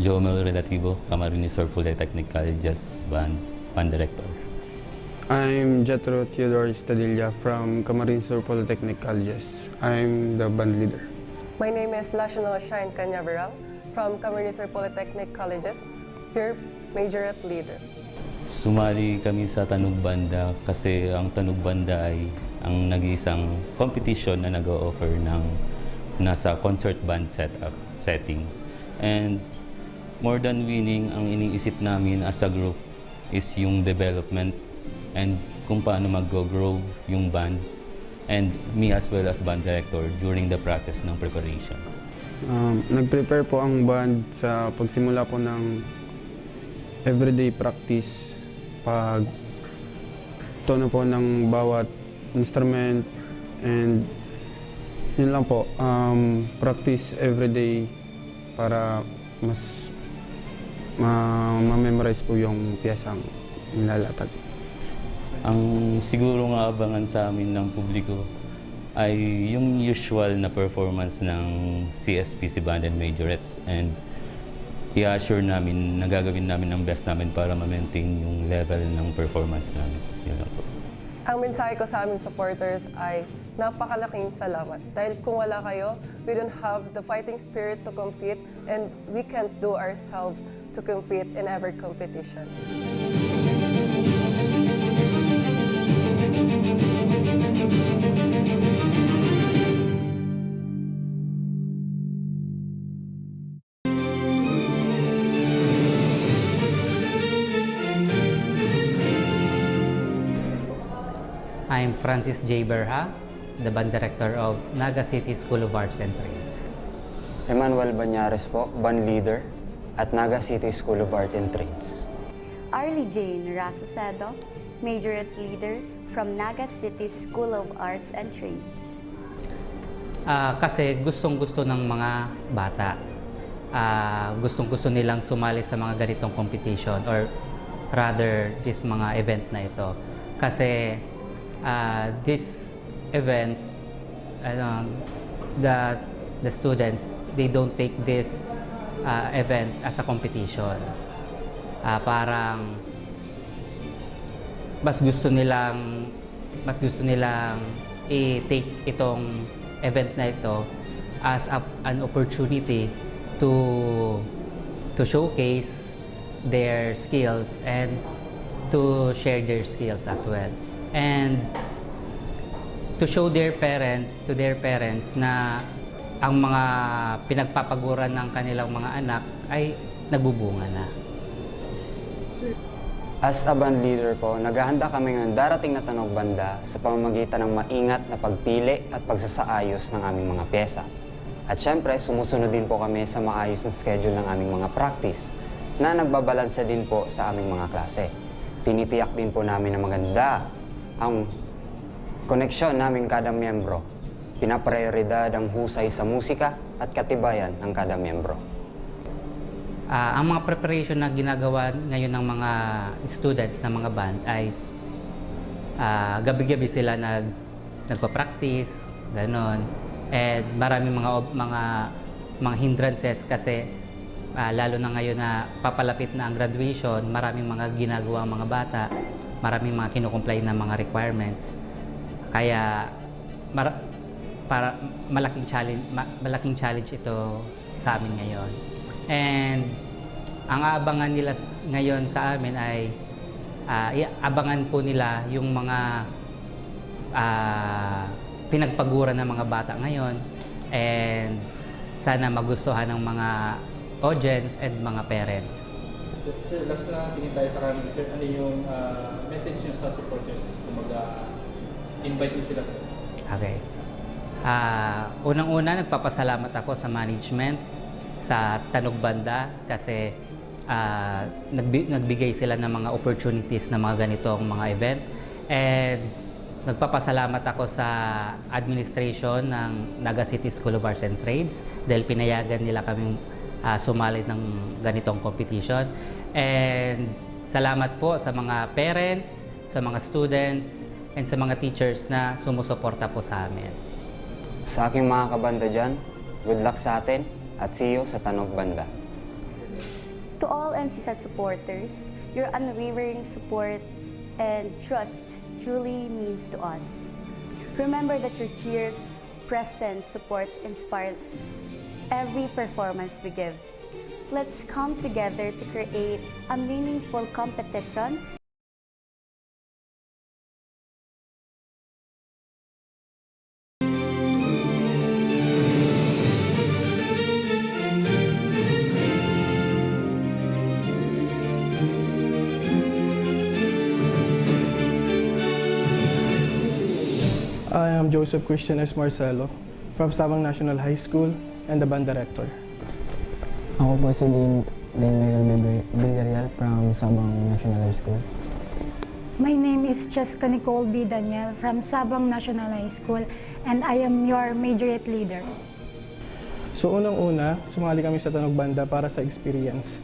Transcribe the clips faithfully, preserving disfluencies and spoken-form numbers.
Jomel Relativo, Camarines Sur Polytechnic College's band, band director. I'm Jethro Theodore Estadilla from Camarines Sur Polytechnic Colleges. I'm the band leader. My name is Lashonel Shine Cañaveral from Camarines Sur Polytechnic Colleges, your majorette leader. Sumali kami sa Tanog Banda kasi ang Tanog Banda ay ang nag-iisang competition na nag-o-offer ng nasa concert band setup, setting. And more than winning, ang iniisip namin as a group is yung development and kung paano mag-grow yung band and me as well as band director during the process ng preparation. Um, nag-prepare po ang band sa pagsimula po ng everyday practice, pag tono po ng bawat instrument, and yun lang po, um, practice everyday para mas ma-, ma-memorize po yung piyesang nilalatag. Ang siguro nga abangan sa amin ng publiko ay yung usual na performance ng C S P C Band and Majorettes, and i-assure namin na gagawin namin ang best namin para ma-maintain yung level ng performance namin. Yun lang po. Ang mensahe ko sa aming supporters ay napakalaking salamat. Dahil kung wala kayo, we don't have the fighting spirit to compete and we can't do ourselves to compete in every competition. I'm Francis J. Berha, the band director of Naga City School of Arts and Trades. Emmanuel Bañares po, band leader at Naga City School of Art and Trades. Arlie Jane Rasacedo, majorette leader from Naga City School of Arts and Trades. Ah, kasi gustong-gusto ng mga bata. Ah, gustong-gusto nilang sumali sa mga ganitong competition or rather this mga event na ito. Kasi ah, this event, ano, the the students, they don't take this ah, event as a competition. Ah, parang mas gusto nilang mas gusto nilang i-take itong event na ito as a, an opportunity to to showcase their skills and to share their skills as well. And to show their parents, to their parents na ang mga pinagpapaguran ng kanilang mga anak ay nagbubunga na. As a band leader po, naghahanda kami ngayong darating na Tanog Banda sa pamamagitan ng maingat na pagpili at pagsasaayos ng aming mga pyesa. At syempre, sumusunod din po kami sa maayos na schedule ng aming mga practice na nagbabalanse din po sa aming mga klase. Tinitiyak din po namin na maganda ang koneksyon naming kada miyembro. Pinaprioridad ang husay sa musika at katibayan ng kada miyembro. Ah, ang mga preparation na ginagawa ngayon ng mga students ng mga band ay ah, gabi-gabi sila nag nagpa-practice, ganon. And maraming mga ob- mga mga hindrances kasi ah, lalo na ngayon na papalapit na ang graduation, maraming mga ginagawa ang mga bata, maraming mga kino-comply na mga requirements. Kaya mara- para malaking challenge ma- malaking challenge ito sa amin ngayon. And ang aabangan nila s- ngayon sa amin ay ah, i- abangan po nila yung mga ah, pinagpaguran ng mga bata ngayon. And sana magustuhan ng mga audience and mga parents. Sir, sir, last na tingin tayo sa camera, sir. Ano yung ah, message nyo sa supporters? Kumbaga, invite nyo sila, sir. Okay. Ah, unang-una, nagpapasalamat ako sa management, sa Tanog Banda, kasi ah, nagbi- nagbigay sila ng mga opportunities na mga ganitong mga event. And nagpapasalamat ako sa administration ng Naga City School of Arts and Trades dahil pinayagan nila kaming ah, sumali ng ganitong competition. And salamat po sa mga parents, sa mga students, and sa mga teachers na sumusuporta po sa amin. Sa aking mga kabanda dyan, good luck sa atin at see you sa Tanog Banda. To all N C S A T supporters, your unwavering support and trust truly means to us. Remember that your cheers, presence, support inspire every performance we give. Let's come together to create a meaningful competition. I am Joseph Christian S. Marcelo from Sabang National High School. and the band director. Ako po si Dean, Dean Miguel Villarreal from Sabang National High School. My name is Cheska Nicole B. Daniel from Sabang National High School, and I am your majorette leader. So unang-una, sumali kami sa Tanog Banda para sa experience.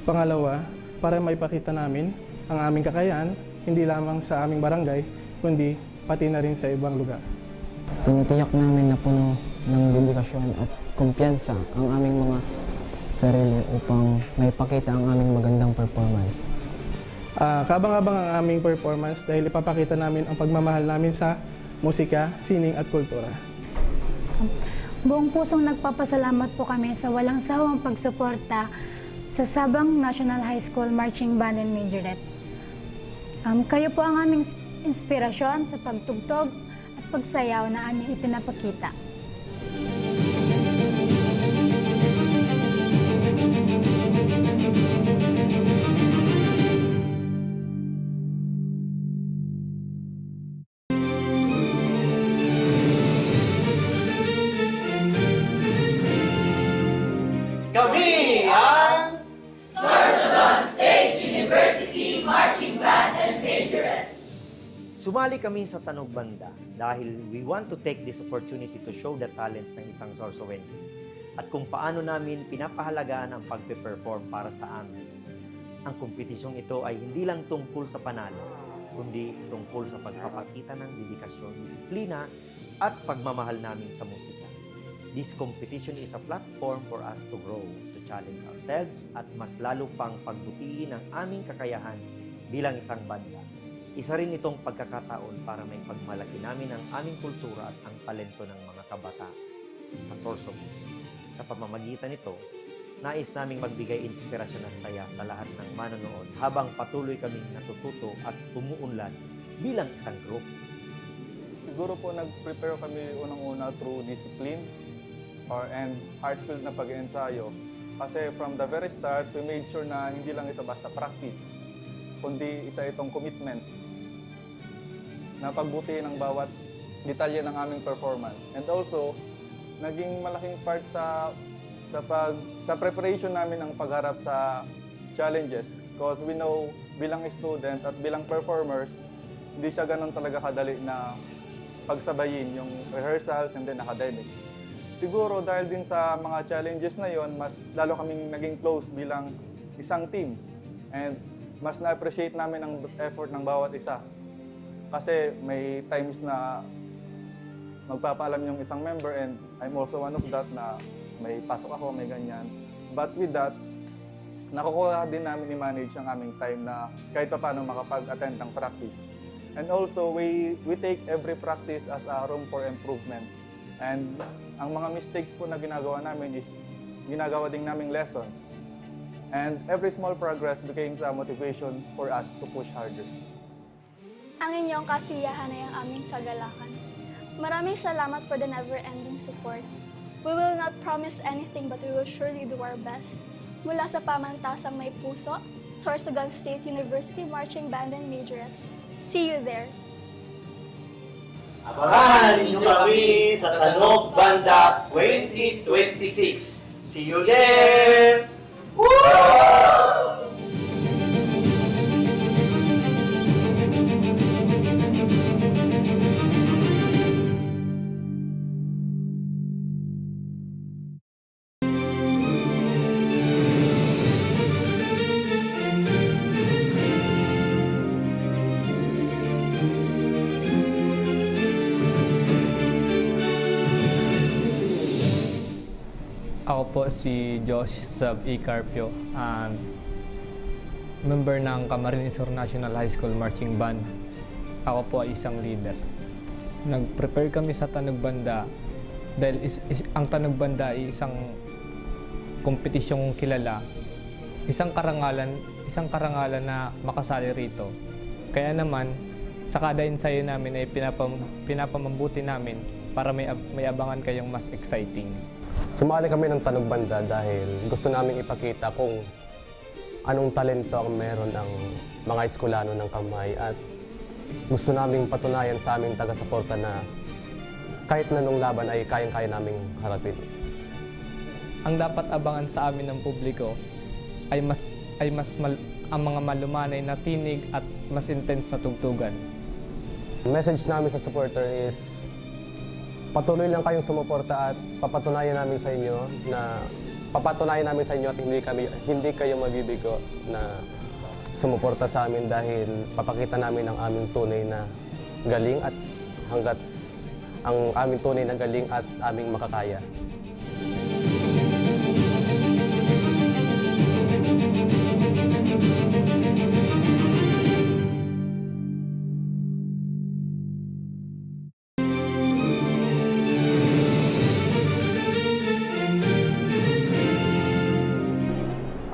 Pangalawa, para maipakita namin ang aming kakayahan, hindi lamang sa aming barangay, kundi pati na rin sa ibang lugar. Tinitiyak namin na puno ng dedikasyon at kumpiyansa ang aming mga sarili upang maipakita ang aming magandang performance. Ah, kabang-abang ang aming performance dahil ipapakita namin ang pagmamahal namin sa musika, sining at kultura. Buong pusong nagpapasalamat po kami sa walang sawang pagsuporta sa Sabang National High School Marching Band and Majorette. Um, kayo po ang aming ins- inspirasyon sa pagtugtog at pagsayaw na aming ipinapakita. Kami ang Sorsogon State University Marching Band and Majorettes. Sumali kami sa Tanog Banda dahil we want to take this opportunity to show the talents ng isang Sorsogueños at kung paano namin pinapahalagaan ang pagpe-perform para sa amin. Ang kompetisyong ito ay hindi lang tungkol sa panalo, kundi tungkol sa pagpapakita ng dedikasyon, disiplina, at pagmamahal namin sa musika. This competition is a platform for us to grow, to challenge ourselves, at mas lalo pang pagbutihin ang aming kakayahan bilang isang banda. Isa rin itong pagkakataon para maipagmalaki namin ang aming kultura at ang talento ng mga kabataan sa Sorsogon. Sa pamamagitan nito, nais naming magbigay inspirasyon at saya sa lahat ng manonood habang patuloy kaming natututo at umuunlad bilang isang group. Siguro po nag-prepare kami unang-una through discipline or and heartfelt na pag-ensayo. Kasi from the very start, we made sure na hindi lang ito basta practice, kundi isa itong commitment na pagbutihin ang bawat detalye ng aming performance. And also, naging malaking part sa sa pag sa preparation namin ang pagharap sa challenges, because we know bilang student at bilang performers, hindi siya ganun talaga kadali na pagsabayin yung rehearsals and then academics. Siguro dahil din sa mga challenges na yon, mas lalo kaming naging close bilang isang team. And mas na-appreciate namin ang effort ng bawat isa. Kasi may times na magpapaalam yung isang member and I'm also one of that na may pasok ako, may ganyan. But with that, nakukuha din namin i-manage ang aming time na kahit paano makapag-attend ng practice. And also, we, we take every practice as a room for improvement. And ang mga mistakes po na ginagawa namin is ginagawa din naming lesson. And every small progress becomes a motivation for us to push harder. Ang inyong kasiyahan ay ang aming kagalakan. Maraming salamat for the never-ending support. We will not promise anything but we will surely do our best. Mula sa pamantasang may puso, Sorsogon State University Marching Band and Majorettes. See you there! Abangan ninyo kami sa Tanog Banda twenty twenty-six. See you there! Woo! Ako po si Josh Zab E. Carpio, um, member ng Camarines Sur National High School Marching Band. Ako po ay isang leader. Nag-prepare kami sa Tanog Banda dahil is, is, ang Tanog Banda ay isang kompetisyong kilala, isang karangalan, isang karangalan na makasali rito. Kaya naman, sa kada ensayo namin ay pinapam, pinapamambuti namin para may, ab- may abangan kayong mas exciting. Sumali kami ng Tanog Banda dahil gusto naming ipakita kung anong talento ang meron ang mga eskwelano ng Kamay at gusto naming patunayan sa aming taga-suporta na kahit na anong laban ay kayang-kaya naming harapin. Ang dapat abangan sa amin ng publiko ay mas, ay mas mal-, ang mga malumanay na tinig at mas intense na tugtugan. Message namin sa supporter is patuloy lang kayong sumuporta at papatunayan namin sa inyo na papatunayan namin sa inyo at hindi kami hindi kayo mabibigo na sumuporta sa amin dahil papakita namin ang aming tunay na galing at hanggat ang aming tunay na galing at aming makakaya.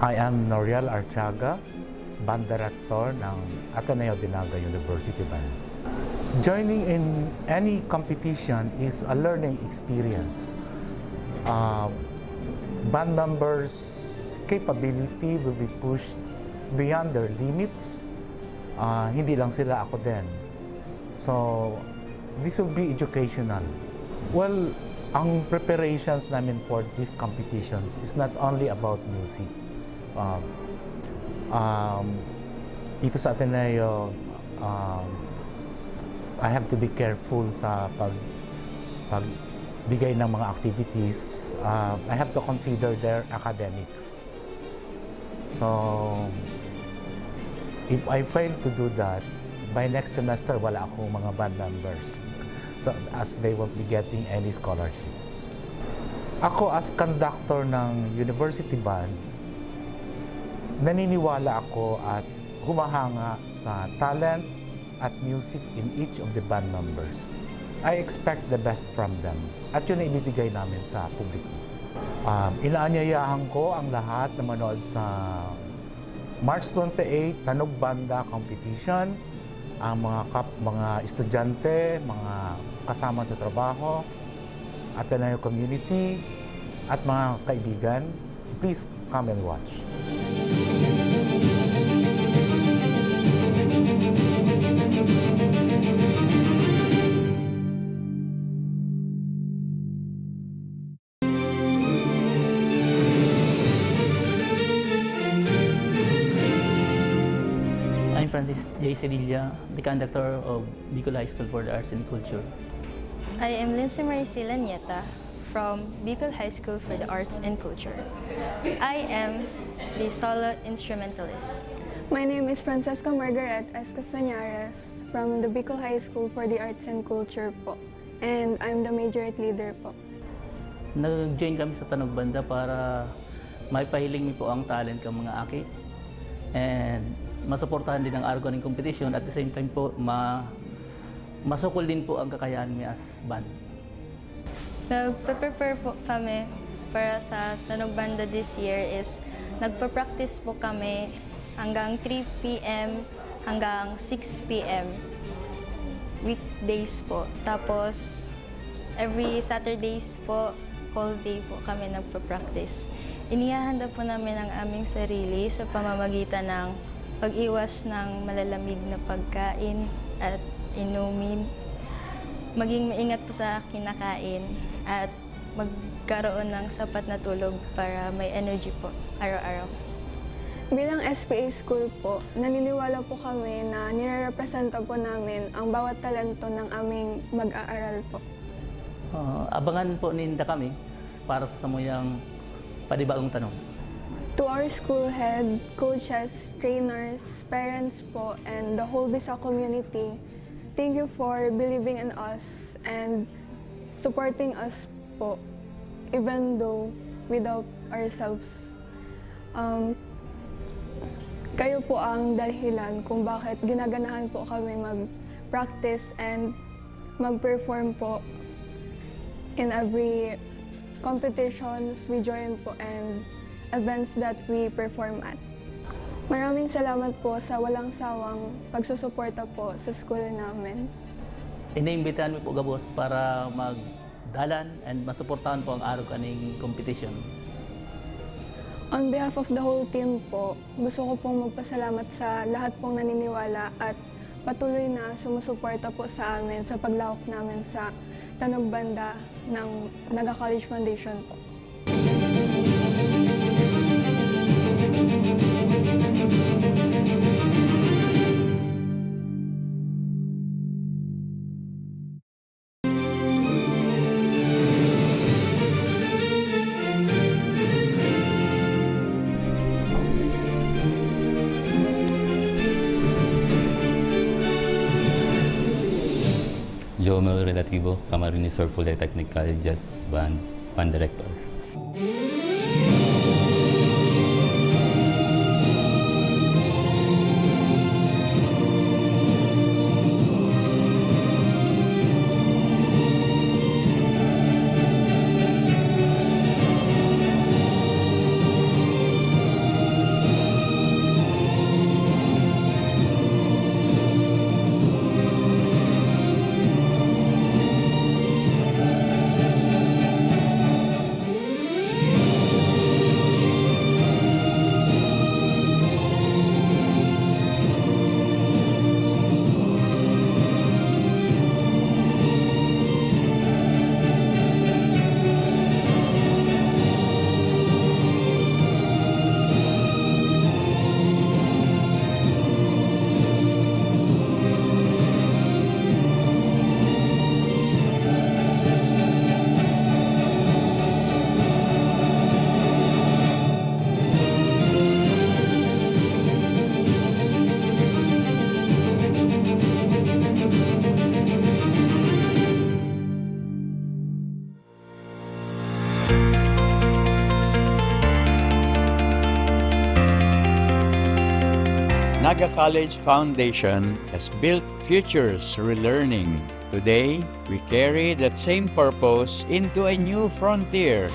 I am Noriel Artiaga, band director ng Ateneo de Naga University Band. Joining in any competition is a learning experience. Uh, band members' capability will be pushed beyond their limits. Uh, hindi lang sila, ako din. So, this will be educational. Well, ang preparations namin for these competitions is not only about music. Um, um, dito sa Ateneo, um, I have to be careful sa pag pagbigay ng mga activities. Uh, I have to consider their academics. So, if I fail to do that, by next semester, wala akong mga band members. So, as they won't be getting any scholarship. Ako, as conductor ng university band, naniniwala ako at humahanga sa talent at music in each of the band members. I expect the best from them. At yun ang ibibigay namin sa publiko. Um, inaanyayahan ko ang lahat na manood sa March twenty-eight, Tanog Banda Competition, ang mga kap-, mga estudyante, mga kasama sa trabaho, Ateneo community, at mga kaibigan, please come and watch. I'm Francis J. Sevilla, the conductor of Bicol High School for the Arts and Culture. I am Lindsay Maricela Nieta from Bicol High School for the Arts and Culture. I am the solo instrumentalist. My name is Francesca Margaret S. Castañares from the Bicol High School for the Arts and Culture po. And I'm the majorette leader po. Nag-join kami sa Tanog Banda para maipahiling mi po ang talent kan mga aki. And masuportahan din ang Argo Aning Competition. At the same time po, ma masukol din po ang kakayahan mi as band. Nagpe-prepare po kami para sa Tanog Banda this year is nagpa-practice po kami hanggang three P M hanggang six P M weekdays po. Tapos, every Saturdays po, whole day po kami nagpa-practice. Inihahanda po namin ang aming sarili sa pamamagitan ng pag-iwas ng malalamig na pagkain at inumin. Maging maingat po sa kinakain at magkaroon ng sapat na tulog para may energy po araw-araw. Bilang S P A school po, naniniwala po kami na nirerepresenta po namin ang bawat talento ng aming mag-aaral po. Ah, abangan po ninda kami para sa samuyang panibagong Tanog. To our school head, coaches, trainers, parents po, and the whole Bisa community, thank you for believing in us and supporting us po, even though we doubt ourselves. Um, kayo po ang dahilan kung bakit ginaganahan po kami mag-practice and mag-perform po in every competitions we join po and events that we perform at. Maraming salamat po sa walang sawang pagsusuporta po sa school namin. Iniimbitahan mi po gabos para magdalan and masuportahan po ang Arog Aning Competition. On behalf of the whole team po, gusto ko pong magpasalamat sa lahat pong naniniwala at patuloy na sumusuporta po sa amin sa paglahok namin sa Tanog Banda ng Naga College Foundation po. Jomel Relativo, Camarines Sur Polytechnic College's band, band director. Naga College Foundation has built futures through learning. Today, we carry that same purpose into a new frontier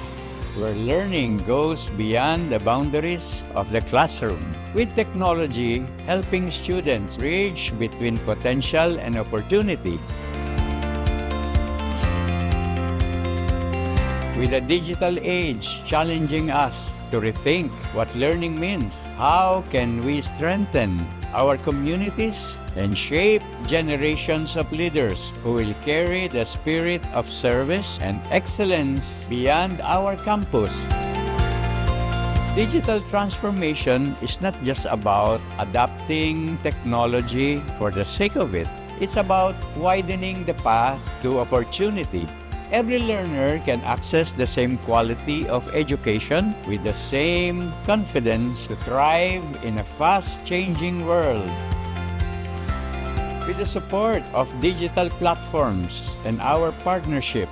where learning goes beyond the boundaries of the classroom, with technology helping students bridge between potential and opportunity. With the digital age challenging us to rethink what learning means, how can we strengthen our communities and shape generations of leaders who will carry the spirit of service and excellence beyond our campus? Digital transformation is not just about adapting technology for the sake of it. It's about widening the path to opportunity. Every learner can access the same quality of education with the same confidence to thrive in a fast-changing world. With the support of digital platforms and our partnership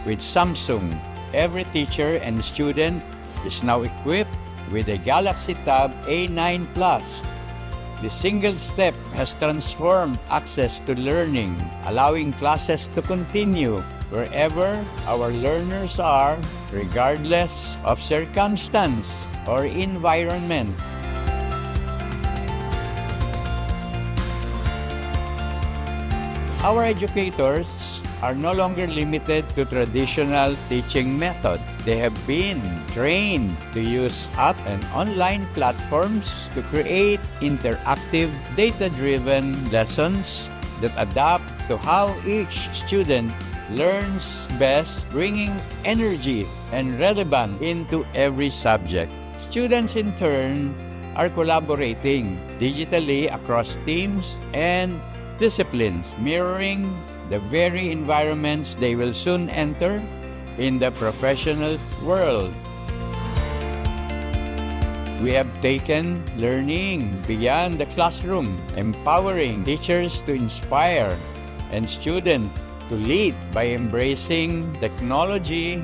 with Samsung, every teacher and student is now equipped with a Galaxy Tab A nine Plus. The single step has transformed access to learning, allowing classes to continue wherever our learners are, regardless of circumstance or environment. Our educators are no longer limited to traditional teaching method. They have been trained to use app and online platforms to create interactive, data-driven lessons that adapt to how each student learns best, bringing energy and relevance into every subject. Students, in turn, are collaborating digitally across teams and disciplines, mirroring the very environments they will soon enter in the professional world. We have taken learning beyond the classroom, empowering teachers to inspire and students to lead by embracing technology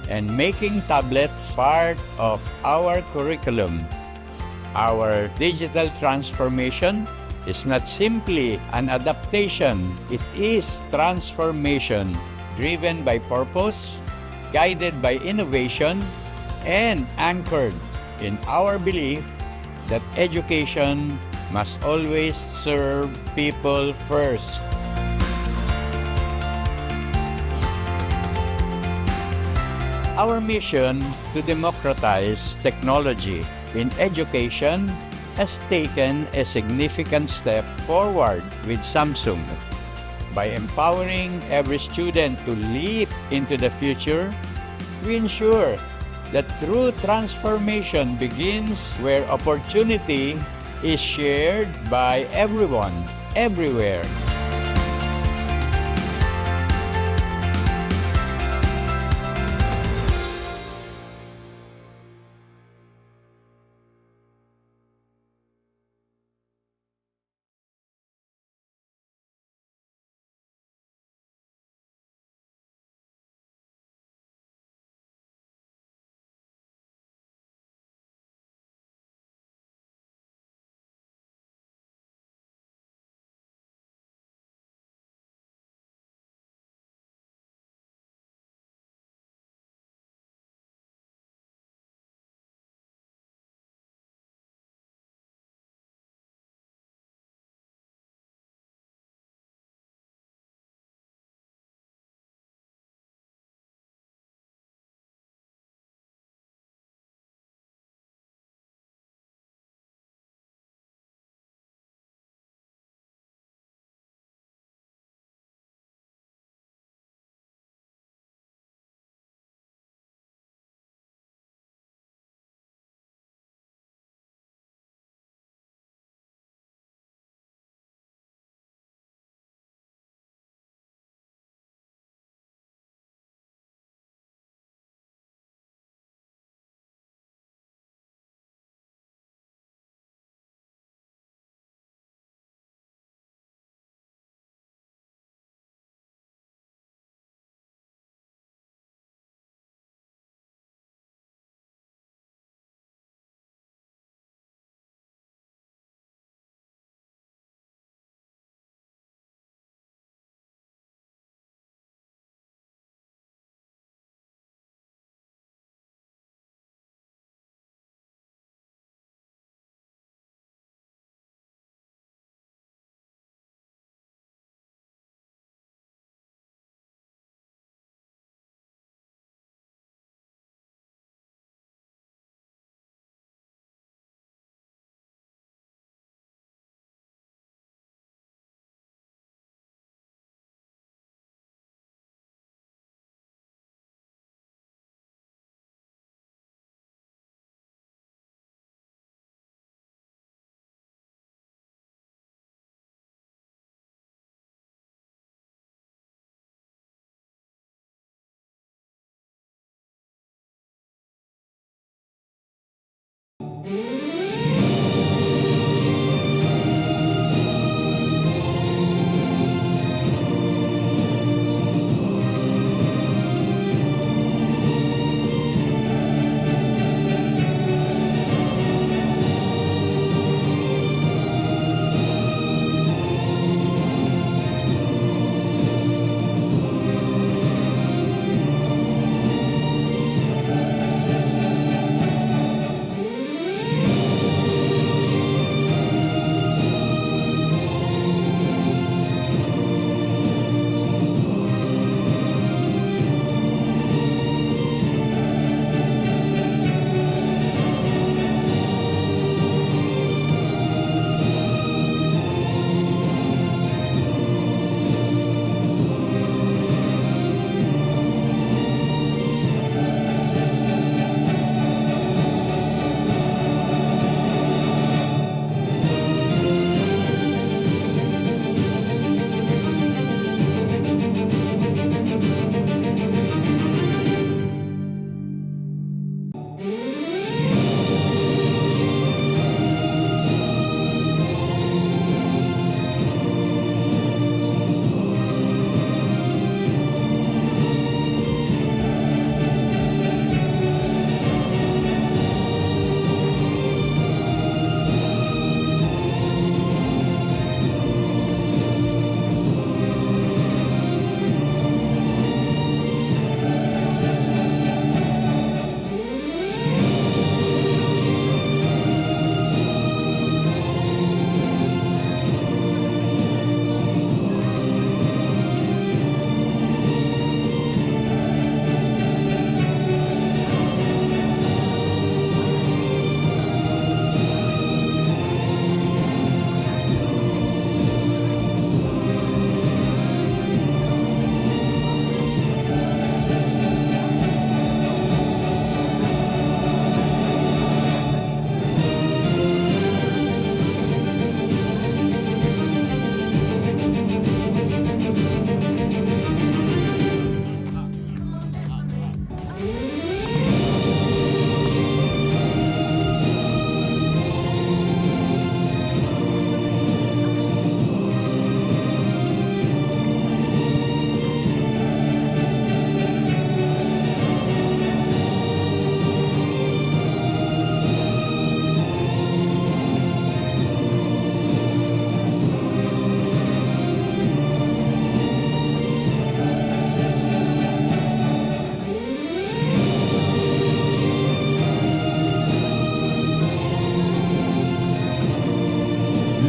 and making tablets part of our curriculum. Our digital transformation is not simply an adaptation, it is transformation driven by purpose, guided by innovation, and anchored in our belief that education must always serve people first. Our mission to democratize technology in education has taken a significant step forward with Samsung. By empowering every student to leap into the future, we ensure that true transformation begins where opportunity is shared by everyone, everywhere.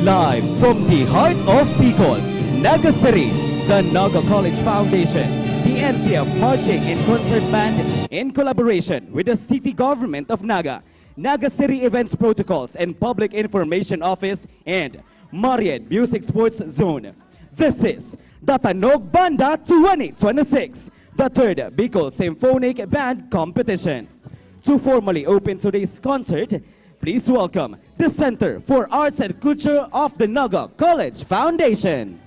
Live from the heart of Bicol, Naga City, the Naga College Foundation, the N C F Marching and Concert Band, in collaboration with the City Government of Naga, Naga City Events Protocols and Public Information Office, and Marian Music Sports Zone. This is the Tanog Banda twenty twenty-six, the third Bicol Symphonic Band Competition. To formally open today's concert, please welcome the Center for Arts and Culture of the Naga College Foundation.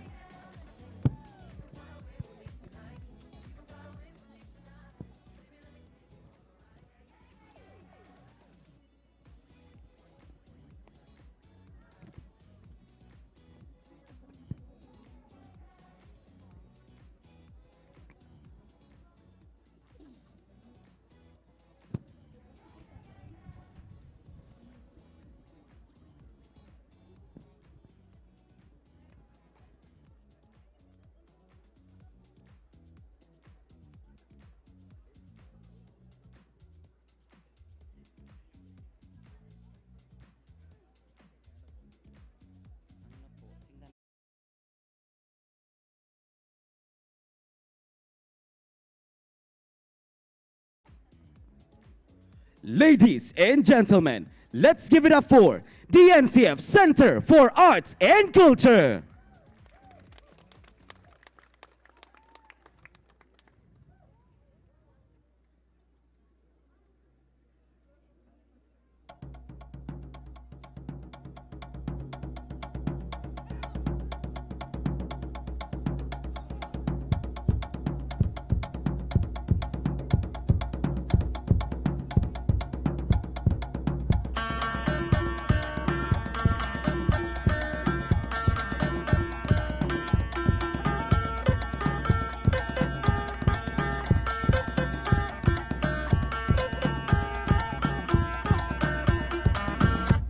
Ladies and gentlemen, let's give it up for the N C F Center for Arts and Culture.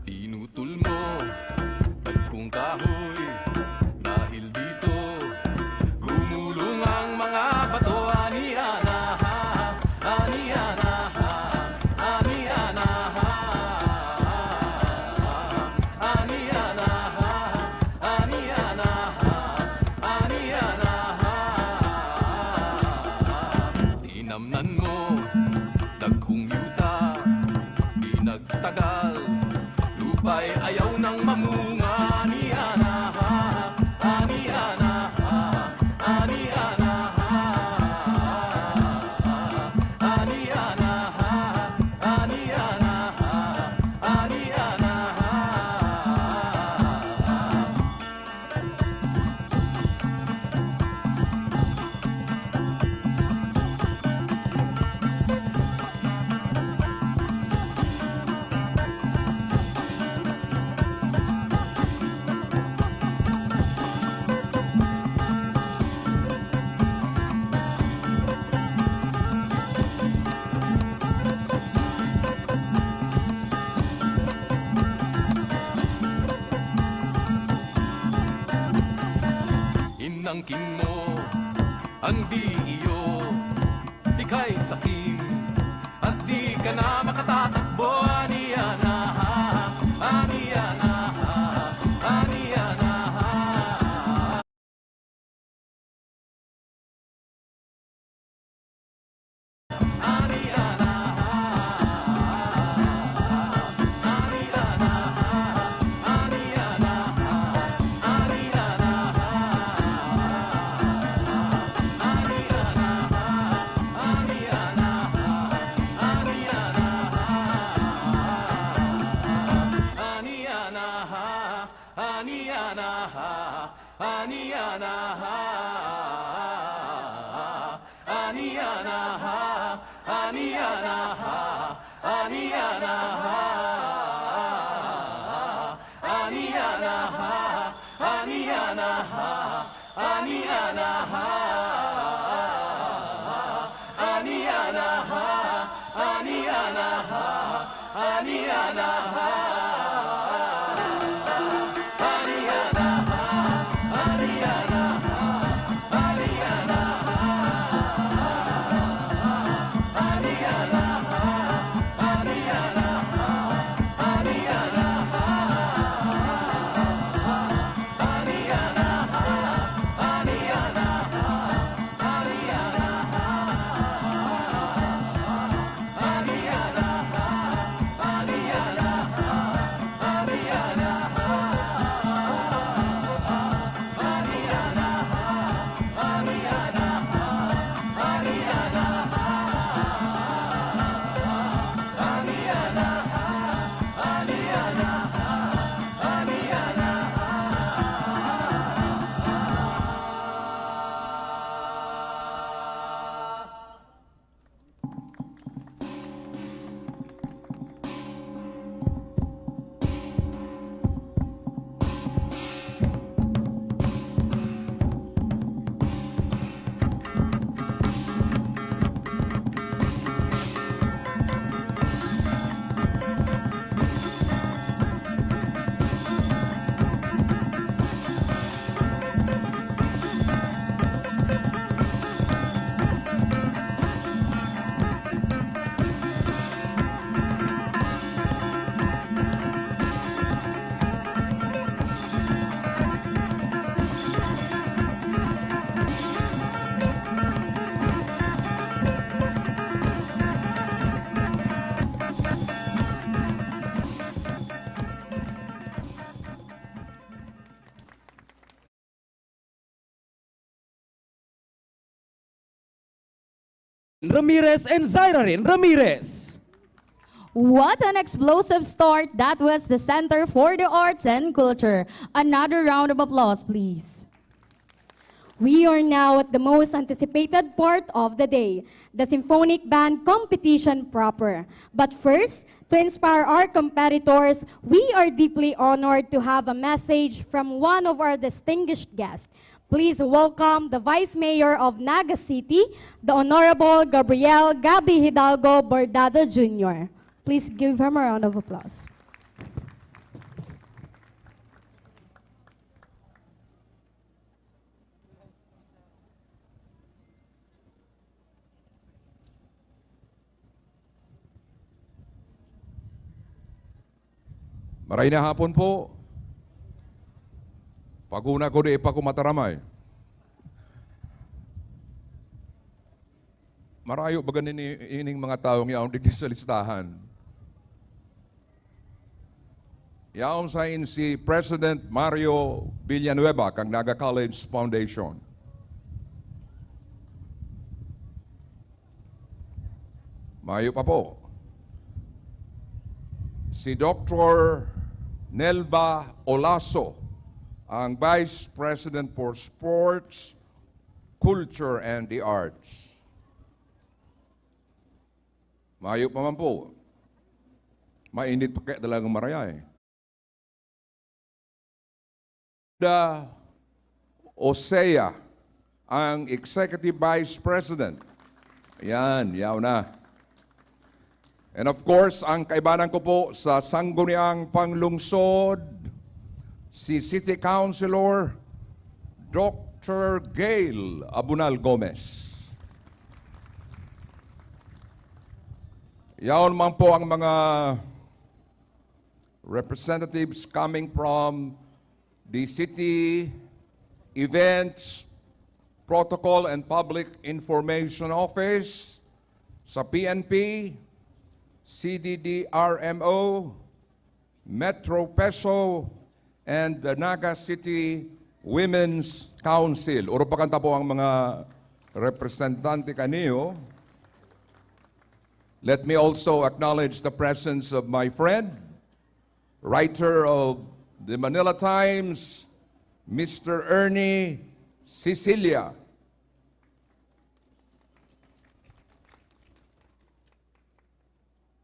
Pinutol mo, dagkong kahoy, dahil dito, gumulong ang mga bato. Ani anaha, ani anaha, ani anaha, ani anaha, ani anaha, ani anaha. Tinamnan mo, dagkong yuta, pinagtagal, lupa'y ayaw nang mamunga. Ani anaha, ani anaha, ani anaha, ani anaha, ani anaha, ani anaha. Inangkin mo ang di iyo, ika'y sakim, at di ka na makatatakbo. Ani anaha, ani anaha, ani anaha. Ani anaha, ani anaha, ani anaha, ani anaha, ani anaha, ani anaha, ani anaha, ani anaha. Ani anaha, ani anaha, ani anaha, ani anaha. Ramirez and Zairarin Ramirez. What an explosive start that was the Center for the Arts and Culture. Another round of applause, please. We are now at the most anticipated part of the day, the Symphonic Band Competition proper. But first, to inspire our competitors, we are deeply honored to have a message from one of our distinguished guests. Please welcome the Vice Mayor of Naga City, the Honorable Gabriel Gabby Hidalgo Bordado Junior Please give him a round of applause. Maray na hapon po. Paguna ko di pa ko mataramay. Marayo baga nini ining mga tawong yaon digdi sa listahan. Yaon sain si President Mario Villanueva kang Naga College Foundation. Mayo pa po. Si Doktor Nelva Olaso, ang Vice President for Sports, Culture, and the Arts. Mayo pa man po. Mainit pa kaya talagang marayay. Da Osea, ang Executive Vice President. Yan, yaw na. And of course, ang kaibanan ko po sa Sangguniang Panglungsod, si City Councilor Doctor Gail Abunal Gomez. Yaon man po ang mga representatives coming from the City Events, Protocol and Public Information Office, sa P N P, C D D R M O, Metro PESO, and the Naga City Women's Council. Urupakan ta po ang mga representante kaniyo. Let me also acknowledge the presence of my friend, writer of the Manila Times, Mister Ernie Sicilia.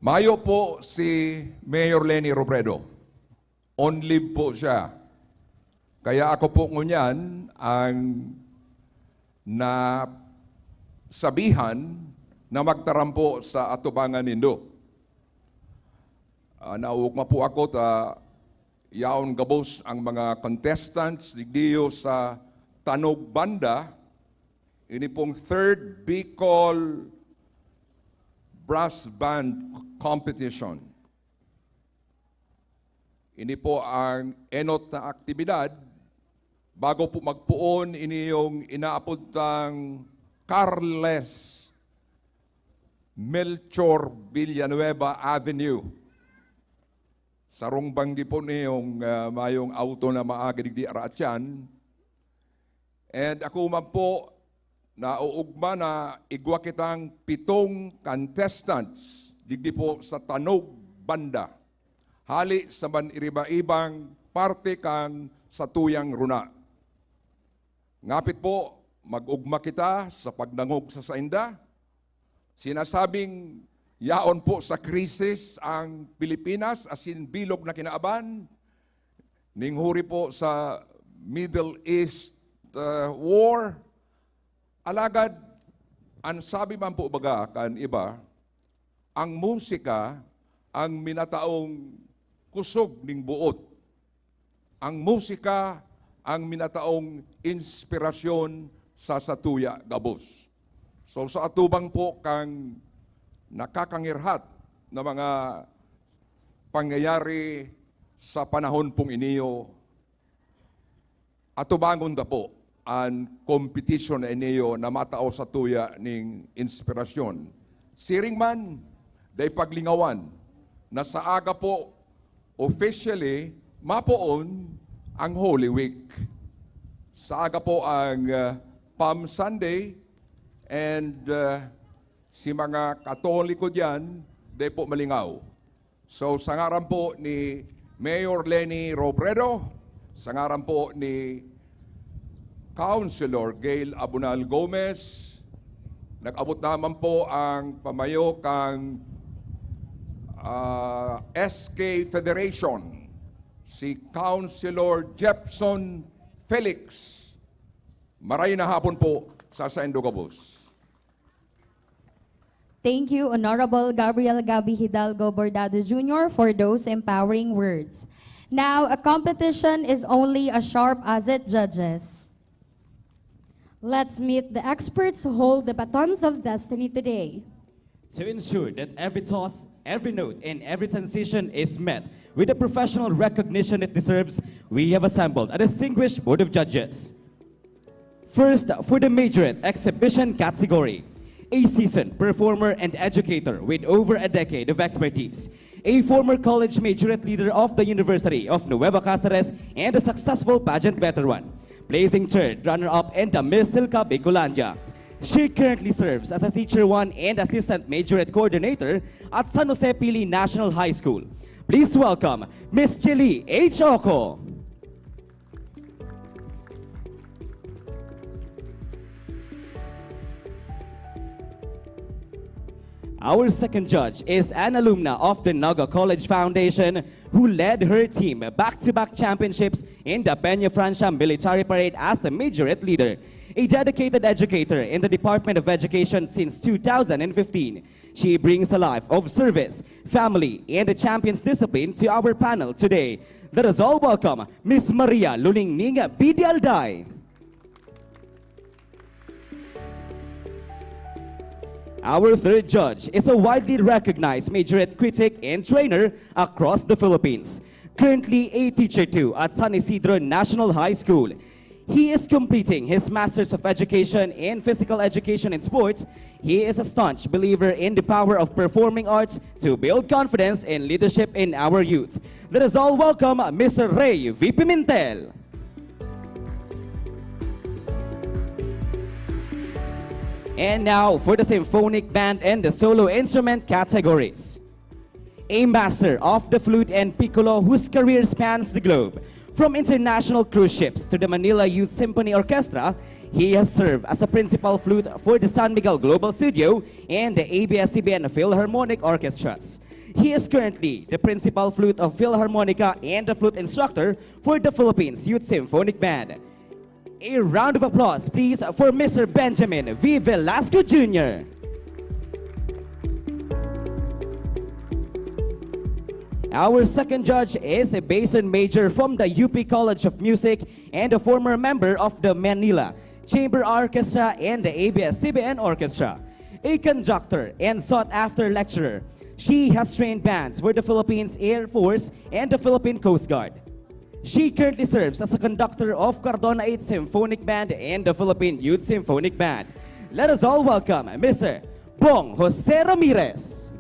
Mayo po si Mayor Leni Robredo. On leave po siya. Kaya ako po ngunyan ang nasabihan na magtaram po sa atubangan nindo. Ah, naugma po ako ta yaon gabos ang mga contestants digdiyo sa Tanog Banda, ini pong third Bicol Brass Band Competition. Ini po ang enot na aktibidad bago po magpoon ini yung inaapod tang Carles Melchor Villanueva Avenue. Sarong banggi po niyong ah, mayong auto na maagi digdi araatyan. And ako man po, nauugma na igwa kitang pitong contestants digdi po sa Tanog Banda. Hali sa man-iriba-ibang parte kan satuyang runa. Ngapit po, mag-ugma kita sa pagdangog sa sainda. Sinasabing yaon po sa krisis ang Pilipinas, asin bilog na kinaaban, ning huri po sa Middle East uh, War. Alagad, ang sabi man po baga kan iba, ang musika ang minataong kusog ning buot. Ang musika ang minataong inspirasyon sa satuya gabos. So sa atubang po kang nakakangirhat na mga pangyayari sa panahon pong iniyo, atubangon ta po an kompetisyon na iniyo na matao satuya ning inspirasyon. Siring man, dai paglingawan na sa aga po, officially, mapoon ang Holy Week. Sa aga po ang uh, Palm Sunday and uh, Si mga Katoliko diyan, di po malingaw. So, sa ngaran po ni Mayor Leni Robredo, sa ngaran po ni Councilor Gail Abunal Gomez, nag-abot naman po ang pamayo kang, ah, S K Federation, si Councilor Jepson Felix. Maray na hapon po sa saindo gabos. Thank you, Honorable Gabriel Gabby Hidalgo Bordado Junior, for those empowering words. Now, a competition is only as sharp as it judges. Let's meet the experts who hold the batons of destiny today. To ensure that every toss, every note, and every transition is met with the professional recognition it deserves, we have assembled a distinguished board of judges. First, for the majorette exhibition category, a seasoned performer and educator with over a decade of expertise, a former college majorette leader of the University of Nueva Cáceres, and a successful pageant veteran, placing third runner-up in the Miss Silka Bicolandia. She currently serves as a Teacher one and Assistant Majorette Coordinator at San Jose Pili National High School. Please welcome Miss Chili H. Oco. Our second judge is an alumna of the Naga College Foundation who led her team back-to-back championships in the Peña Francia Military Parade as a majorette leader, a dedicated educator in the Department of Education since two thousand fifteen. She brings a life of service, family, and a champion's discipline to our panel today. Let us all welcome Miss Maria Lulingning Bidialday. Our third judge is a widely recognized majorette critic and trainer across the Philippines. Currently a teacher two at San Isidro National High School. He is completing his Master's of Education in Physical Education and Sports. He is a staunch believer in the power of performing arts to build confidence and leadership in our youth. Let us all welcome Mister Ray V. Pimentel. And now for the symphonic band and the solo instrument categories. A master of the flute and piccolo whose career spans the globe. From international cruise ships to the Manila Youth Symphony Orchestra, he has served as a principal flute for the San Miguel Global Studio and the A B S C B N Philharmonic Orchestras. He is currently the principal flute of Philharmonica and the flute instructor for the Philippines Youth Symphonic Band. A round of applause, please, for Mister Benjamin V. Velasco Junior Our second judge is a bass major from the U P College of Music and a former member of the Manila Chamber Orchestra and the A B S C B N Orchestra. A conductor and sought-after lecturer, she has trained bands for the Philippines Air Force and the Philippine Coast Guard. She currently serves as a conductor of Cardona eight Symphonic Band and the Philippine Youth Symphonic Band. Let us all welcome Mister Bong Jose Ramirez.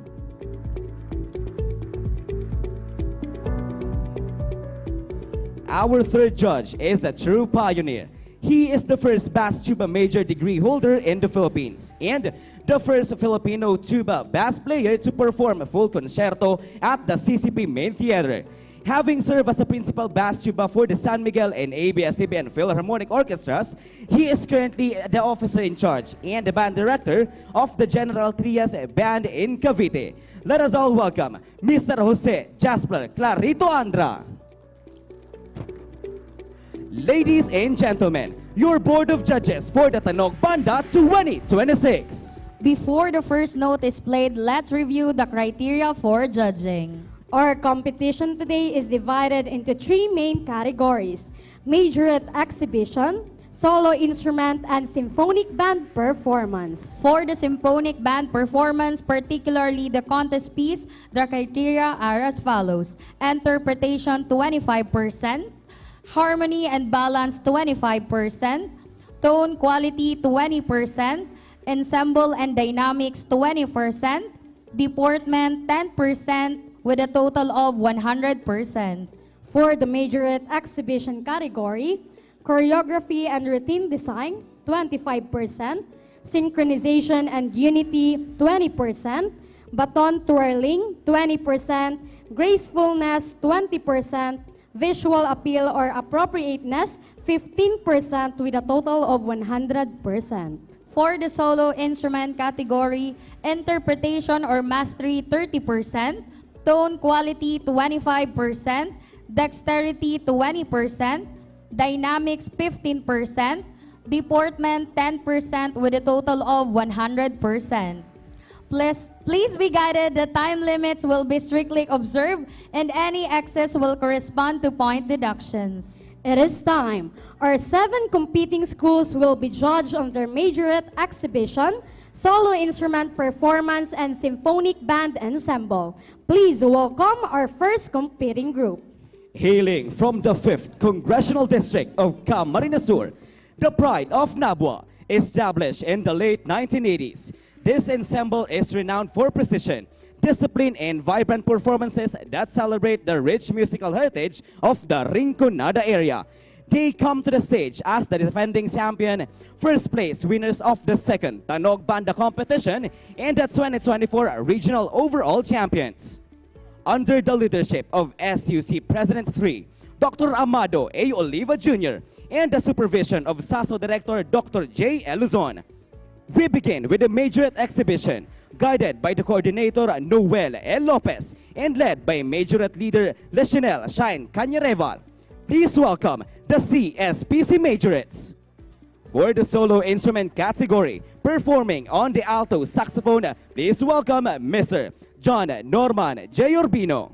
Our third judge is a true pioneer. He is the first bass tuba major degree holder in the Philippines and the first Filipino tuba bass player to perform a full concerto at the C C P Main Theater. Having served as a principal bass tuba for the San Miguel and A B S C B N Philharmonic Orchestras, he is currently the officer in charge and the band director of the General Trias Band in Cavite. Let us all welcome Mister Jose Jasper Clarito Andra. Ladies and gentlemen, your board of judges for the Tanog Banda twenty twenty-six. Before the first note is played, let's review the criteria for judging. Our competition today is divided into three main categories: majorette exhibition, solo instrument, and symphonic band performance. For the symphonic band performance, particularly the contest piece, the criteria are as follows: interpretation, twenty-five percent, harmony and balance, twenty-five percent, tone quality, twenty percent, ensemble and dynamics, twenty percent, deportment, ten percent, with a total of one hundred percent. For the majorette exhibition category, choreography and routine design, twenty-five percent, Synchronization and unity, twenty percent. Baton twirling, twenty percent. Gracefulness, twenty percent. Visual appeal or appropriateness, fifteen percent, with a total of one hundred percent. For the solo instrument category, interpretation or mastery, thirty percent, tone quality, twenty-five percent, dexterity, twenty percent, dynamics, fifteen percent, deportment, ten percent, with a total of one hundred percent. Please, please be guided that time limits will be strictly observed and any excess will correspond to point deductions. It is time. Our seven competing schools will be judged on their majorette exhibition, solo instrument performance, and symphonic band ensemble. Please welcome our first competing group. Hailing from the fifth Congressional District of Camarines Sur, the pride of Nabua, established in the late nineteen eighties, this ensemble is renowned for precision, discipline, and vibrant performances that celebrate the rich musical heritage of the Rinconada area. They come to the stage as the defending champion, first place winners of the second Tanog Banda competition, and the twenty twenty-four regional overall champions. Under the leadership of S U C President three, Doctor Amado A. Oliva Junior, and the supervision of SASO Director Doctor J. L. Luzon, we begin with the majorette exhibition, guided by the coordinator Noel L. Lopez and led by majorette leader Leschinel Shine Canyareval. Please welcome the C S P C majorettes. For the solo instrument category, performing on the alto saxophone, please welcome Mister John Norman J. Urbino.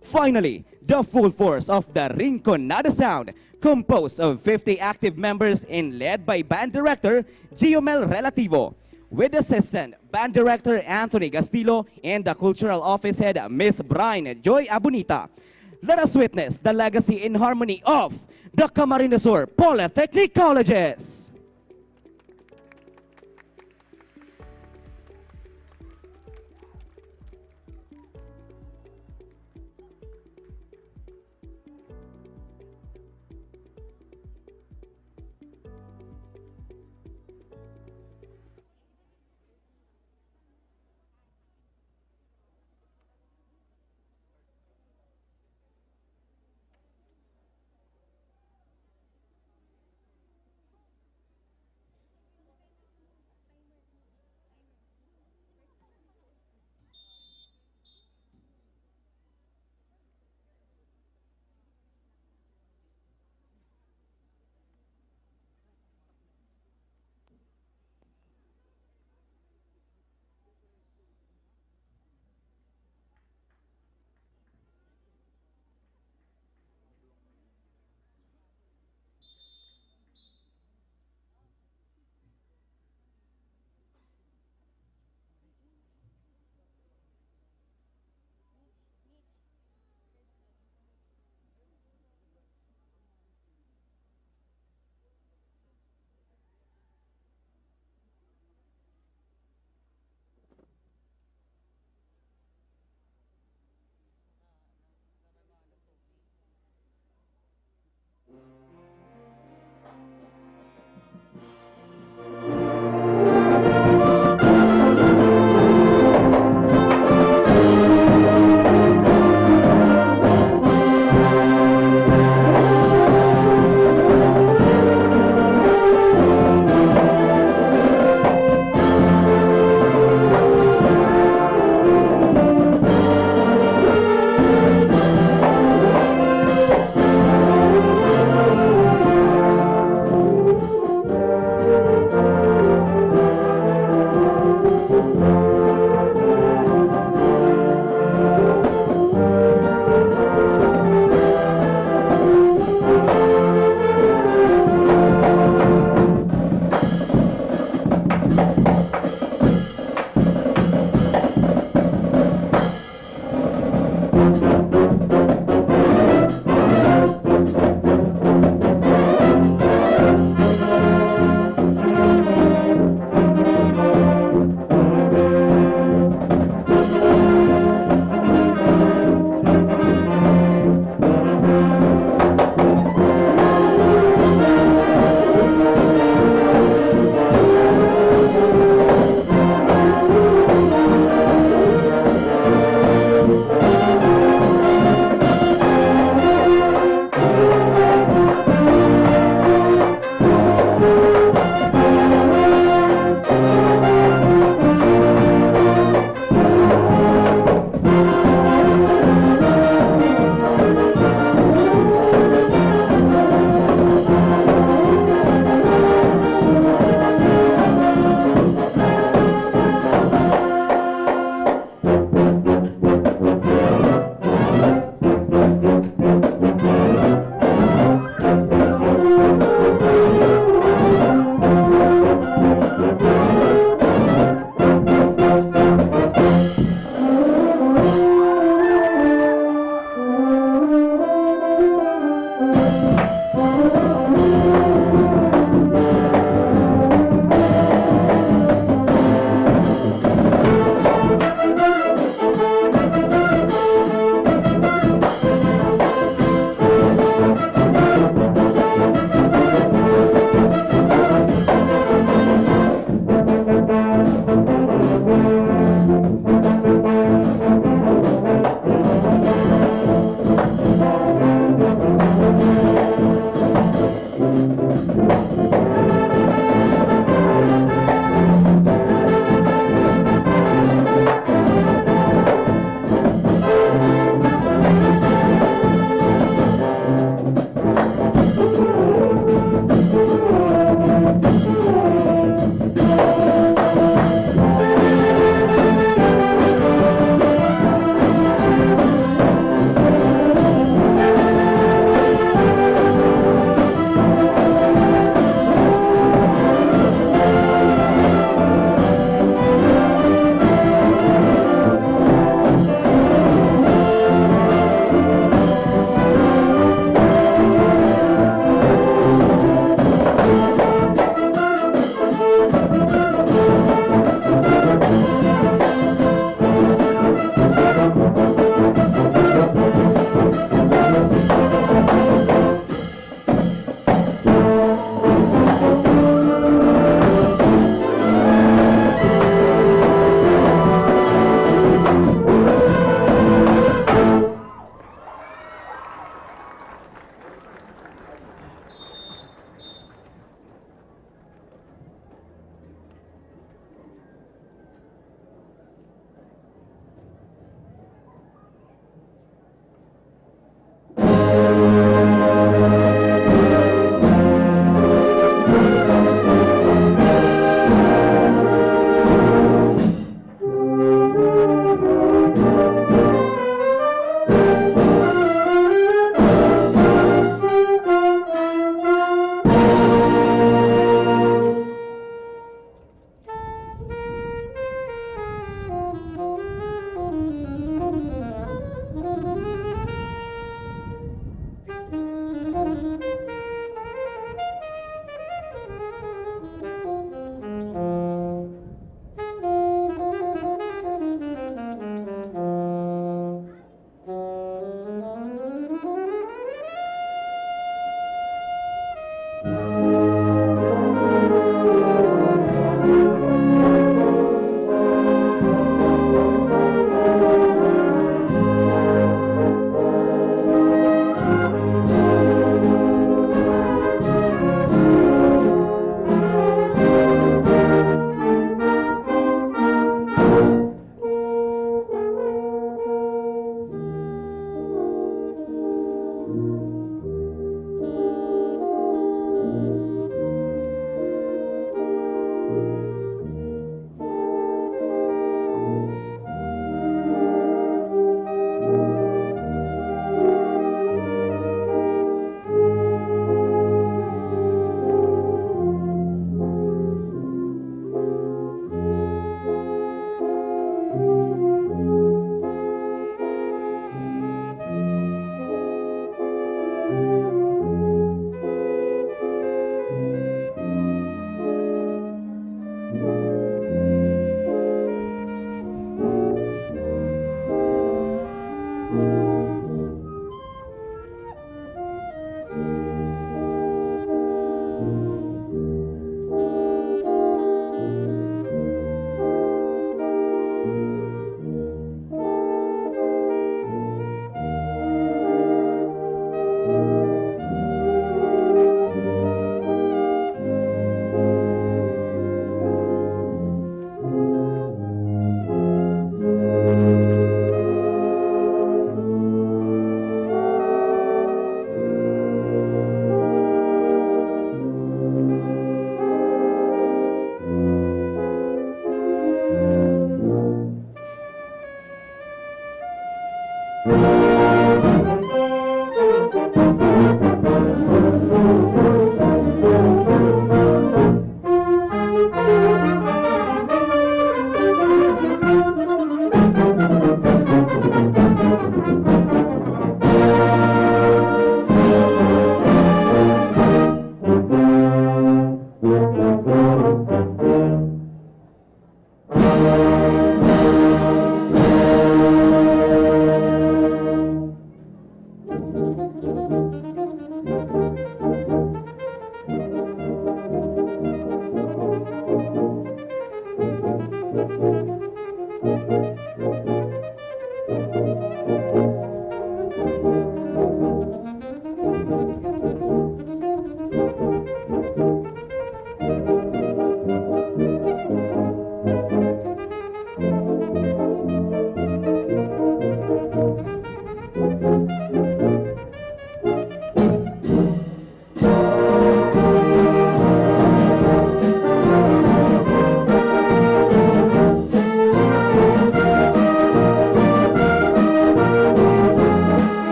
Finally, the full force of the Rinconada Sound, composed of fifty active members and led by Band Director Giomel Relativo, with Assistant Band Director Anthony Castillo and the Cultural Office Head Miss Brine Joy Abunita. Let us witness the legacy and harmony of the Camarines Sur Polytechnic Colleges.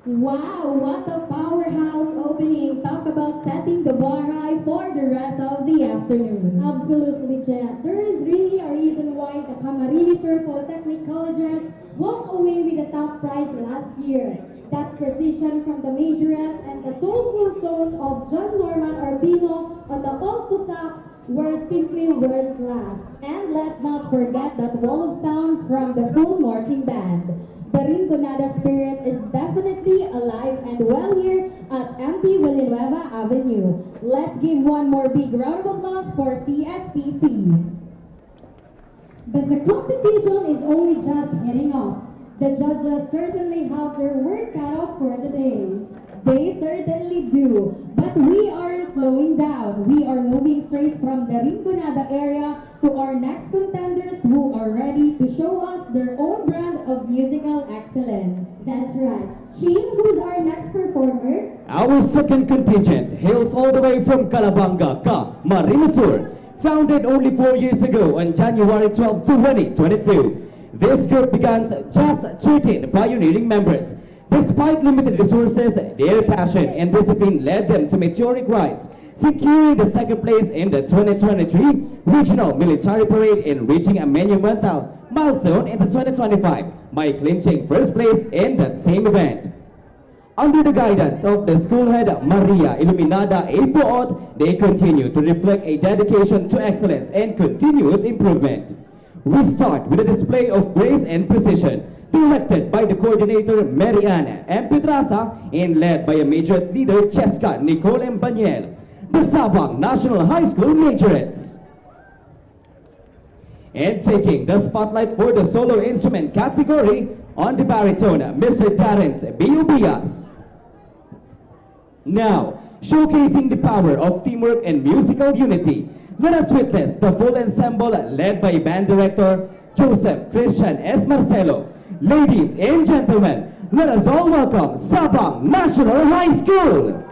Wow, what a powerhouse opening! Talk about setting the bar high for the rest of the afternoon. Absolutely, Jet. There is really a reason why the Camarines Sur Polytechnic Colleges walked away with the top prize last year. That precision from the majorettes and the soulful tone of John Norman Urbino on the alto sax were simply world class. And let's not forget that wall of sound from the full marching band. The Rinconada spirit is definitely alive and well here at M T Villanueva Avenue. Let's give one more big round of applause for C S P C. But the competition is only just heating up. The judges certainly have their work cut out for the day. They certainly do, but we aren't slowing down. We are moving straight from the Rinconada area to our next contenders who are ready to show us their own brand of musical excellence. That's right. Chin, who's our next performer? Our second contingent hails all the way from Calabanga, Camarines Sur. Founded only four years ago on January twelve, twenty twenty-two, this group began just thirteen pioneering members. Despite limited resources, their passion and discipline led them to meteoric rise, securing the second place in the twenty twenty-three Regional Military Parade and reaching a monumental milestone in the twenty twenty-five by clinching first place in that same event. Under the guidance of the school head, Maria Iluminada A. Poot, they continue to reflect a dedication to excellence and continuous improvement. We start with a display of grace and precision, directed by the coordinator, Mary Ann M. Pedraza, and led by a majorette leader, Cheska Nicole M. Baniel, the Sabang National High School majorettes. And taking the spotlight for the solo instrument category on the baritone, Mister Terrence B. Ubias. Now, showcasing the power of teamwork and musical unity, let us witness the full ensemble led by Band Director Joseph Christian S. Marcelo. Ladies and gentlemen, let us all welcome Sabang National High School!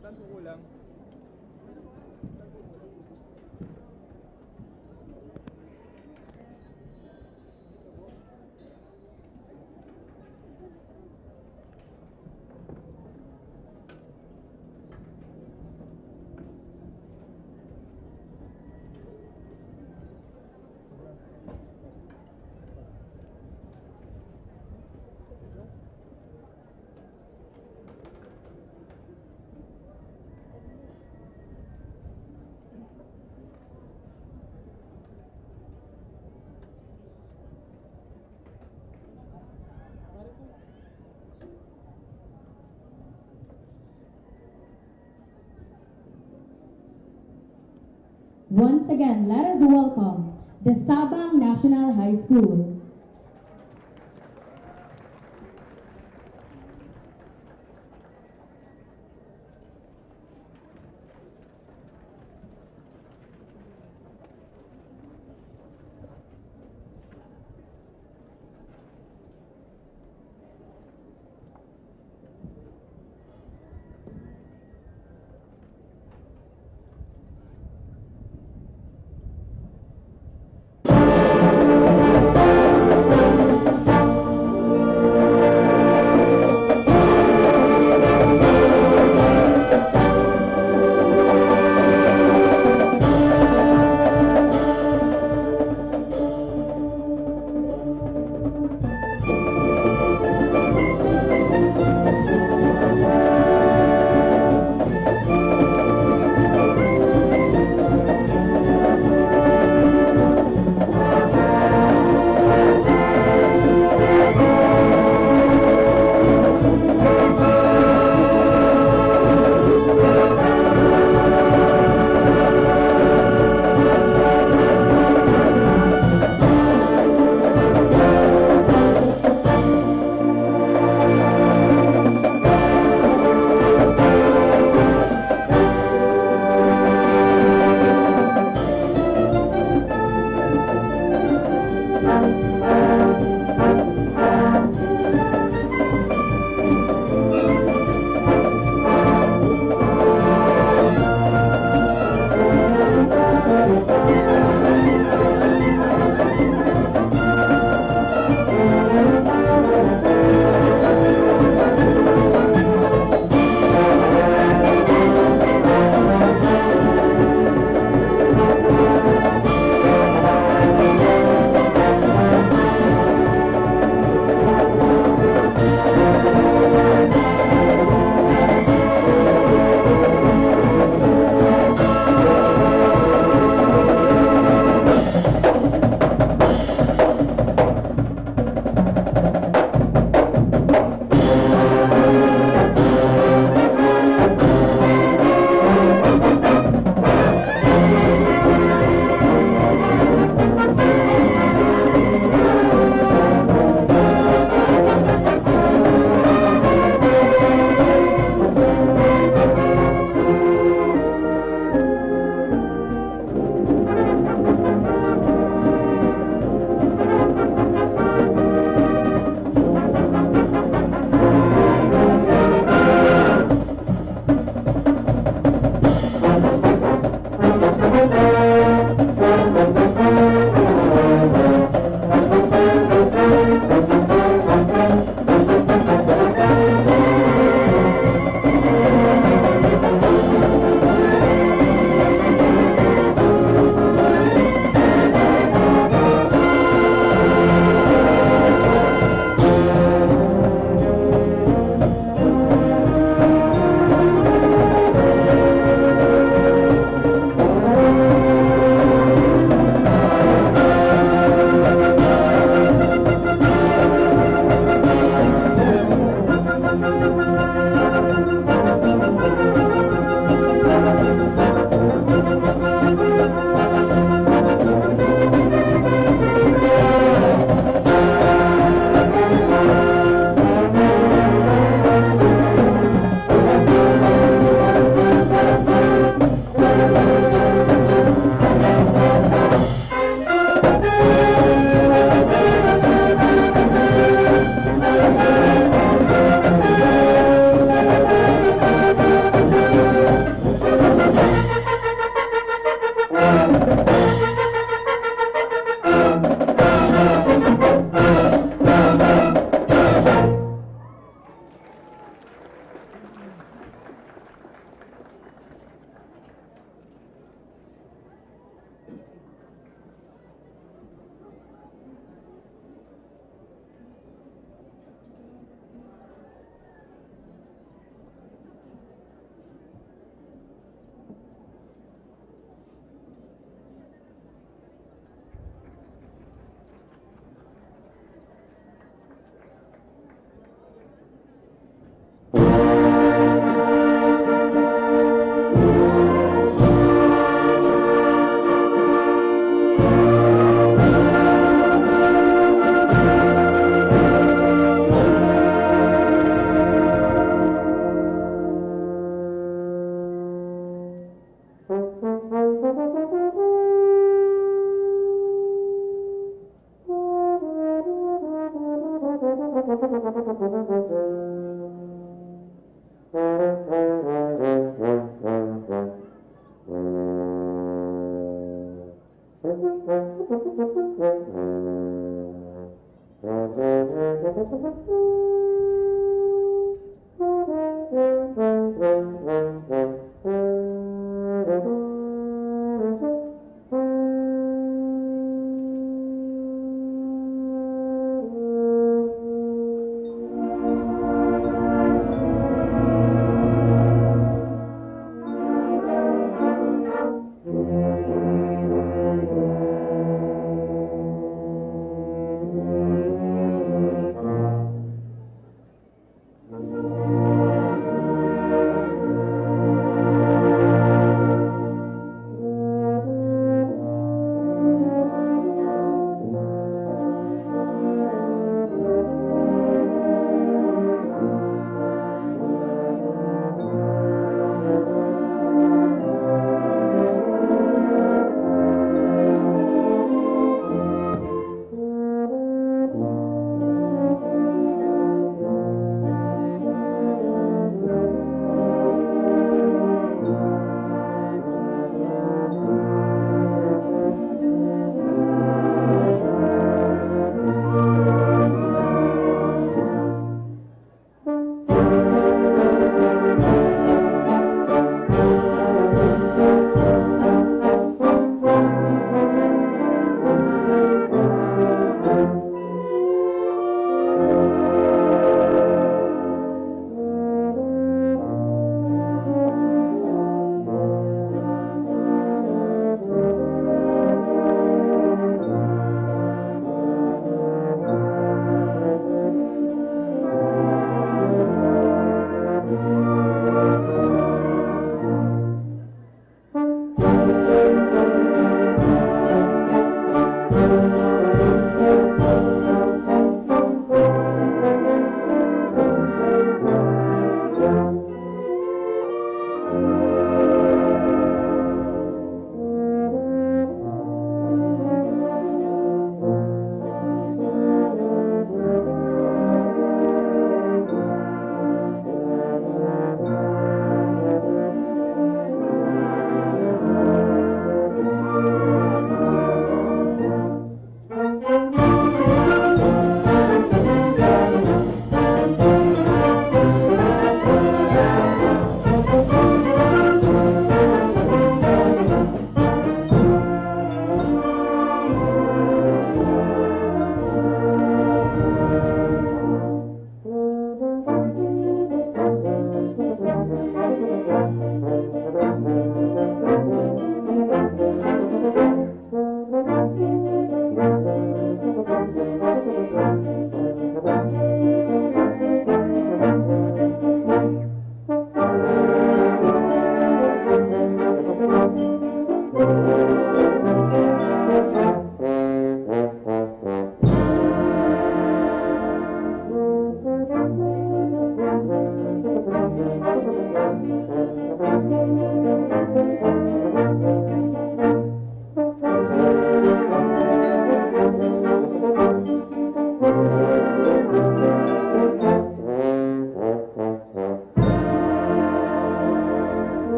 Saan po kulang? Once again, let us welcome the Sabang National High School.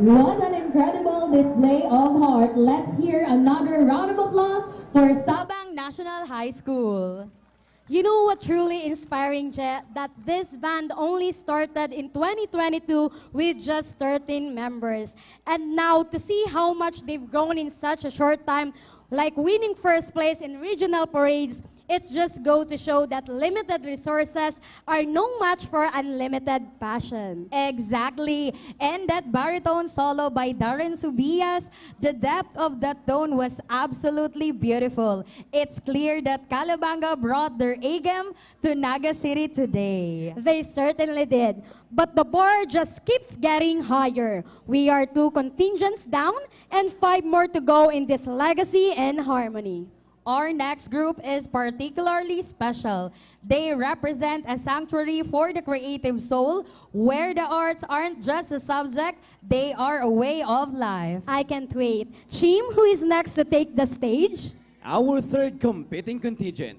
What an incredible display of heart. Let's hear another round of applause for Sabang National High School. You know what truly inspiring, Je? That this band only started in twenty twenty-two with just thirteen members. And now, to see how much they've grown in such a short time, like winning first place in regional parades, it just go to show that limited resources are no match for unlimited passion. Exactly. And that baritone solo by Darren Subias, the depth of that tone was absolutely beautiful. It's clear that Calabanga brought their A game to Naga City today. They certainly did. But the bar just keeps getting higher. We are two contingents down and five more to go in this legacy and harmony. Our next group is particularly special. They represent a sanctuary for the creative soul, where the arts aren't just a subject, they are a way of life. I can't wait. Chim, who is next to take the stage? Our third competing contingent,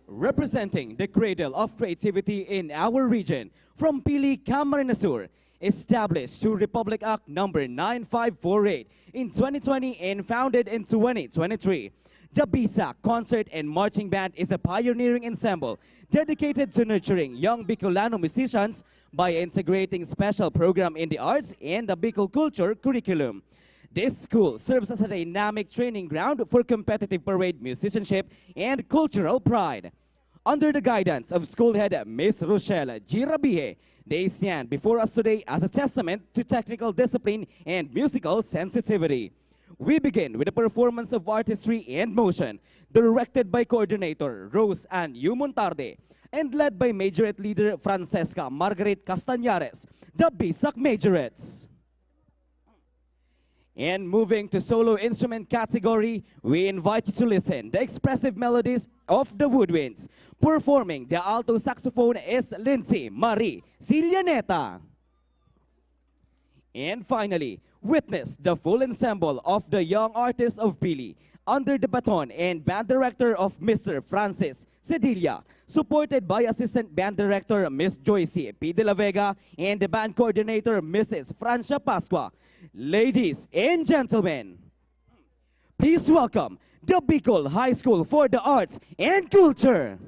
representing the cradle of creativity in our region, from Pili, Camarines Sur, established through Republic Act number nine five four eight in twenty twenty and founded in twenty twenty-three. The Bisa Concert and Marching Band is a pioneering ensemble dedicated to nurturing young Bicolano musicians by integrating special program in the arts and the Bicol culture curriculum. This school serves as a dynamic training ground for competitive parade musicianship and cultural pride. Under the guidance of school head Miss Rochelle Girabihe, they stand before us today as a testament to technical discipline and musical sensitivity. We begin with a performance of artistry and motion, directed by coordinator Rose Ann Yumontarde and led by majorette leader Francesca Margaret Castañares, the Bisak Majorettes. And moving to solo instrument category, we invite you to listen the expressive melodies of the woodwinds. Performing the alto saxophone is Lindsay Marie Sillaneta. And finally, witness the full ensemble of the young artists of Pili under the baton and band director of Mister Francis Cedilla, supported by Assistant Band Director Miss Joyce P. De La Vega and the band coordinator Missus Francia Pascua. Ladies and gentlemen, please welcome the Bicol High School for the Arts and Culture.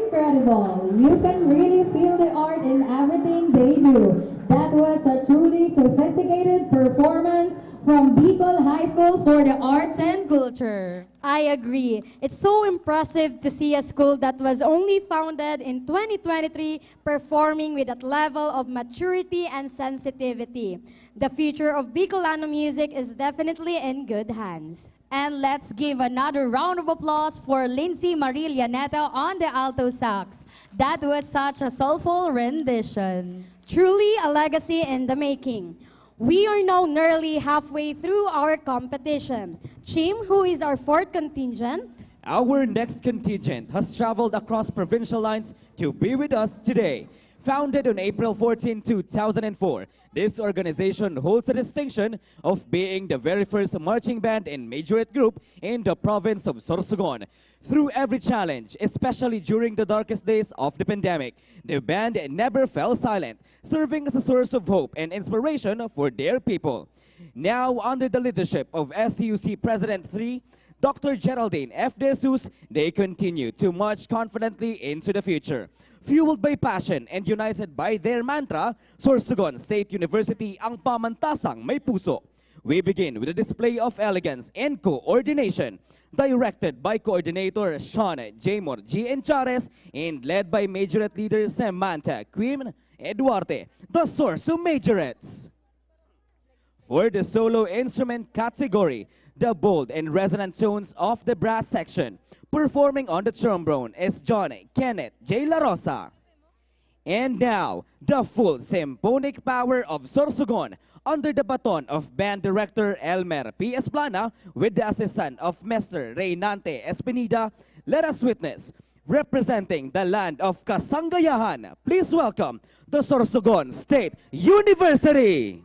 Incredible. You can really feel the art in everything they do. That was a truly sophisticated performance from Bicol High School for the Arts and Culture. I agree. It's so impressive to see a school that was only founded in twenty twenty-three performing with that level of maturity and sensitivity. The future of Bicolano music is definitely in good hands. And let's give another round of applause for Lindsay Marie Llaneta on the alto sax. That was such a soulful rendition. Truly a legacy in the making. We are now nearly halfway through our competition. Chim, who is our fourth contingent? Our next contingent has traveled across provincial lines to be with us today. Founded on April fourteen, two thousand four, this organization holds the distinction of being the very first marching band and majorette group in the province of Sorsogon. Through every challenge, especially during the darkest days of the pandemic, the band never fell silent, serving as a source of hope and inspiration for their people. Now, under the leadership of S C U C President three, Doctor Geraldine F. De Jesus, they continue to march confidently into the future. Fueled by passion and united by their mantra, Sorsogon State University ang pamantasang may puso. We begin with a display of elegance and coordination, directed by Coordinator Sean Jaymor G. Enchares and led by Majorette Leader Samantha Queen Eduarte, the Sorso Majorettes. For the solo instrument category, the bold and resonant tones of the brass section. Performing on the trombone is John Kenneth J. La Rosa. And now, the full symphonic power of Sorsogon under the baton of band director Elmer P. Esplana with the assistance of Mister Reynante Espinida. Let us witness, representing the land of Kasanggayahan, please welcome the Sorsogon State University.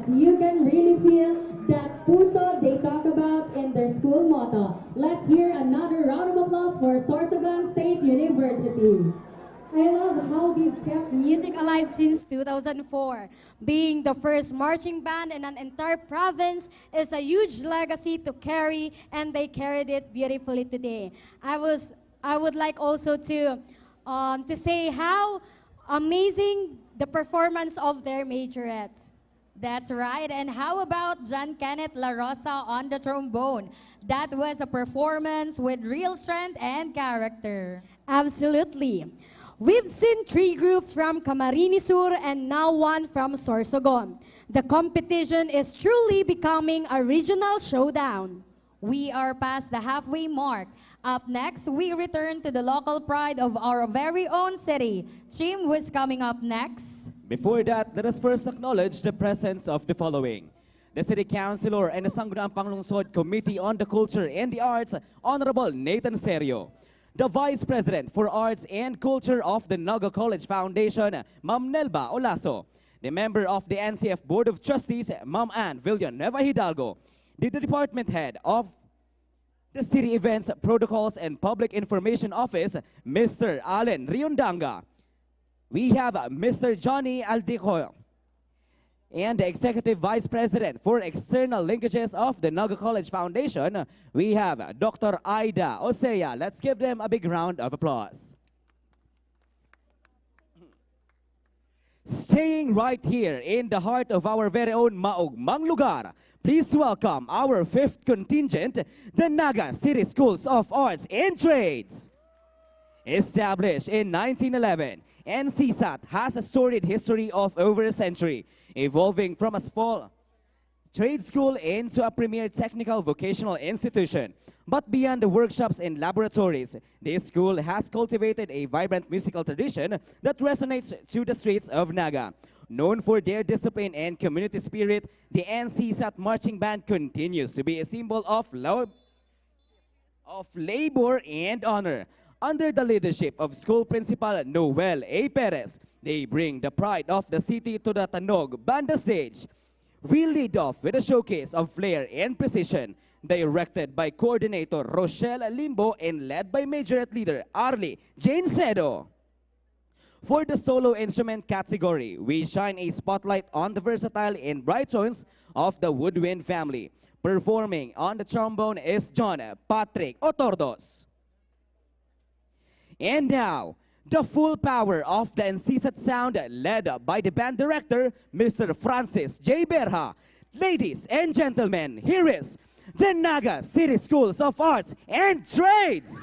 You can really feel that puso they talk about in their school motto. Let's hear another round of applause for Sorsogon State University. I love how they've kept music alive since two thousand four. Being the first marching band in an entire province is a huge legacy to carry, and they carried it beautifully today. I was, I would like also to, um, to say how amazing the performance of their majorettes. That's right. And how about John Kenneth La Rosa on the trombone? That was a performance with real strength and character. Absolutely. We've seen three groups from Camarines Sur and now one from Sorsogon. The competition is truly becoming a regional showdown. We are past the halfway mark. Up next, we return to the local pride of our very own city. Chim, who's coming up next? Before that, let us first acknowledge the presence of the following: the City Councilor and the Sangguniang Panglungsod Committee on the Culture and the Arts, Honorable Nathan Serio. The Vice President for Arts and Culture of the Naga College Foundation, Ma'am Nelba Olaso. The member of the N C F Board of Trustees, Ma'am Ann Villanueva Hidalgo. The department head of the City Events, Protocols, and Public Information Office, Mister Allen Riondanga. We have, uh, Mister Johnny Aldico. And the Executive Vice President for External Linkages of the Naga College Foundation, we have, uh, Doctor Aida Osea. Let's give them a big round of applause. Staying right here in the heart of our very own maugmang lugar, please welcome our fifth contingent, the Naga City Schools of Arts and Trades. Established in nineteen eleven, N C SAT has a storied history of over a century, evolving from a small trade school into a premier technical vocational institution. But beyond the workshops and laboratories, this school has cultivated a vibrant musical tradition that resonates through the streets of Naga. Known for their discipline and community spirit, the N C SAT Marching Band continues to be a symbol of lo-, of labor and honor. Under the leadership of school principal Noel A. Perez, they bring the pride of the city to the Tanog Banda stage. We lead off with a showcase of flair and precision, directed by coordinator Rochelle Limbo and led by majorette leader Arlie Jane Sedo. For the solo instrument category, we shine a spotlight on the versatile and bright tones of the woodwind family. Performing on the trombone is John Patrick Otordos. And now, the full power of the N C SAT sound, led by the band director, Mister Francis J. Berha. Ladies and gentlemen, here is the Naga City Schools of Arts and Trades.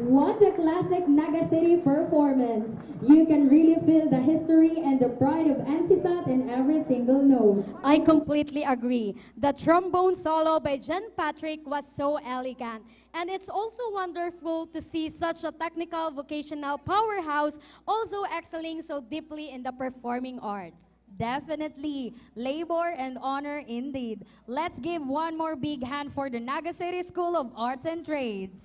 What a classic Naga City performance! You can really feel the history and the pride of N C sat in every single note. I completely agree. The trombone solo by Jen Patrick was so elegant, and it's also wonderful to see such a technical vocational powerhouse also excelling so deeply in the performing arts. Definitely. Labor and honor indeed. Let's give one more big hand for the Naga City School of Arts and Trades.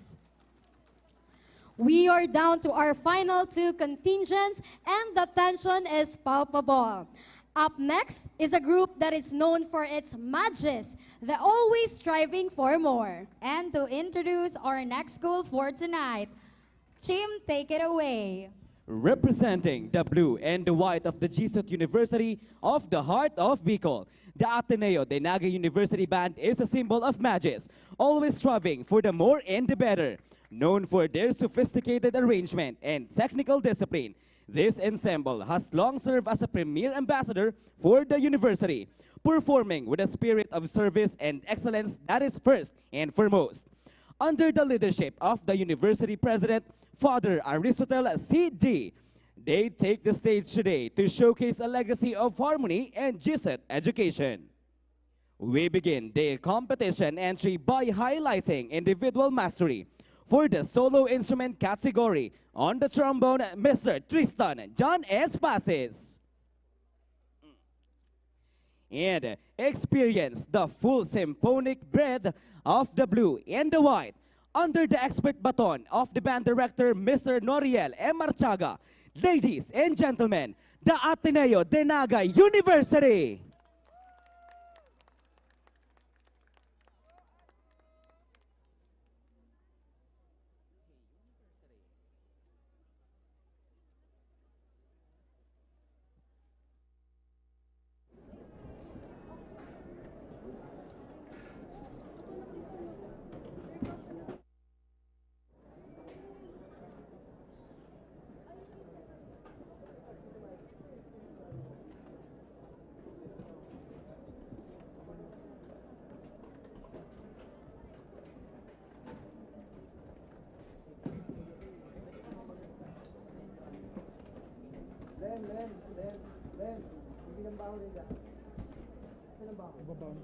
We are down to our final two contingents and the tension is palpable. Up next is a group that is known for its madges, the always striving for more. And to introduce our next school for tonight, Chim, take it away. Representing the blue and the white of the G S U T University of the Heart of Bicol, the Ateneo de Naga University Band is a symbol of madges, always striving for the more and the better. Known for their sophisticated arrangement and technical discipline, this ensemble has long served as a premier ambassador for the university, performing with a spirit of service and excellence that is first and foremost. Under the leadership of the university president, Father Aristotle C D, they take the stage today to showcase a legacy of harmony and G S U T education. We begin their competition entry by highlighting individual mastery for the solo instrument category. On the trombone, Mister Tristan John S. Pasis. And experience the full symphonic breadth of the blue and the white under the expert baton of the band director, Mister Noriel M. Archaga. Ladies and gentlemen, the Ateneo de Naga University. Len, Len, Len, Len. Hindi ng baon nila. Hindi ng baon. Ibabaw.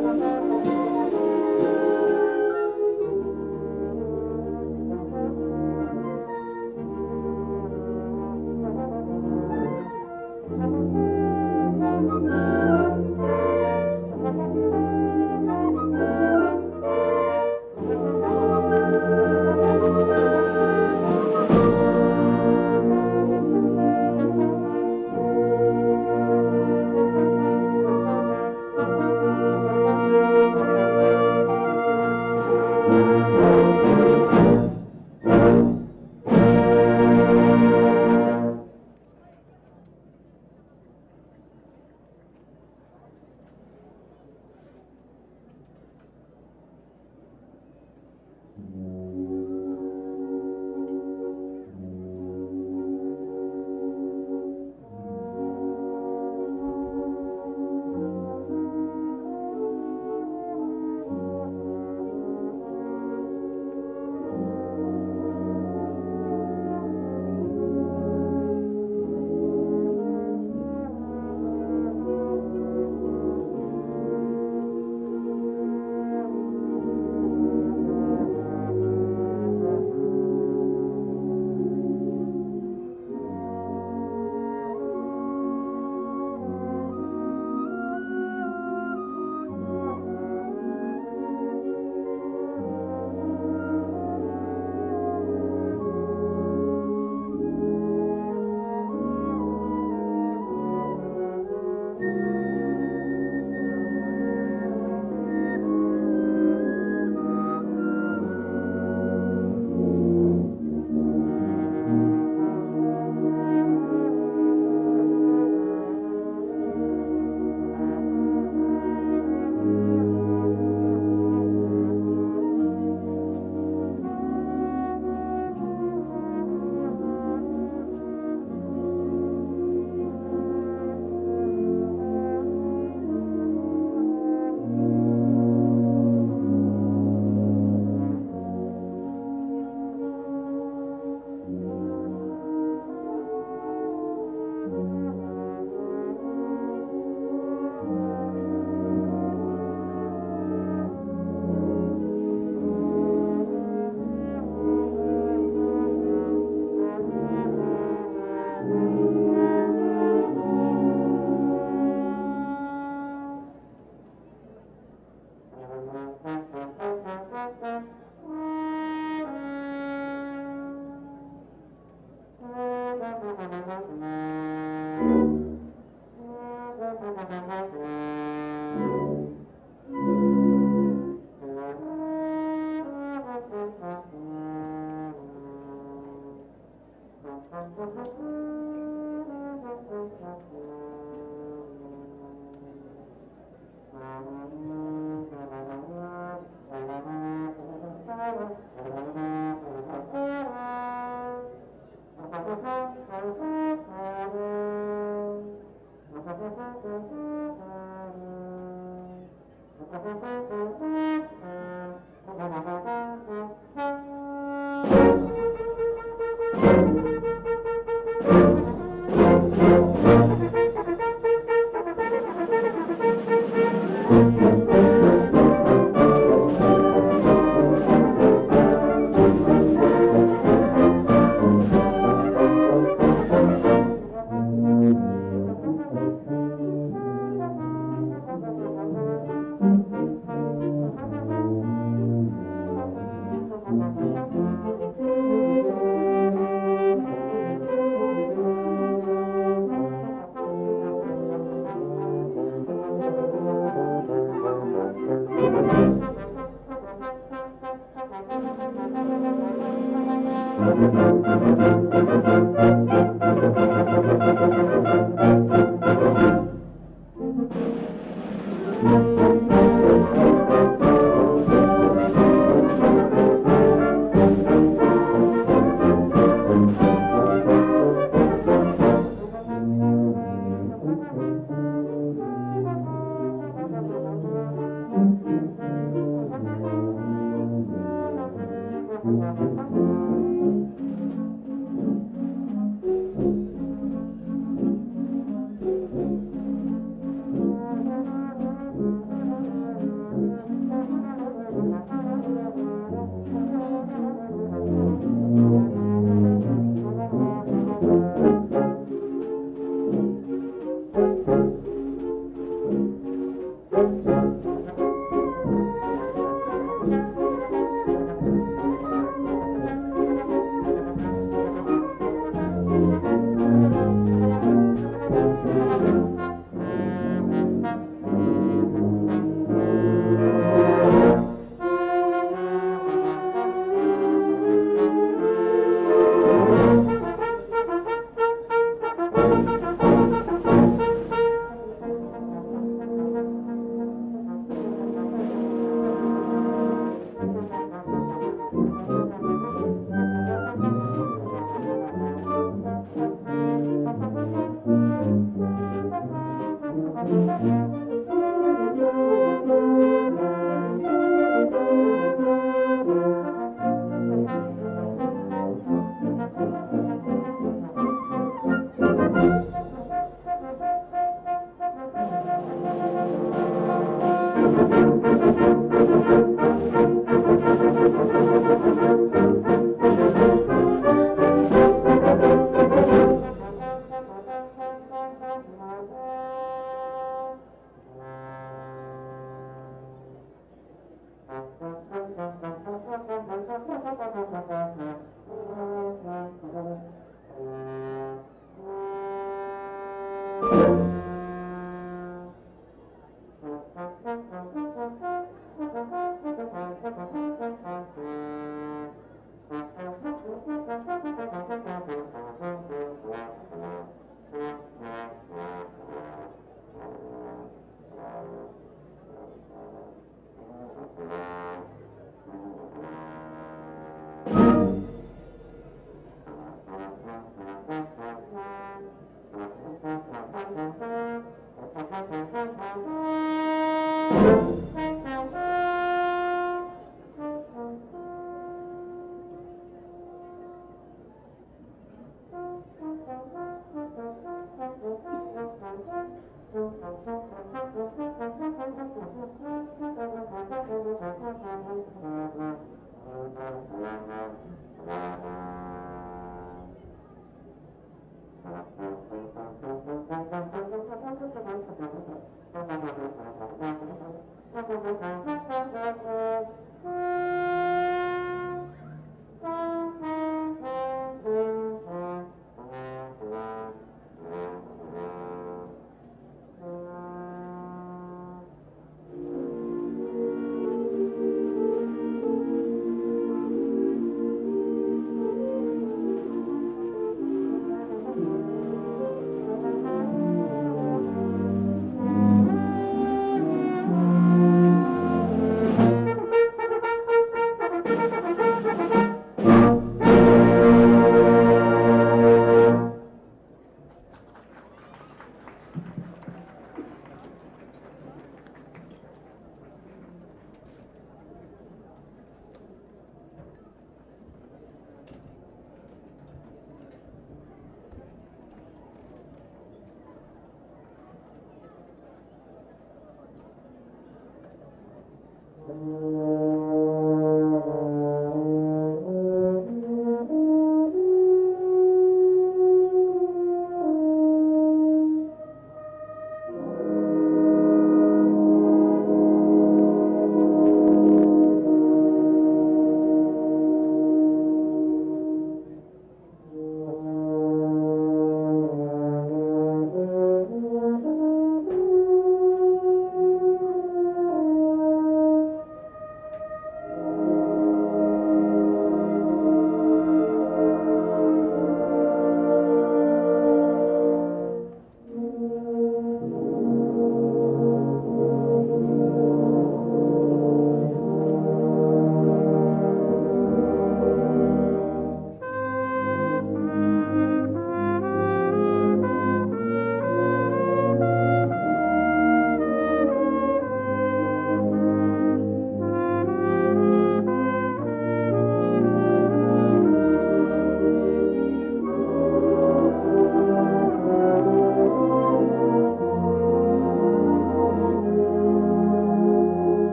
Sino?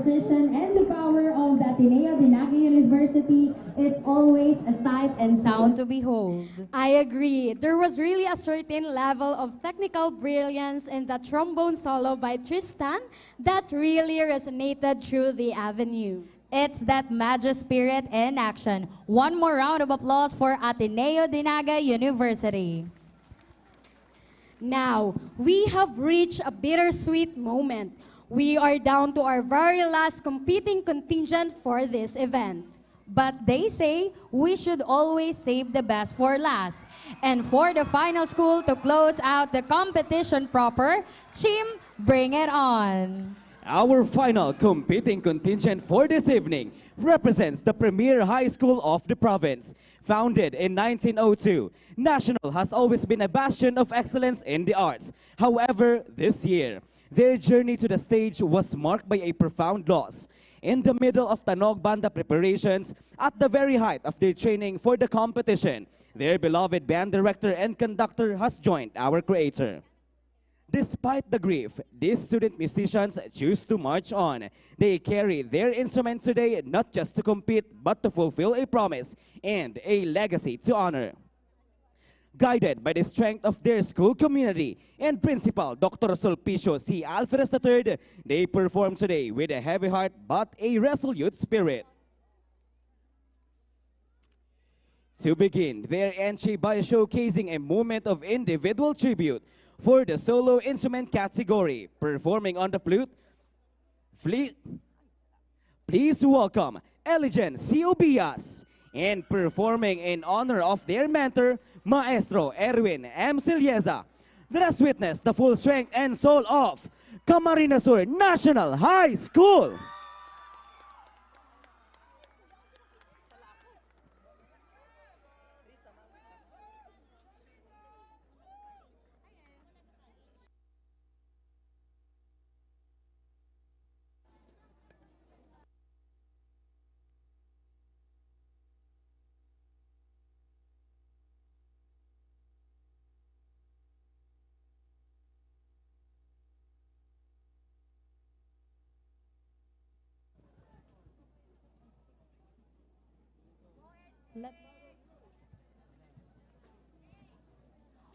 Precision and the power of the Ateneo de Naga University is always a sight and sound to behold. I agree. There was really a certain level of technical brilliance in that trombone solo by Tristan that really resonated through the avenue. It's that Magus spirit in action. One more round of applause for Ateneo de Naga University. Now, we have reached a bittersweet moment. We are down to our very last competing contingent for this event. But they say we should always save the best for last. And for the final school to close out the competition proper, Chim, bring it on. Our final competing contingent for this evening represents the premier high school of the province. Founded in nineteen oh two, National has always been a bastion of excellence in the arts. However, this year, their journey to the stage was marked by a profound loss. In the middle of Tanog Banda preparations, at the very height of their training for the competition, their beloved band director and conductor has joined our creator. Despite the grief, these student musicians choose to march on. They carry their instrument today not just to compete, but to fulfill a promise and a legacy to honor. Guided by the strength of their school community and Principal Doctor Sulpicio C. Alferez the third, they perform today with a heavy heart but a resolute spirit. To begin their entry by showcasing a moment of individual tribute for the solo instrument category, performing on the flute, fle-, please welcome Eligen C. Obias, and performing in honor of their mentor, Maestro Erwin M. Cilieza. Let us witness the full strength and soul of Camarines Sur National High School.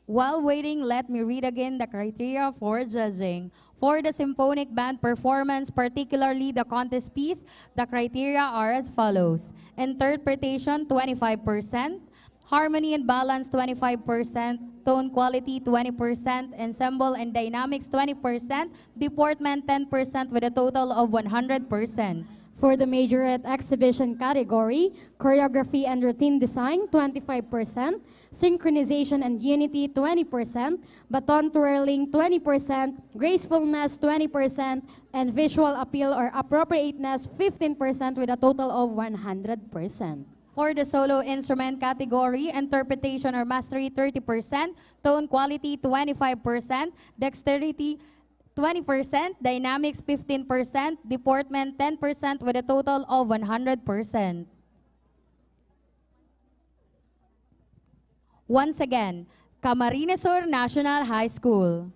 While waiting, let me read again the criteria for judging. For the symphonic band performance, particularly the contest piece, the criteria are as follows. Interpretation, twenty-five percent. Harmony and balance, twenty-five percent. Tone quality, twenty percent. Ensemble and dynamics, twenty percent. Deportment, ten percent, with a total of one hundred percent. For the majorette exhibition category, choreography and routine design, twenty-five percent. Synchronization and unity, twenty percent. Baton twirling, twenty percent. Gracefulness, twenty percent. And visual appeal or appropriateness, fifteen percent, with a total of one hundred percent. For the solo instrument category, interpretation or mastery, thirty percent, tone quality, twenty-five percent, dexterity, twenty percent, dynamics, fifteen percent, deportment, ten percent, with a total of one hundred percent. Once again, Camarines Sur National High School.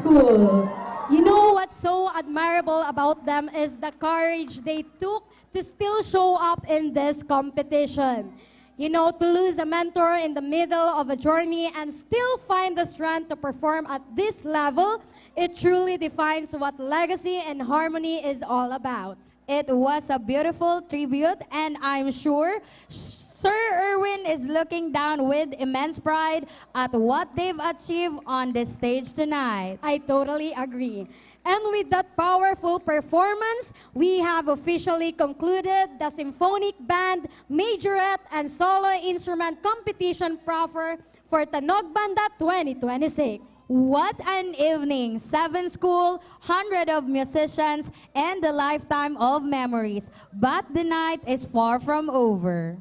school. You know what's so admirable about them is the courage they took to still show up in this competition. You know, to lose a mentor in the middle of a journey and still find the strength to perform at this level, it truly defines what legacy and harmony is all about. It was a beautiful tribute, and I'm sure Sir Erwin is looking down with immense pride at what they've achieved on the stage tonight. I totally agree. And with that powerful performance, we have officially concluded the Symphonic Band, Majorette, and Solo Instrument Competition Proper for Tanog Banda twenty twenty-six. What an evening! Seven school, hundred of musicians, and a lifetime of memories. But the night is far from over.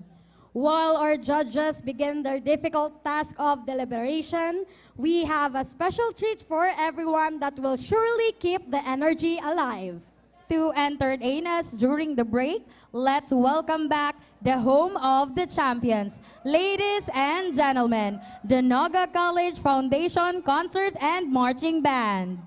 While our judges begin their difficult task of deliberation, we have a special treat for everyone that will surely keep the energy alive. To entertain us during the break, let's welcome back the home of the champions. Ladies and gentlemen, the Naga College Foundation Concert and Marching Band.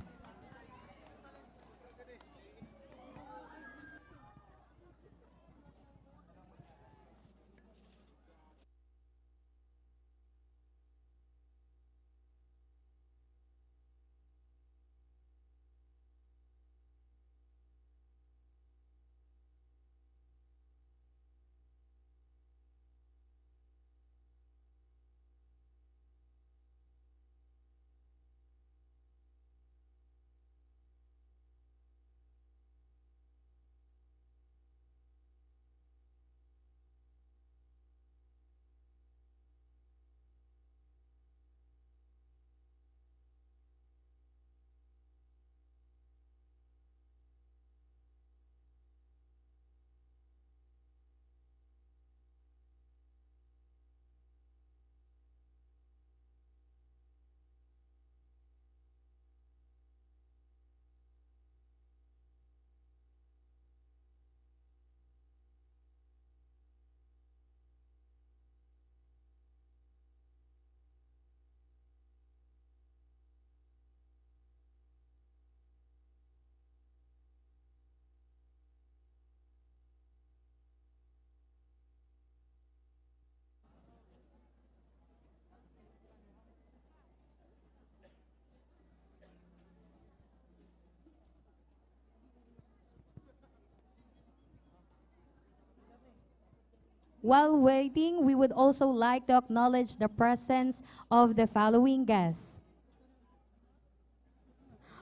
While waiting, we would also like to acknowledge the presence of the following guests.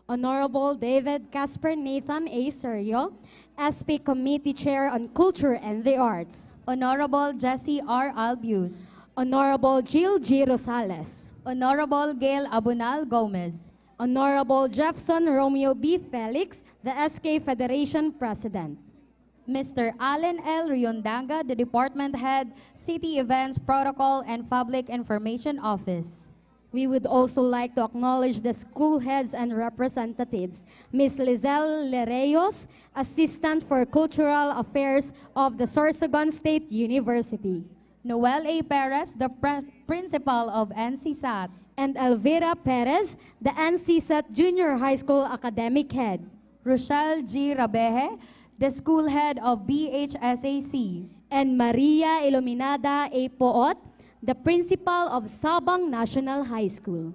Honorable David Casper Nathan A. Serio, S P Committee Chair on Culture and the Arts. Honorable Jesse R. Albius. Honorable Jill G. Rosales. Honorable Gail Abunal Gomez. Honorable Jefferson Romeo B. Felix, the S K Federation President. Mister Allen L. Riondanga, the Department Head, City Events, Protocol, and Public Information Office. We would also like to acknowledge the school heads and representatives, Miss Lizelle Lereyos, Assistant for Cultural Affairs of the Sorsogon State University. Noel A. Perez, the pres-, principal of N C SAT. And Elvira Perez, the N C SAT Junior High School academic head. Rochelle G. Rabeje, the school head of B H S A C. And Maria Iluminada A. Poot, the principal of Sabang National High School.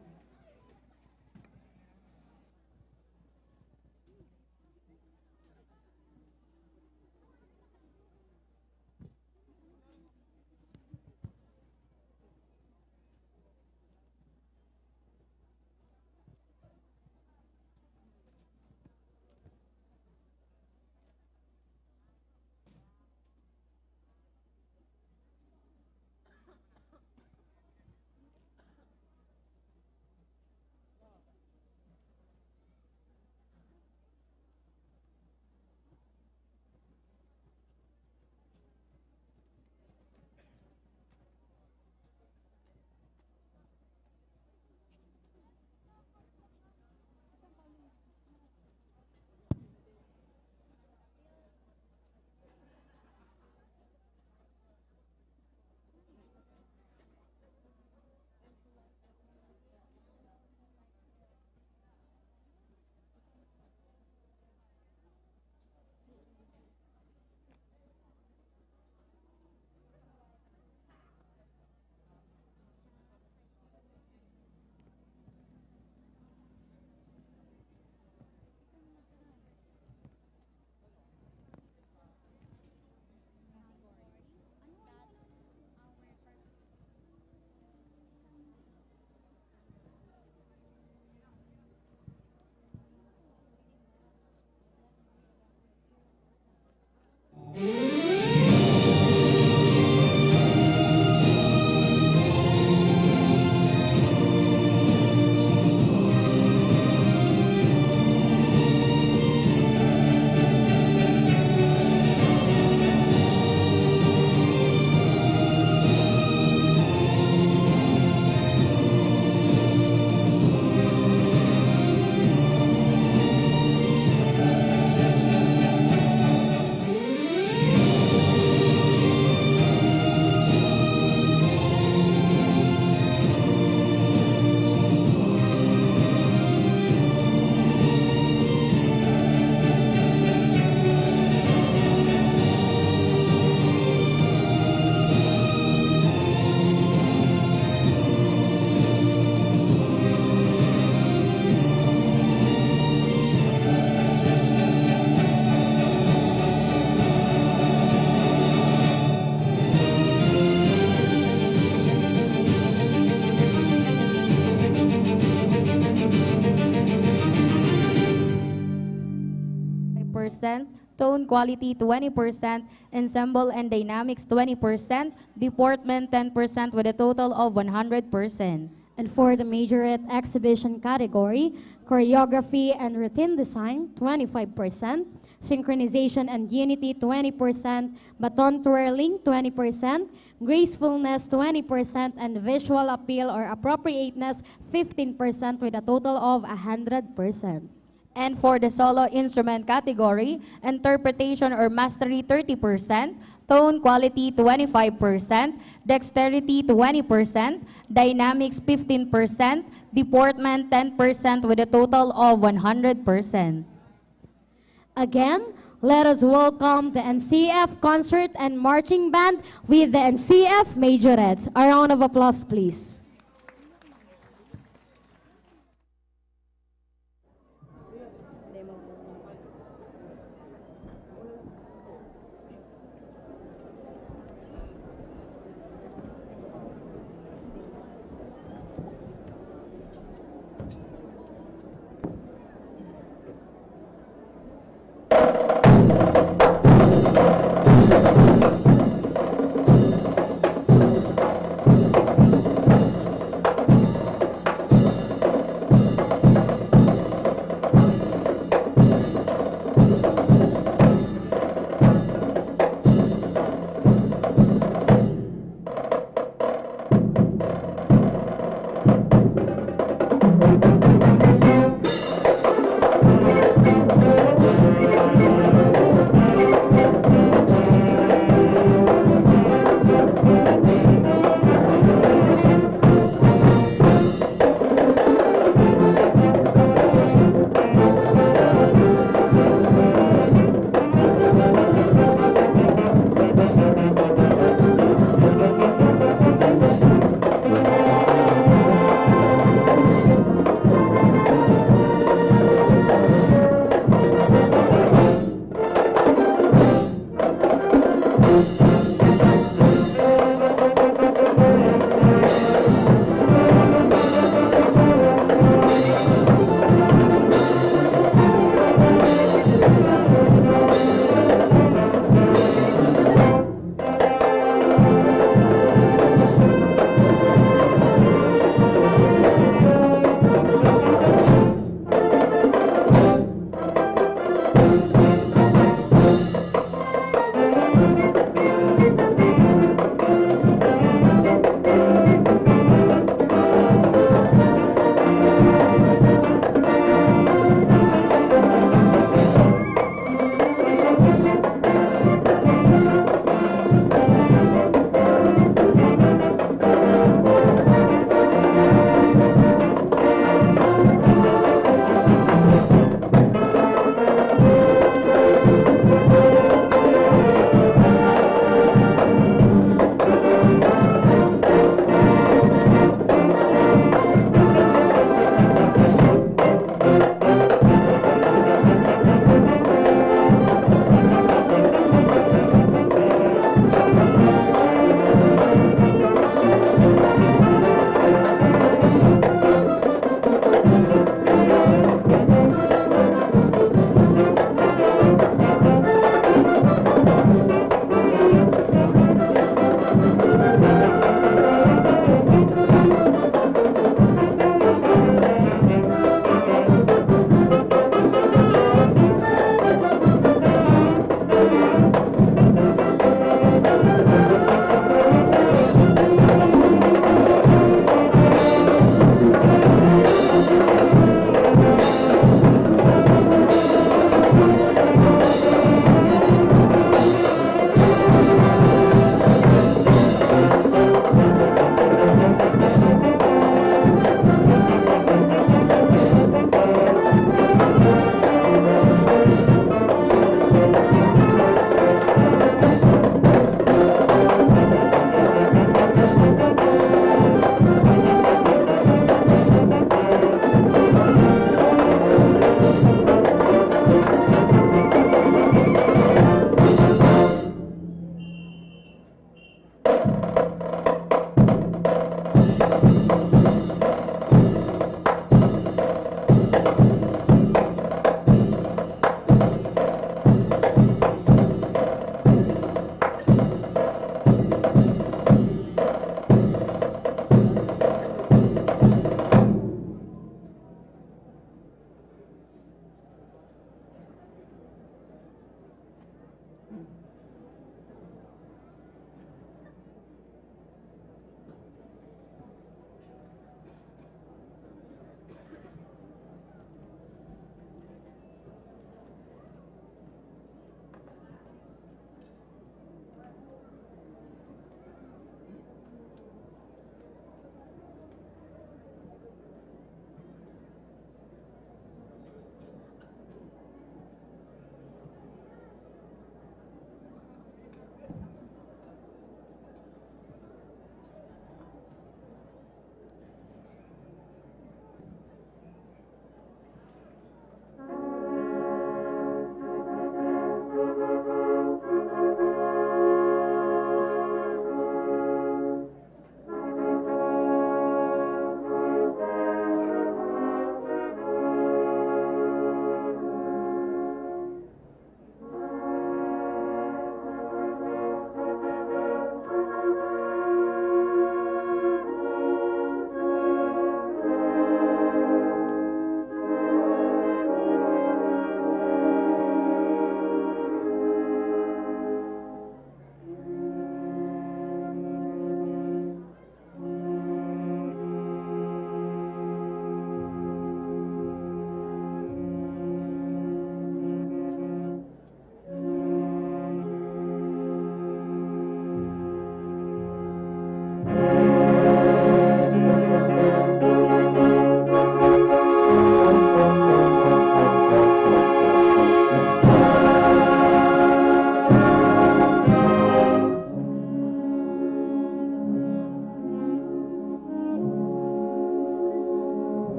percent, tone quality twenty percent, ensemble and dynamics twenty percent, deportment ten percent, with a total of one hundred percent. And for the majorette exhibition category, choreography and routine design, twenty-five percent, synchronization and unity, twenty percent, baton twirling, twenty percent, gracefulness, twenty percent, and visual appeal or appropriateness, fifteen percent, with a total of one hundred percent. And for the solo instrument category, interpretation or mastery thirty percent, tone quality twenty-five percent, dexterity twenty percent, dynamics fifteen percent, deportment ten percent, with a total of one hundred percent. Again, let us welcome the N C F Concert and Marching Band with the N C F Majorettes. A round of applause, please.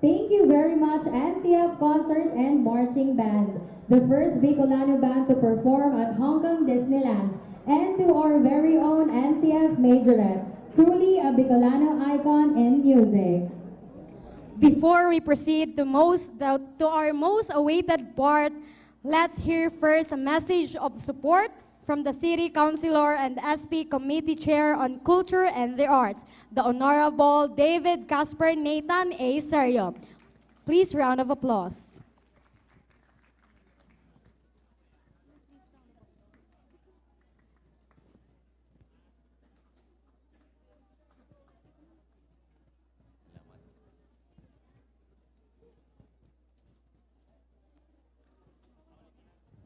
Thank you very much, N C F Concert and Marching Band, the first Bicolano band to perform at Hong Kong Disneyland, and to our very own N C F Majorette, truly a Bicolano icon in music. Before we proceed to most, the, to our most awaited part, let's hear first a message of support from the City Councilor and S P Committee Chair on Culture and the Arts, the Honorable David Casper Nathan A. Serio. Please, round of applause.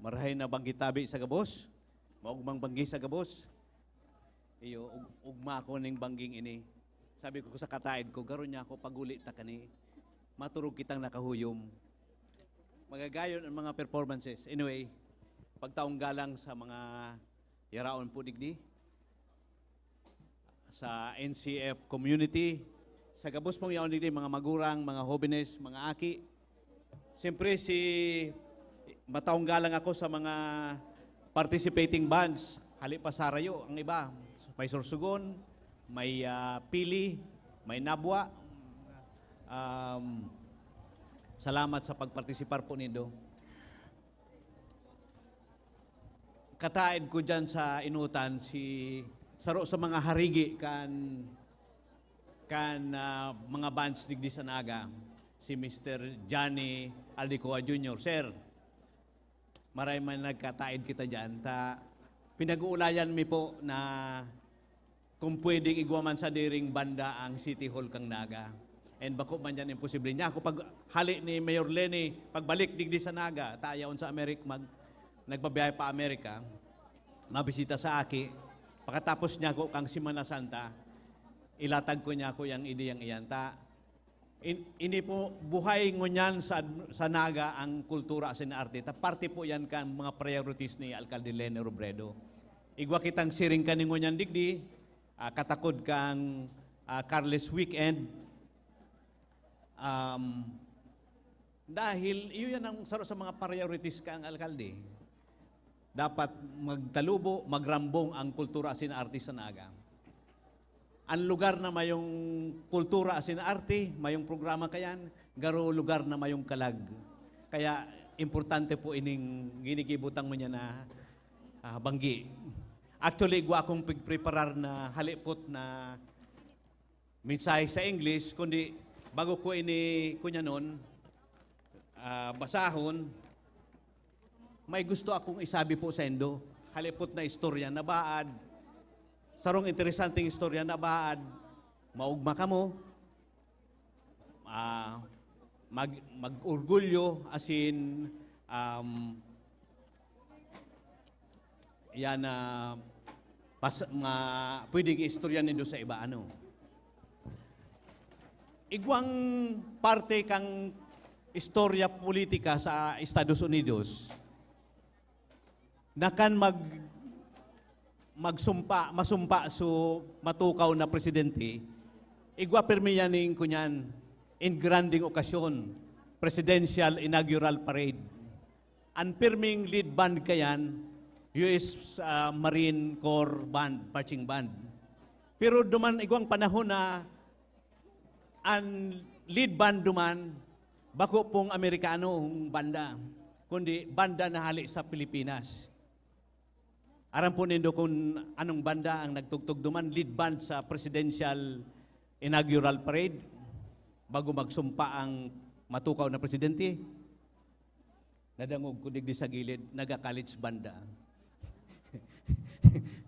Marahay na banggi tabi sa gabos, maugmang banggi sa gabos. Iyo, ug-, ugma ko ning bangging ini. Sabi ko sa kataed ko, "Garo niya ako, paguli ta kani. Maturog kitang nakahuyom." Magagayon ang mga performances. Anyway, pagtaong galang sa mga yaraon po digdi, sa N C F community, sa gabos pong yaon digdi, mga magurang, mga hobenes, mga aki. Siyempre, si, mataong galang ako sa mga participating bands. Hali pa sa rayo, ang iba, may Sorsogon, may, ah, Pili, may Nabwa. Um, salamat sa pagpartisipar po nindo. Kataed ko diyan sa Inutan, si saro sa mga harigi kan, kan, ah, mga bands digdi sa Naga, si Mister Johnny Aldecoa Junior. "Sir, maray man nagkataed kita diyan, ta pinag-uulayan mi po na kung pwedeng igwa man sadiring banda ang City Hall kan Naga. And bako man yan imposible." Niya ako pag hali ni Mayor Leni, pagbalik digdi sa Naga, ta yaon sa Amerik-, mag-, nagbabiyahe pa Amerika, mabisita sa aki. Pakatapos niya ako kang Semana Santa, ilatag ko niya ako yang ideyang iyan. Ta, in-, ini po, buhay ngunyan sa, sa Naga ang kultura asin arte. Ta, parte po yan kan mga priorities ni Alcalde Leni Robredo. Igwa kitang siring kani ngunyan digdi, ah, katakod kang, ah, Carles Weekend. Um, dahil iyo yan ang saro sa mga priorities kang alkalde. Dapat magtalubo, magrambong ang kultura asin arte sa Naga. Ang lugar na mayong kultura asin arte, mayong programa kayan, garo lugar na mayong kalag. Kaya importante po ining ginigibo tang ngunyan na, ah, banggi. Actually, igwa akong pigpreparar na halipot na mensahe sa English, kundi bago ko ini kunyanon, ah, basahon, may gusto akong isabi po saindo. Halipot na istorya na baad. Sarong interesanteng istorya na baad. Maugma kamo. Ah, mag-, mag-orgulyo, asin, um, yan na pas-, ma-, pwedeng istorya nindo sa iba, ano. Igwang parte kang istorya politika sa Estados Unidos na kan mag-, magsumpa, masumpa so matukaw na presidente, igwa pirmi yan ning kunyan, in granding okasyon, presidential inaugural parade. An pirming lead band kayan, U S, ah, Marine Corps Band, marching band. Pero duman igwang panahon na an lead band duman, bako pong Amerikano banda, kundi banda na hali sa Pilipinas. Aram po nindo kung anong banda ang nagtugtog duman, lead band sa presidential inaugural parade, bago magsumpa ang matukaw na presidente? Nadangog ko digdi sa gilid, Naga College Banda.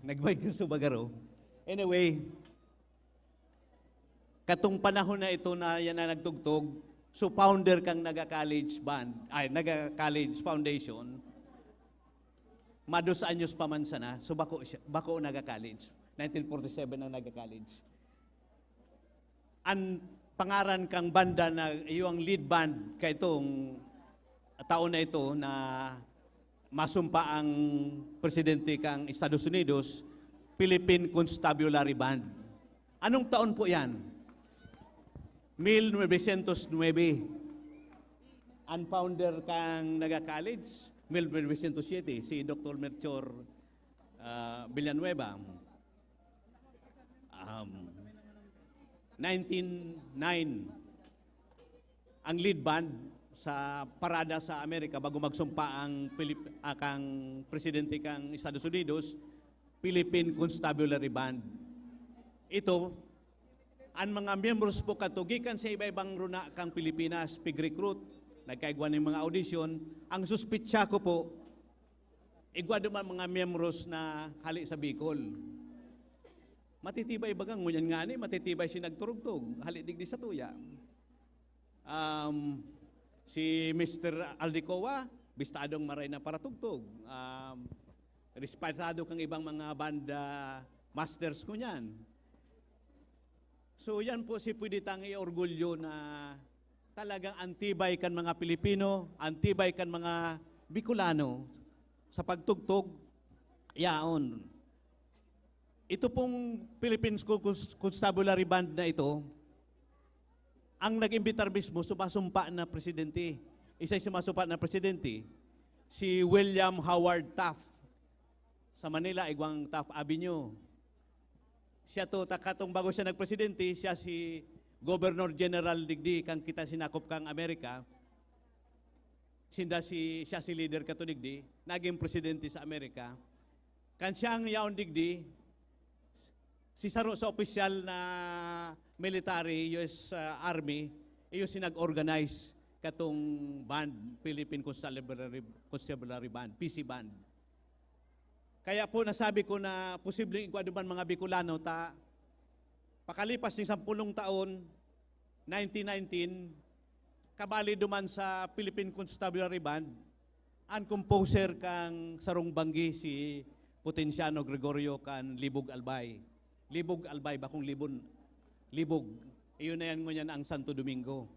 Nagbayad ko sa bagaro. Anyway, katong panahon na ito na yan na nagtugtog, so founder kang Naga College Band, ay, Naga College Foundation, mados anyos pa man sana, so bako siya, bako Naga College. Nineteen forty-seven ang Naga College. An pangaran kang banda na iyo ang lead band kaitong taon na ito na masumpa ang presidente kang Estados Unidos, Philippine Constabulary Band. Anong taon po yan? Mil novecientos nuebe. Ang founder kang Naga College, mil novecientos siyete, si Doktor Melchor, ah, Villanueva. Um, nineteen nine, ang lead band sa parada sa Amerika bago magsumpa ang Pilip-, ah, kang presidente kang Estados Unidos, Philippine Constabulary Band. Ito, ang mga miyembros po kato gikan sa iba-ibang runa kang Pilipinas, pig-recruit, nagkaigwa ning mga audition. Ang suspitsa ko po, igwa duman mga miyembros na hali sa Bicol. Matitibay baga, ngunyan ngani, matitibay si nagturugtog, hali digdi sa tuya. Um, si Mister Aldecoa, bistadong maray na paratugtog. Um, respetado kang ibang mga banda masters ko niyan. So, yan po si pwede tang iorgulyo na talagang antibay kan mga Pilipino, antibay kan mga Bicolano sa pagtugtog, yaon. Ito pong Philippines Cons-, Constabulary Band na ito, ang nag-imbitar mismo, sumasumpa na presidente. Isa'y sumasumpa na presidente, si William Howard Taft. Sa Manila, igwang Taft Avenue. Siya to, ta-, katong bago siya nagpresidente, siya si Governor General digdi, kan kita sinakop kang Amerika. Sinda si, siya si leader kato digdi, naging presidente sa Amerika. Kan siya ang yaon digdi, si saro sa opisyal na military, U S, ah, Army, iyo si nag-organize katong band, Philippine Constabulary, Constabulary Band, P C Band. Kaya po nasabi ko na posibleng igwa duman mga Bicolano ta pakalipas ning sampulong taon, nineteen nineteen, kabali duman sa Philippine Constabulary Band, an composer kan sarong banggi si Potenciano Gregorio kan Libog Albay. Libog Albay, bakong Libon, Libog. Iyon na yan ngunyan ang Santo Domingo.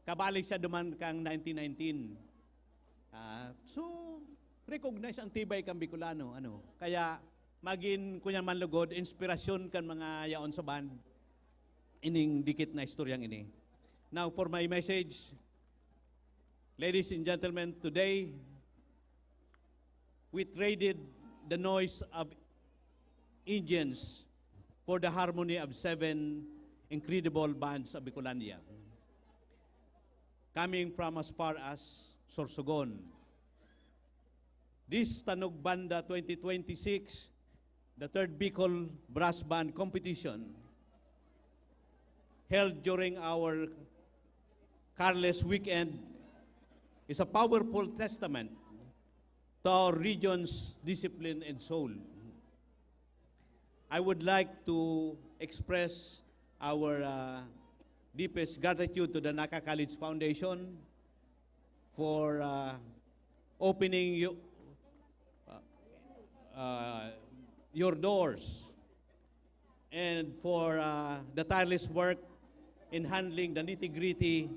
Kabali siya duman kan nineteen nineteen. Ah, so, recognize ang tibay kan Bicolano, ano. Kaya, magin, kunyan man lugod, inspirasyon kan mga yaon sa band, ining dikit na istoryang ini. Now, for my message, ladies and gentlemen, today, we traded the noise of engines for the harmony of seven incredible bands of Bicolandia, coming from as far as Sorsogon. This Tanog Banda twenty twenty-six, the third Bicol Brass Band Competition, held during our Carles Weekend, is a powerful testament to our region's discipline and soul. I would like to express our, uh, deepest gratitude to the Naga College Foundation for, uh, opening you, uh, uh, your doors and for, uh, the tireless work in handling the nitty-gritty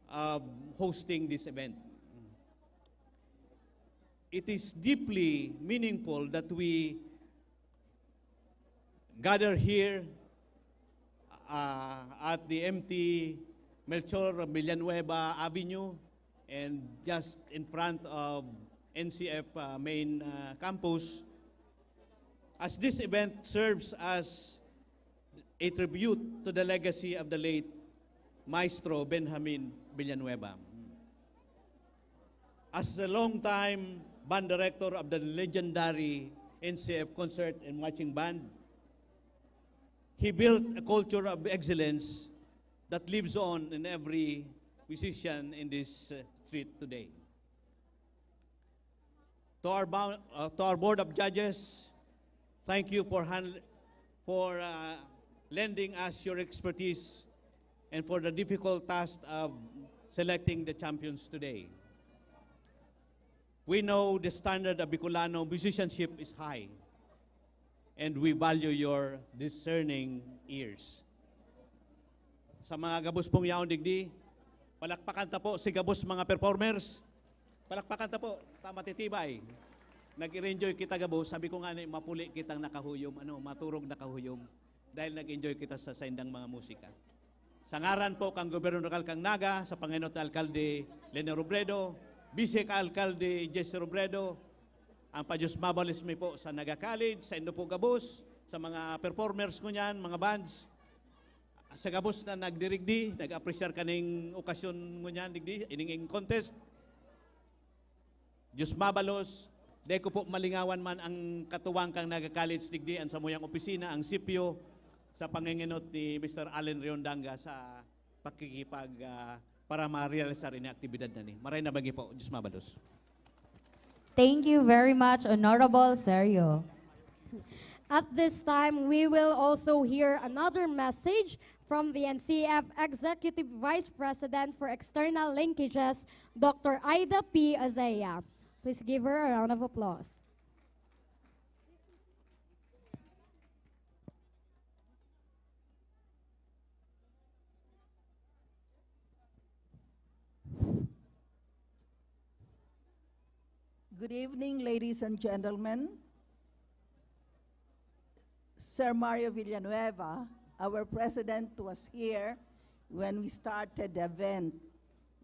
of hosting this event. It is deeply meaningful that we gather here, uh, at the M T Melchor Villanueva Avenue and just in front of N C F, uh, main, uh, campus, as this event serves as a tribute to the legacy of the late Maestro Benjamin Villanueva. As a long-time band director of the legendary N C F Concert and Marching Band, he built a culture of excellence that lives on in every musician in this, uh, street today. To our bou-, uh, to our Board of Judges, thank you for hand-, for, uh, lending us your expertise and for the difficult task of selecting the champions today. We know the standard of Bicolano musicianship is high, and we value your discerning ears. Sa mga gabos pong yaon digdi, palakpakan ta po si gabos mga performers. Palakpakan ta po, ta matitibay. Nag-enjoy kita gabos, sabi ko nga ni, mapuli kitang nakahuyom, ano, maturog nakahuyom, dahil nag-enjoy kita sa saindang mga musika. Sa ngaran po kan Gobyerno Lokal kan Naga, sa pangenot ni Alkalde Leni Robredo, Vice Alkalde Jesse Robredo, ang pa-Diyos mabalos mi po sa Naga College, sa indo po gabos, sa mga performers ko niyan, mga bands, sa gabos na nagdirigdi, nag-apresyar kaning okasyon ngunyan digdi, ining contest. Diyos mabalos, di ko po malingawan man ang katuwang kang Naga College digdi, ang samuyang opisina, ang sipyo, sa pangengenot ni Mister Allen Riondanga sa pakikipag, ah, para ma-realisar ini aktibidad na ni. Maray na bagi po, Diyos mabalos. Thank you very much, Honorable Sergio. At this time, we will also hear another message from the N C F Executive Vice President for External Linkages, Doctor Ida P. Azea. Please give her a round of applause. Good evening, ladies and gentlemen. Sir Mario Villanueva, our president, was here when we started the event,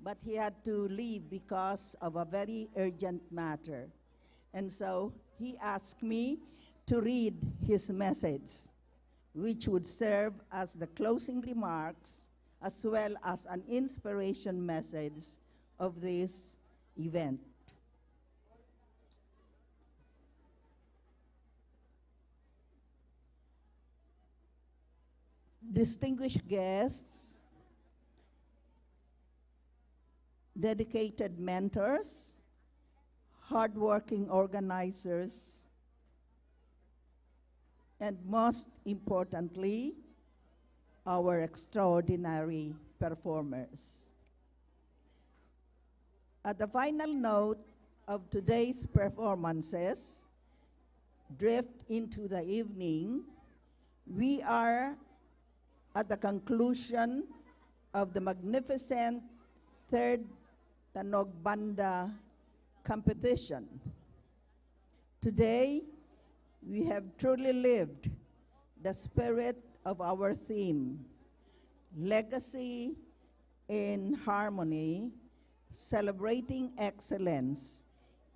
but he had to leave because of a very urgent matter. And so he asked me to read his message, which would serve as the closing remarks as well as an inspiration message of this event. Distinguished guests, dedicated mentors, hardworking organizers, and most importantly, our extraordinary performers. At the final note of today's performances, drift into the evening, we are at the conclusion of the magnificent third Tanog Banda competition. Today, we have truly lived the spirit of our theme, Legacy in Harmony, celebrating excellence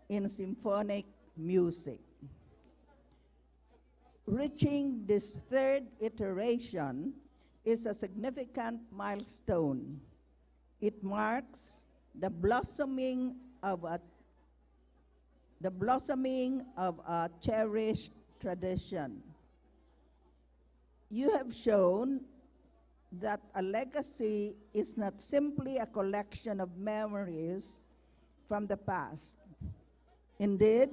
in symphonic music. Reaching this third iteration is a significant milestone. It marks the blossoming of a, the blossoming of a cherished tradition. You have shown that a legacy is not simply a collection of memories from the past. Indeed,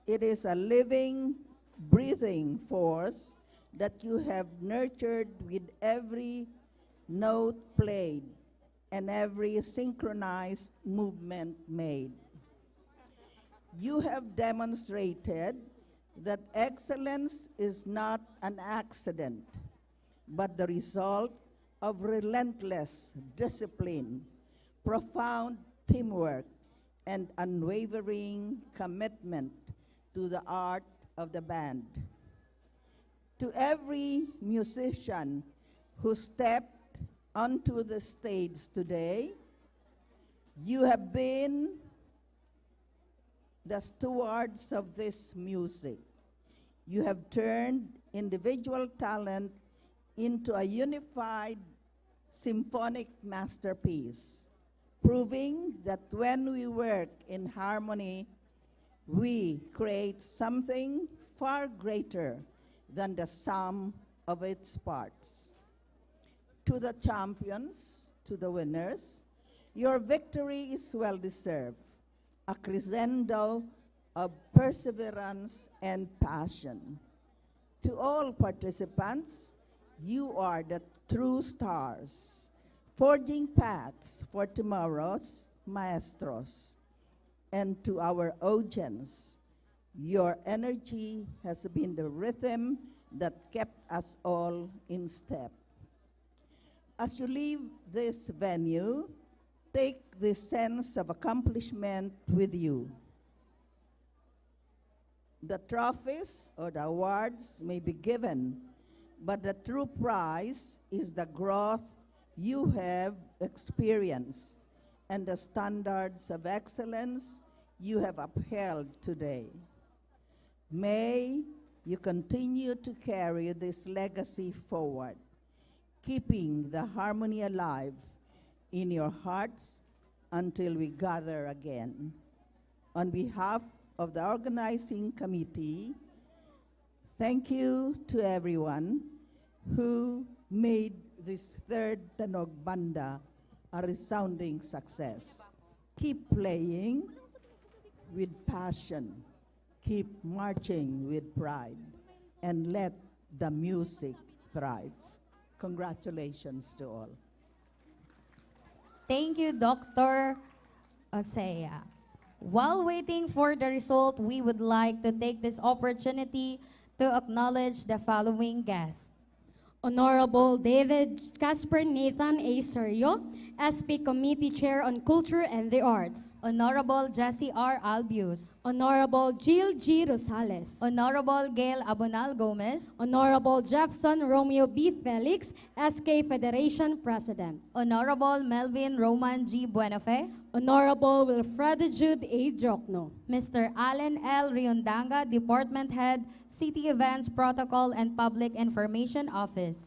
it is a living, breathing force that you have nurtured with every note played and every synchronized movement made. You have demonstrated that excellence is not an accident, but the result of relentless discipline, profound teamwork, and unwavering commitment to the art of the band. To every musician who stepped onto the stage today, you have been the stewards of this music. You have turned individual talent into a unified symphonic masterpiece, proving that when we work in harmony, we create something far greater than the sum of its parts. To the champions, to the winners, your victory is well deserved, a crescendo of perseverance and passion. To all participants, you are the true stars, forging paths for tomorrow's maestros. And to our audience, your energy has been the rhythm that kept us all in step. As you leave this venue, take this sense of accomplishment with you. The trophies or the awards may be given, but the true prize is the growth you have experienced and the standards of excellence you have upheld today. May you continue to carry this legacy forward, keeping the harmony alive in your hearts until we gather again. On behalf of the organizing committee, thank you to everyone who made this third Tanog Banda a resounding success. Keep playing with passion. Keep marching with pride. And let the music thrive. Congratulations to all. Thank you, Doctor Osea. While waiting for the result, we would like to take this opportunity to acknowledge the following guests. Honorable David Casper Nathan A. Serio, S P Committee Chair on Culture and the Arts. Honorable Jesse R. Albius. Honorable Jill G. Rosales. Honorable Gail Abonal Gomez. Honorable Jefferson Romeo B. Felix, S K Federation President. Honorable Melvin Roman G. Buenafe. Honorable Wilfredo Jude A. Diokno. Mister Allen L. Riondanga, Department Head, City Events, Protocol, and Public Information Office.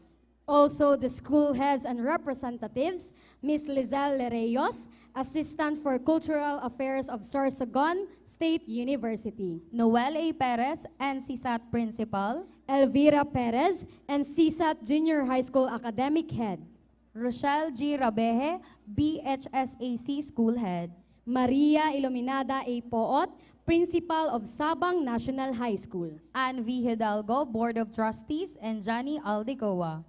Also, the school heads and representatives, Miss Lizelle Lereyos, Assistant for Cultural Affairs of Sorsogon State University. Noel A. Perez, N C SAT Principal. Elvira Perez, N C SAT Junior High School Academic Head. Rochelle G. Rabeje, B H S A C School Head. Maria Iluminada A. Poot, Principal of Sabang National High School. Ann V. Hidalgo, Board of Trustees, and Johnny Aldecoa.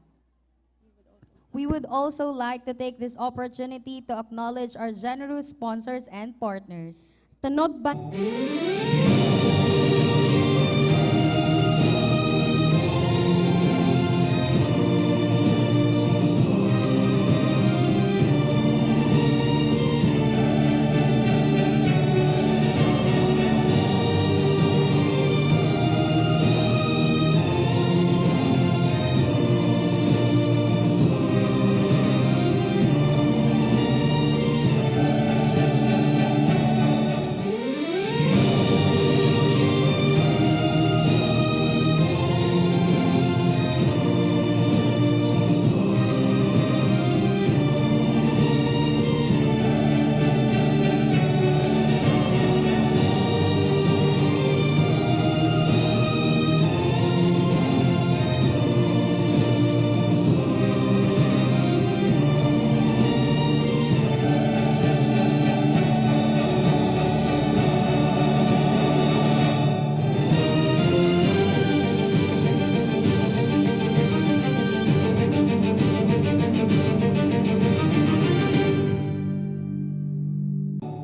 We would also like to take this opportunity to acknowledge our generous sponsors and partners. Tanog ba?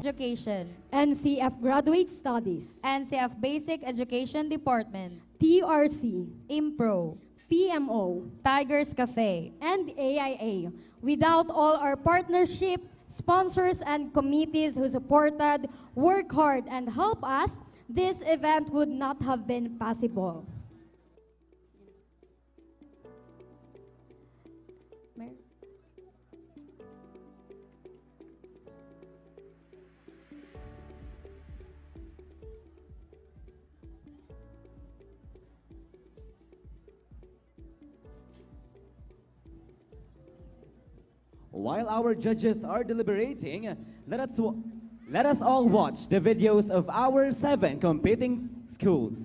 Education. N C F Graduate Studies. N C F Basic Education Department. T R C. Impro. P M O. Tigers Cafe. And A I A. Without all our partnership, sponsors, and committees who supported, work hard, and help us, this event would not have been possible. Mer- While our judges are deliberating, let us, wa- let us all watch the videos of our seven competing schools.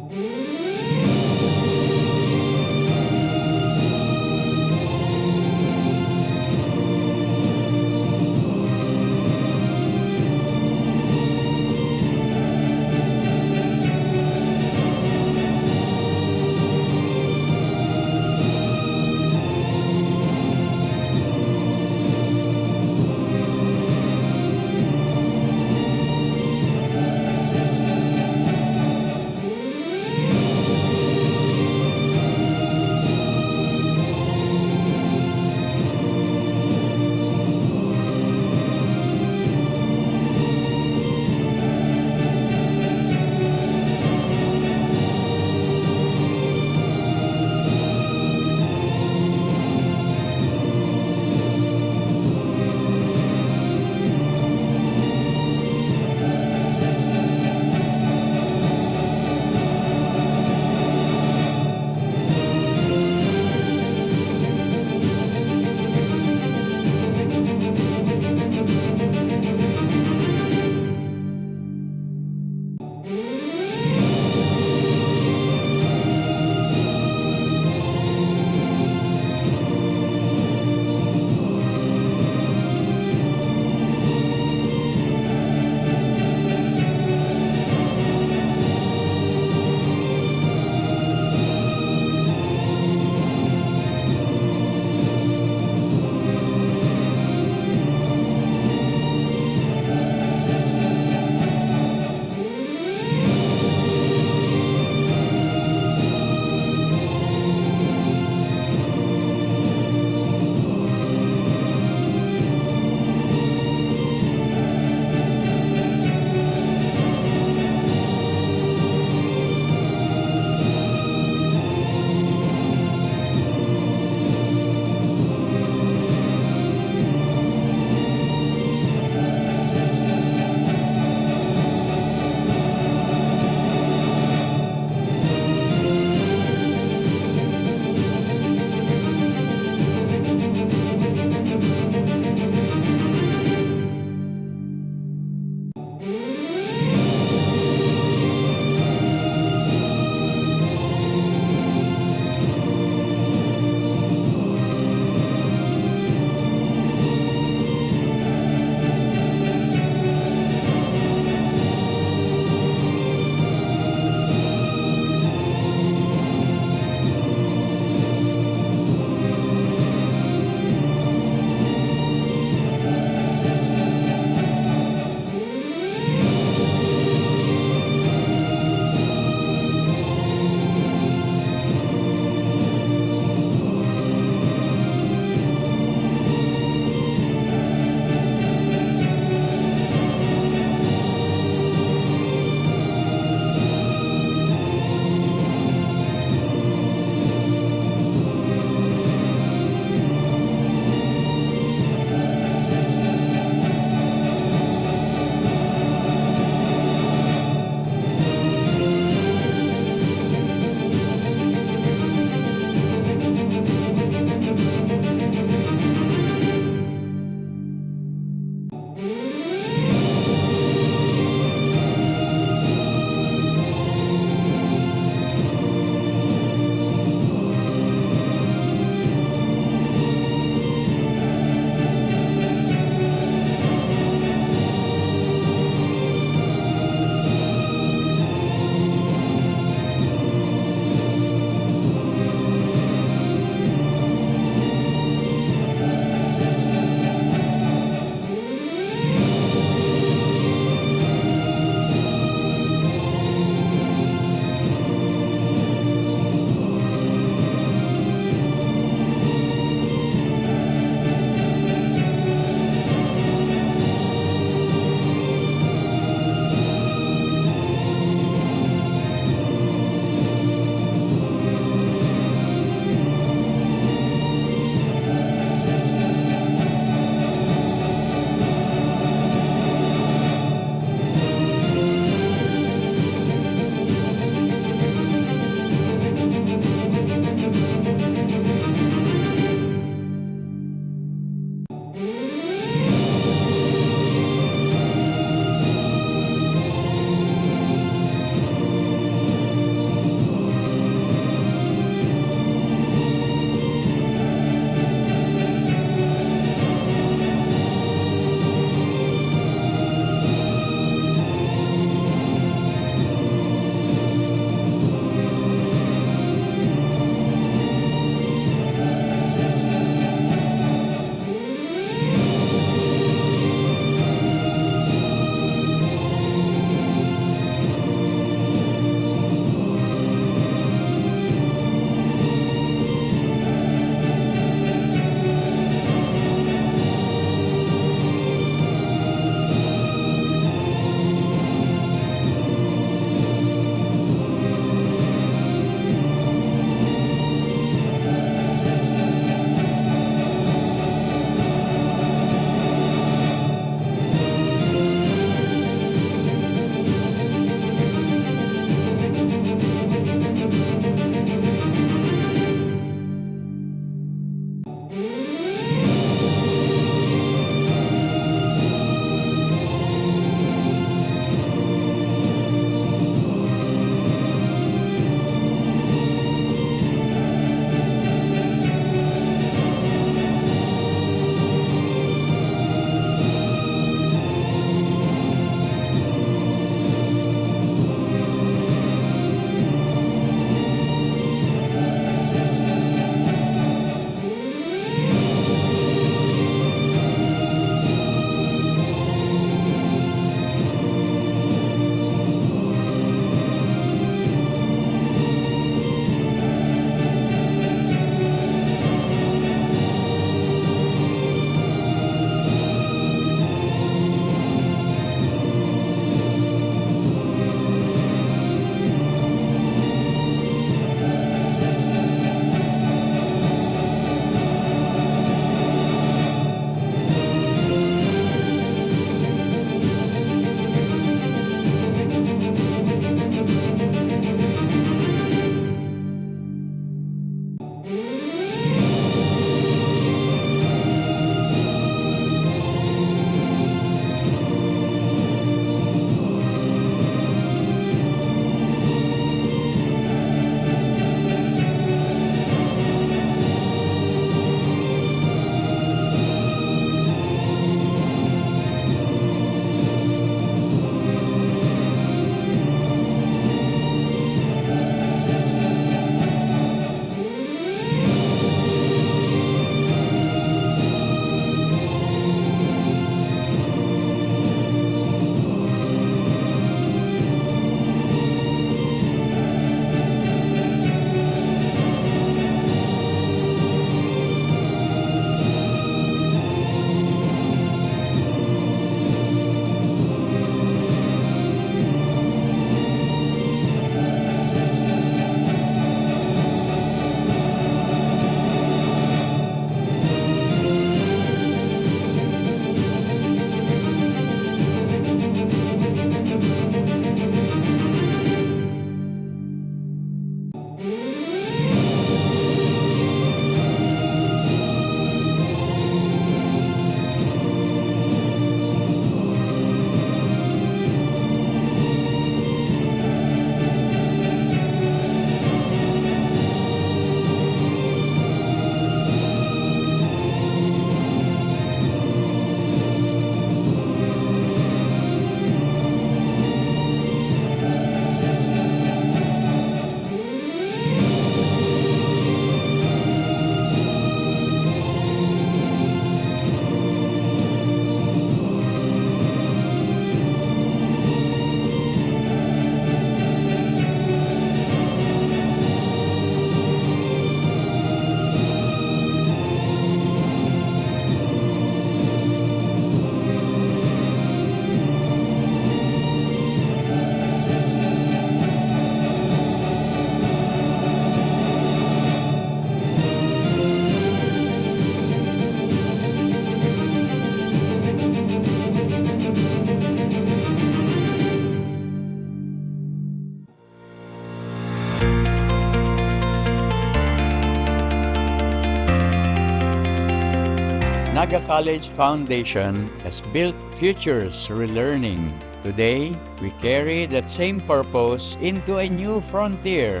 Naga College Foundation has built futures relearning. Today, we carry that same purpose into a new frontier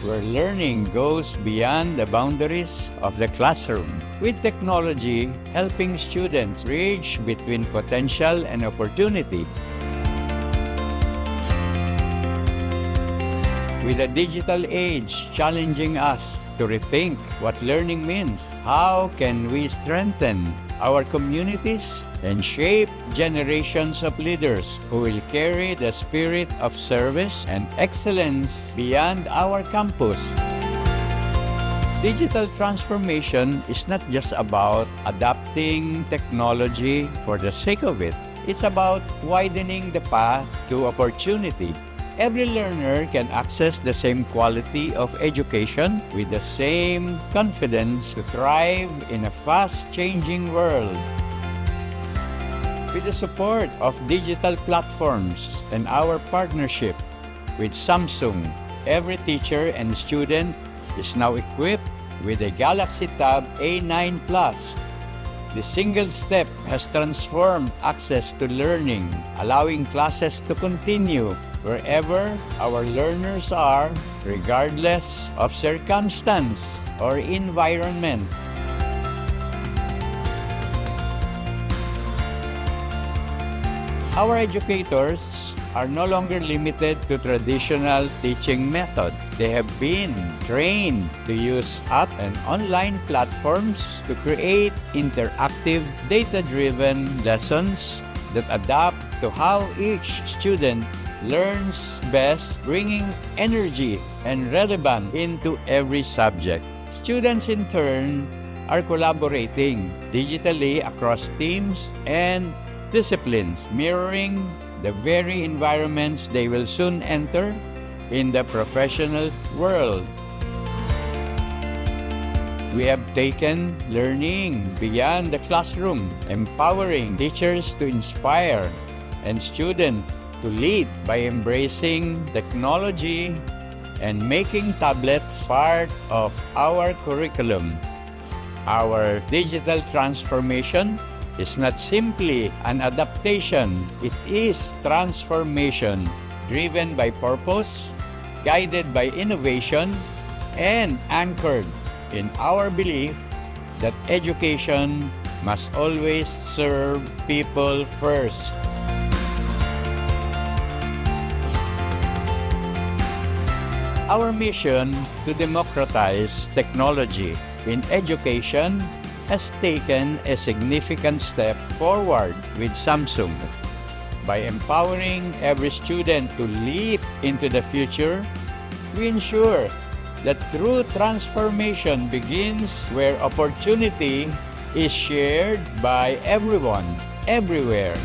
where learning goes beyond the boundaries of the classroom, with technology helping students bridge between potential and opportunity. With the digital age challenging us to rethink what learning means, how can we strengthen our communities and shape generations of leaders who will carry the spirit of service and excellence beyond our campus? Digital transformation is not just about adapting technology for the sake of it. It's about widening the path to opportunity. Every learner can access the same quality of education with the same confidence to thrive in a fast-changing world. With the support of digital platforms and our partnership with Samsung, every teacher and student is now equipped with a Galaxy Tab A nine Plus. The single step has transformed access to learning, allowing classes to continue wherever our learners are, regardless of circumstance or environment. Our educators are no longer limited to traditional teaching method. They have been trained to use app and online platforms to create interactive, data-driven lessons that adapt to how each student learns best, bringing energy and relevance into every subject. Students, in turn, are collaborating digitally across teams and disciplines, mirroring the very environments they will soon enter in the professional world. We have taken learning beyond the classroom, empowering teachers to inspire and students to lead by embracing technology and making tablets part of our curriculum. Our digital transformation is not simply an adaptation, it is transformation driven by purpose, guided by innovation, and anchored in our belief that education must always serve people first. Our mission to democratize technology in education has taken a significant step forward with Samsung. By empowering every student to leap into the future, we ensure that true transformation begins where opportunity is shared by everyone, everywhere.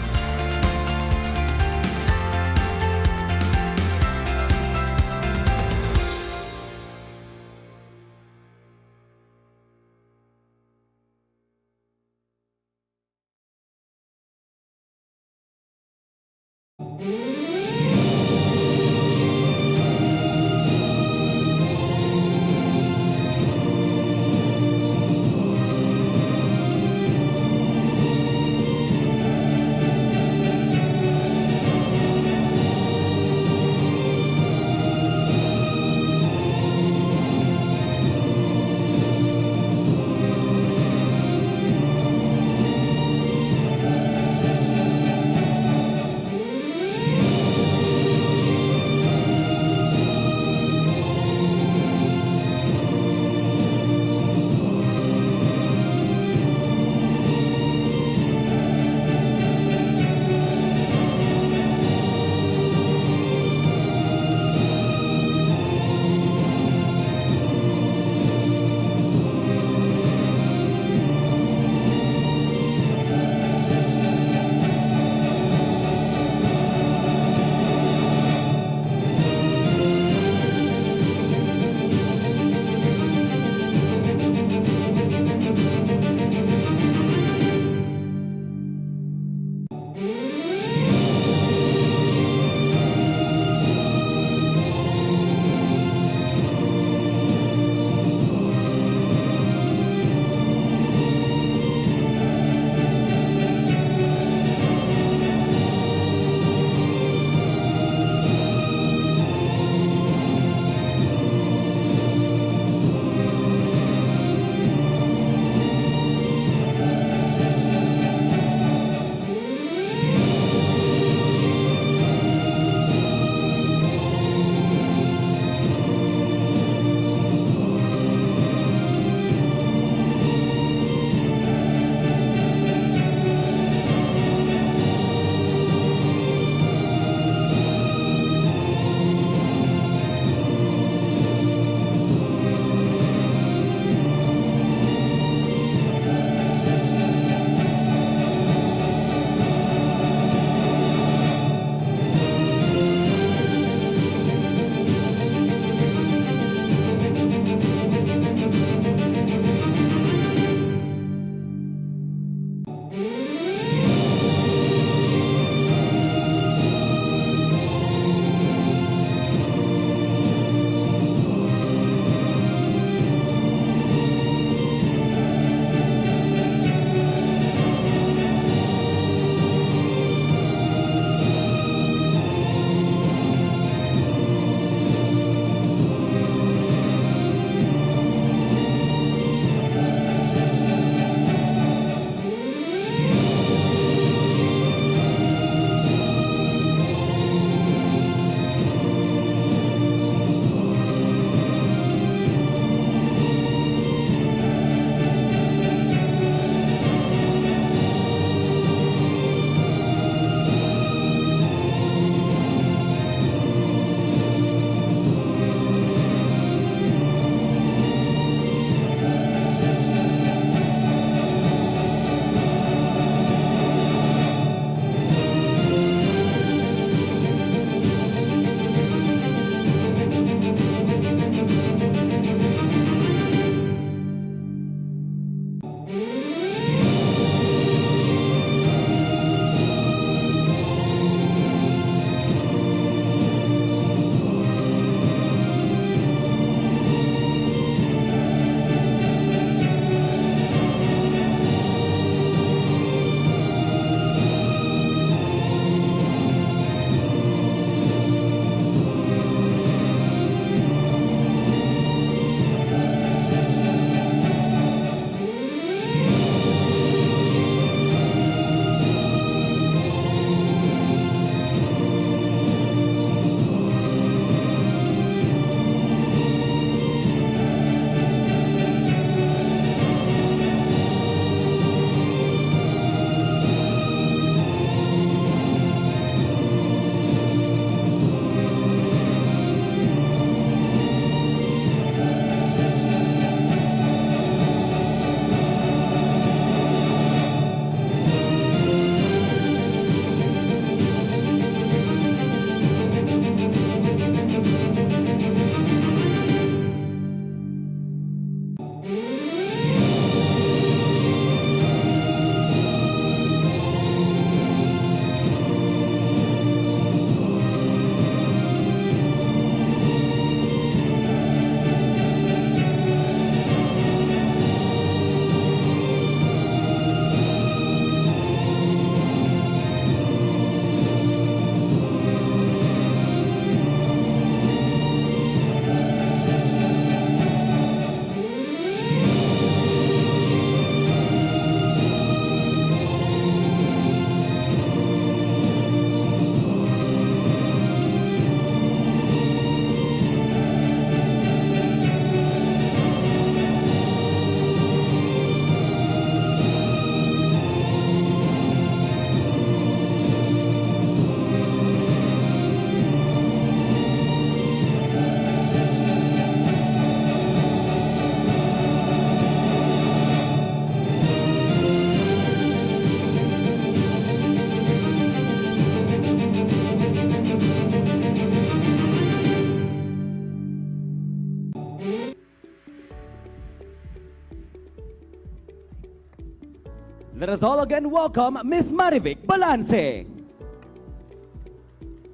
Let us all again welcome Miss Marivic Balanse.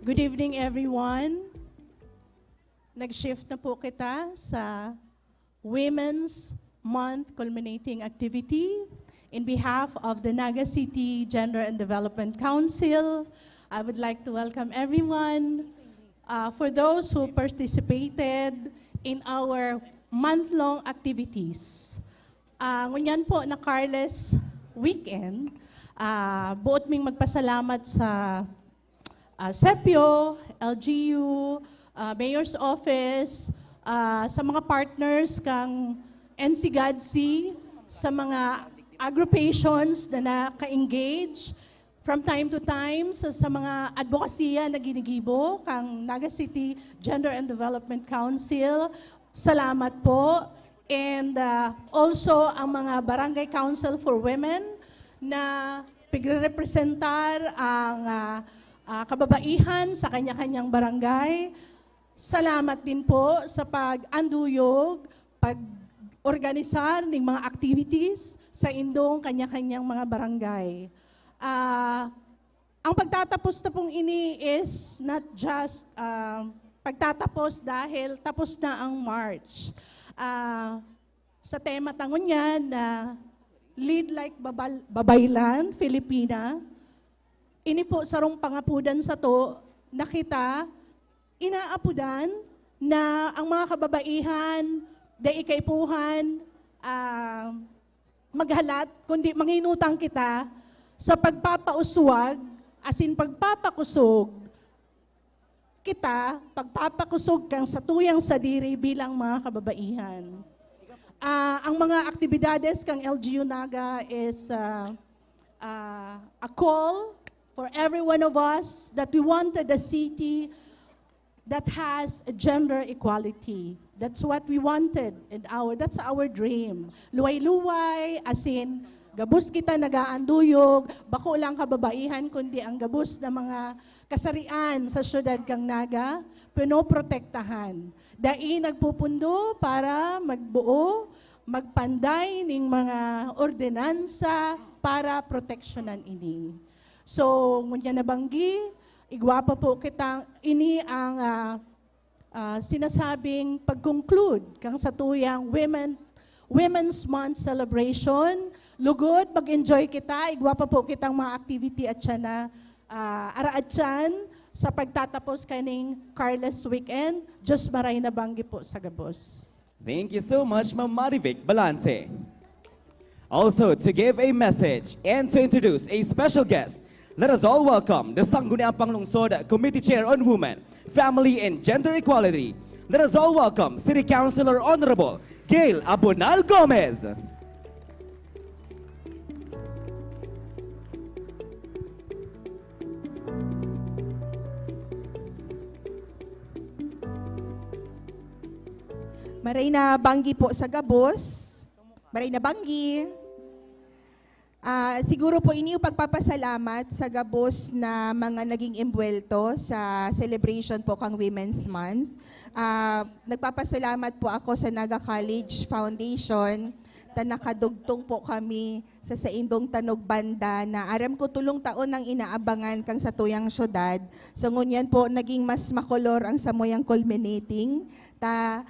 Good evening, everyone. Nag-shift na po kita sa Women's Month culminating activity. In behalf of the Naga City Gender and Development Council, I would like to welcome everyone. Uh, for those who participated in our month-long activities, uh, ngunyan po na Carless Weekend, uh, buot ming magpasalamat sa uh, SEPIO, L G U, uh, Mayor's Office, uh, sa mga partners kang N C GADC, sa mga agrupations na naka-engage from time to time sa, sa mga advokasya na ginigibo kang Naga City Gender and Development Council. Salamat po. And uh, also ang mga Barangay Council for Women na pigre-representar ang uh, uh, kababaihan sa kanya-kanyang barangay. Salamat din po sa pag-anduyog, pag-organisar ng mga activities sa indong kanya-kanyang mga barangay. Uh, ang pagtatapos na pong ini is not just uh, pagtatapos dahil tapos na ang March. Uh, sa tema ta ngunyan na Lead Like Babal- Babaylan, Filipina, ini po sarong pangapudan sato na kita inaapudan na ang mga kababaihan, dai kaipuhan, ah, maghalat, kundi manginutang kita sa pagpapauswag, asin pagpapakusog kita, pagpapakusog kan satuyang sadiri bilang mga kababaihan. Ah, ang mga aktibidades kang L G U Naga is ah, ah, a call for every one of us that we wanted a city that has a gender equality. That's what we wanted and our that's our dream. Luway-luway, asin gabos kita nagaanduyog, bako lang kababaihan kundi ang gabos na mga kasarian sa syudad kang Naga pinoprotektahan. Dai nagpupundo para magbuo, magpanday ning mga ordinansa para proteksyonan ini. So, ngunyan na banggi, igwa pa po kita, ini ang ah, ah, sinasabing pag-conclude kang satuyang Women, Women's Month celebration. Lugod, mag-enjoy kita. Igwa pa po kitang mga activity at siya na ah, araatyan sa pagtatapos kaning Carless Weekend. Diyos maray na banggi po sa gabos. Thank you so much, Ma'am Marivic Balanse. Also, to give a message and to introduce a special guest, let us all welcome the Sangguniang Panglungsod Committee Chair on Women, Family, and Gender Equality. Let us all welcome City Councilor Honorable Gail Abonal Gomez. Maray na banggi po sa gabos. Maray na banggi. Ah, siguro po ini yung pagpapasalamat sa gabos na mga naging embwelto sa celebration po kang Women's Month. Ah, nagpapasalamat po ako sa Naga College Foundation ta nakadugtong po kami sa saindong tanog banda na aram ko tulong taon nang inaabangan kang satuyang syudad. So ngunyan po naging mas makolor ang samuyang culminating ta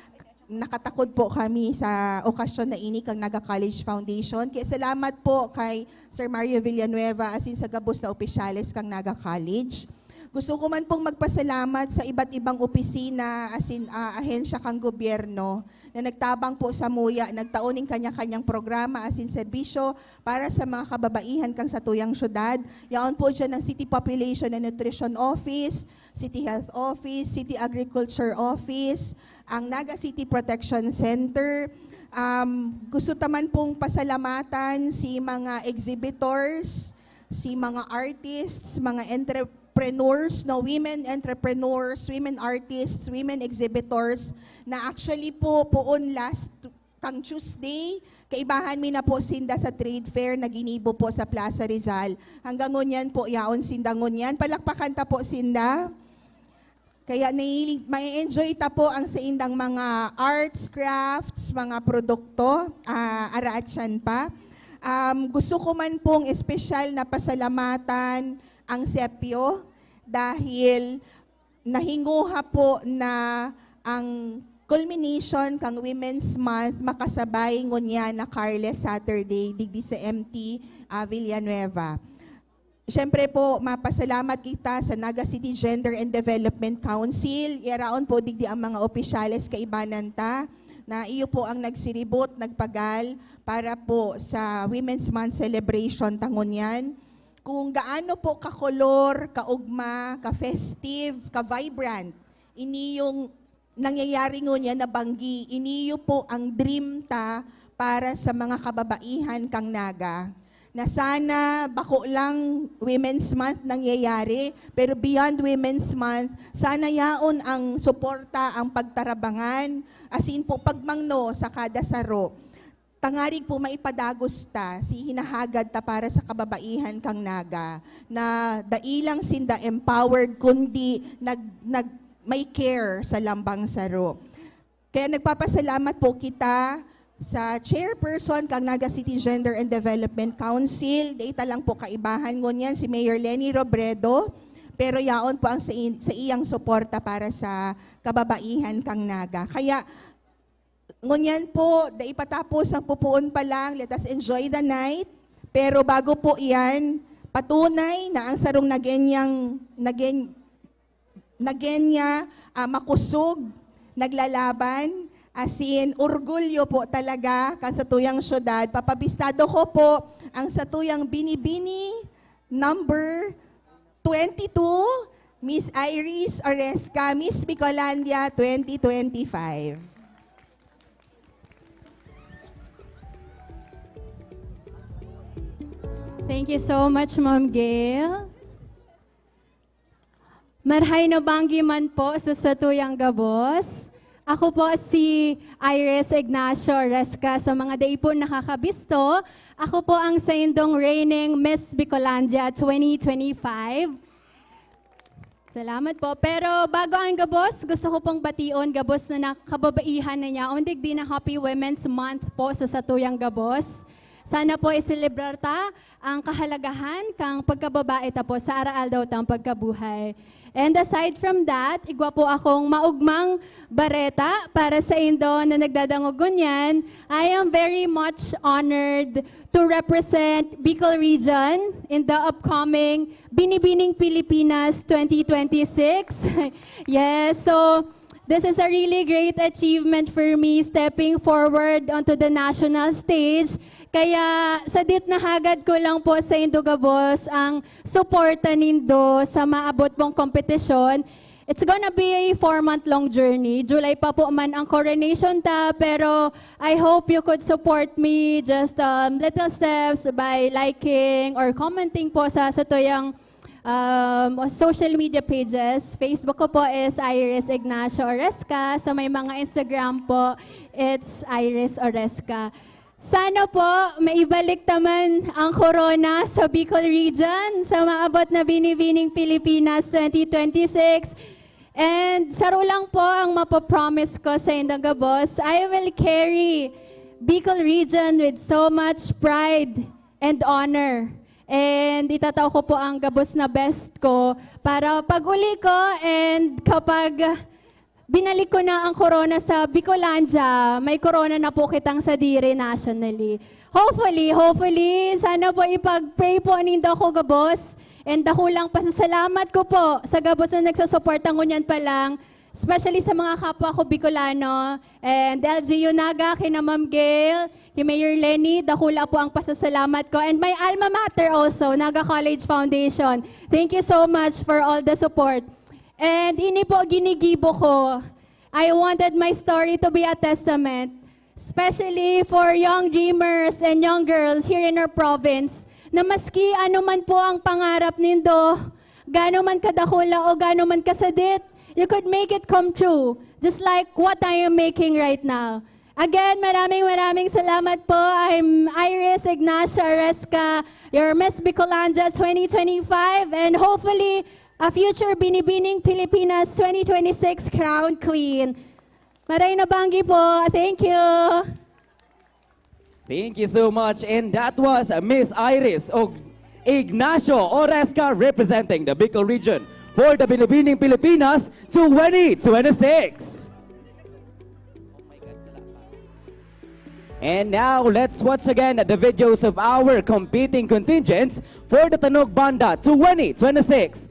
nakatakod po kami sa okasyon na ini kang Naga College Foundation. Kaya salamat po kay Sir Mario Villanueva asin sa gabos na opisyales kang Naga College. Gusto ko man pong magpasalamat sa iba't ibang opisina asin ah, ahensya kang gobyerno na nagtabang po sa muya, nagtao ning kanya-kanyang programa asin serbisyo para sa mga kababaihan kang satuyang syudad. Yaon po dyan ang City Population and Nutrition Office, City Health Office, City Agriculture Office, ang Naga City Protection Center. Um, gusto taman pong pasalamatan si mga exhibitors, si mga artists, mga entrepreneurs, no, women entrepreneurs, women artists, women exhibitors, na actually po, poon last kang Tuesday, kaibahan mi na po sinda sa trade fair na ginibo po sa Plaza Rizal. Hanggang ngunyan po, yaon sinda ngunyan. Palakpakan ta po sinda. Kaya nai- ma-enjoy ta po ang saindang mga arts, crafts, mga produkto, ah, araatyan pa. Um, gusto ko man pong espesyal na pasalamatan ang sepyo dahil nahinguha po na ang culmination kang Women's Month makasabay ngunyan na Careless Saturday digdi sa M T, ah, Villanueva. Siyempre po, mapasalamat kita sa Naga City Gender and Development Council. Yaraon po digdi ang mga opisyales kaibanan ta na iyo po ang nagsiribot, nagpagal para po sa Women's Month celebration ta ngunyan. Kung gaano po kakolor, kaugma, ka-festive, ka-vibrant, ini yung nangyayari ngunyan na banggi, iniyo po ang dream ta para sa mga kababaihan kang Naga. Na sana bako lang Women's Month nangyayari, pero beyond Women's Month, sana yaon ang suporta, ang pagtarabangan, asin po pagmangno sa kada saro. Tangarig po maipadagos ta si hinahagad ta para sa kababaihan kang Naga, na dai lang sinda empowered, kundi nag-, nag-, may care sa lambang saro. Kaya nagpapasalamat po kita sa chairperson kang Naga City Gender and Development Council. Dai ta lang po kaibahan ngunyan si Mayor Leni Robredo, pero yaon po ang sa, sa iyang suporta para sa kababaihan kang Naga. Kaya ngunyan po, dai pa tapos ang pupuon pa lang, let us enjoy the night. Pero bago po iyan, patunay na ang sarong Nagenyang, Nagen-, Nagenya, ah, makusog, naglalaban, asin orgulyo po talaga kan satuyang syudad. Papabistado ko po ang satuyang binibini number twenty-two, Miss Iris Oresca, Miss Bicolandia twenty twenty-five. Thank you so much, Ma'am Gail. Marahay na banggi man po sa satuyang gabos. Ako po si Iris Ignacio Resca. Sa mga dai po nakakabisto, ako po ang saindong reigning Miss Bicolandia twenty twenty-five. Salamat po. Pero bago ang gabos, gusto ko pong bation gabos na, na kababaihan na niya. Undig din na Happy Women's Month po sa satuyang gabos. Sana po iselebrar ta ang kahalagahan kang pagkababae ta po sa araaldaw tang pagkabuhay. And aside from that, igwa po akong maugmang bareta para sa indo na nagdadangog ngunyan. I am very much honored to represent Bicol Region in the upcoming Binibining Pilipinas twenty twenty-six. Yes, so this is a really great achievement for me stepping forward onto the national stage. Kaya sadit na hagad ko lang po saindo gabos ang suporta nindo sa maabot pong kompetisyon. It's gonna be a four-month-long journey. July pa po man ang coronation ta, pero I hope you could support me just, um, little steps by liking or commenting po sa satuyang, um, social media pages. Facebook ko po is Iris Ignacio Oresca. Sa may mga Instagram po, it's Iris Oresca. Sana po, maibalik ta man ang corona sa Bicol Region sa maabot na Binibining Pilipinas twenty twenty-six. And saro lang po ang mapapromise ko saindong gabos. I will carry Bicol Region with so much pride and honor. And itatao ko po ang gabos na best ko para pag-uli ko and kapag binalik ko na ang corona sa Bicolandia, may corona na po kitang sadiri nationally. Hopefully, hopefully, sana po ipag-pray po nindo ako gabos. And dakulang pasasalamat ko po sa gabos na nagsusuporta ngunyan pa lang, especially sa mga kapwa ko Bicolano. And L G U Naga, kina Ma'am Gail, kay Mayor Leni, dakula po ang pasasalamat ko. And my alma mater also, Naga College Foundation. Thank you so much for all the support. And ini po ginigibo ko. I wanted my story to be a testament, especially for young dreamers and young girls here in our province, na maski ano man po ang pangarap nindo, gaano man kadakula o gaano man kasadit, you could make it come true, just like what I am making right now. Again, maraming maraming salamat po. I'm Iris Ignacia Oresca, your Miss Bicolandia twenty twenty-five, and hopefully, a future Binibining Pilipinas twenty twenty-six Crown Queen. Maray na banggi po. Thank you. Thank you so much. And that was Miss Iris Og-, Ignacio Oresca, representing the Bicol region for the Binibining Pilipinas twenty twenty-six. And now, let's watch again the videos of our competing contingents for the Tanog Banda twenty twenty-six.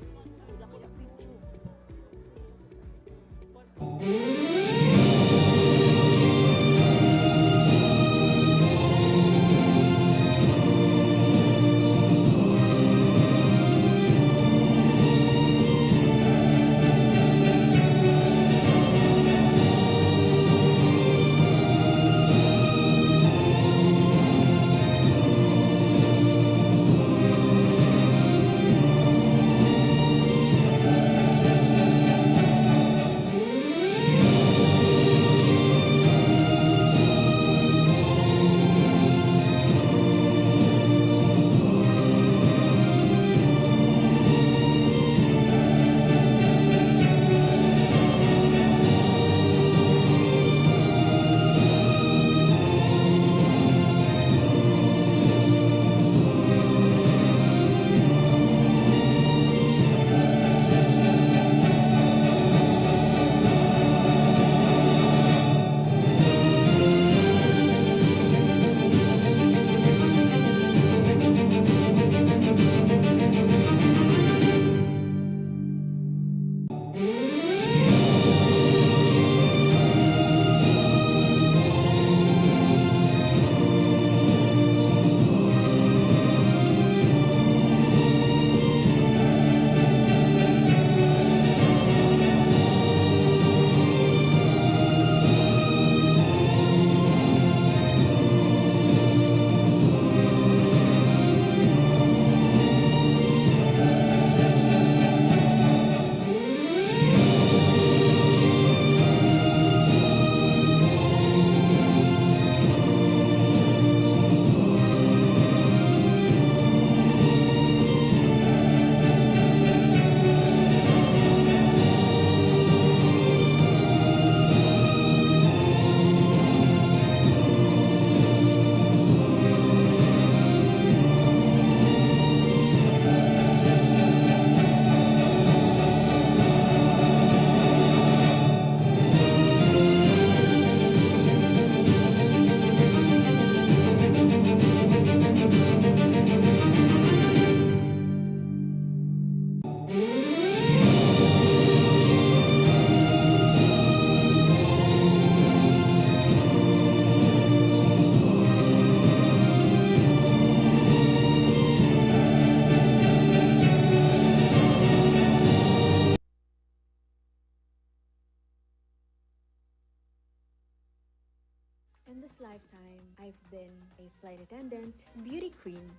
In this lifetime, I've been a flight attendant, beauty queen,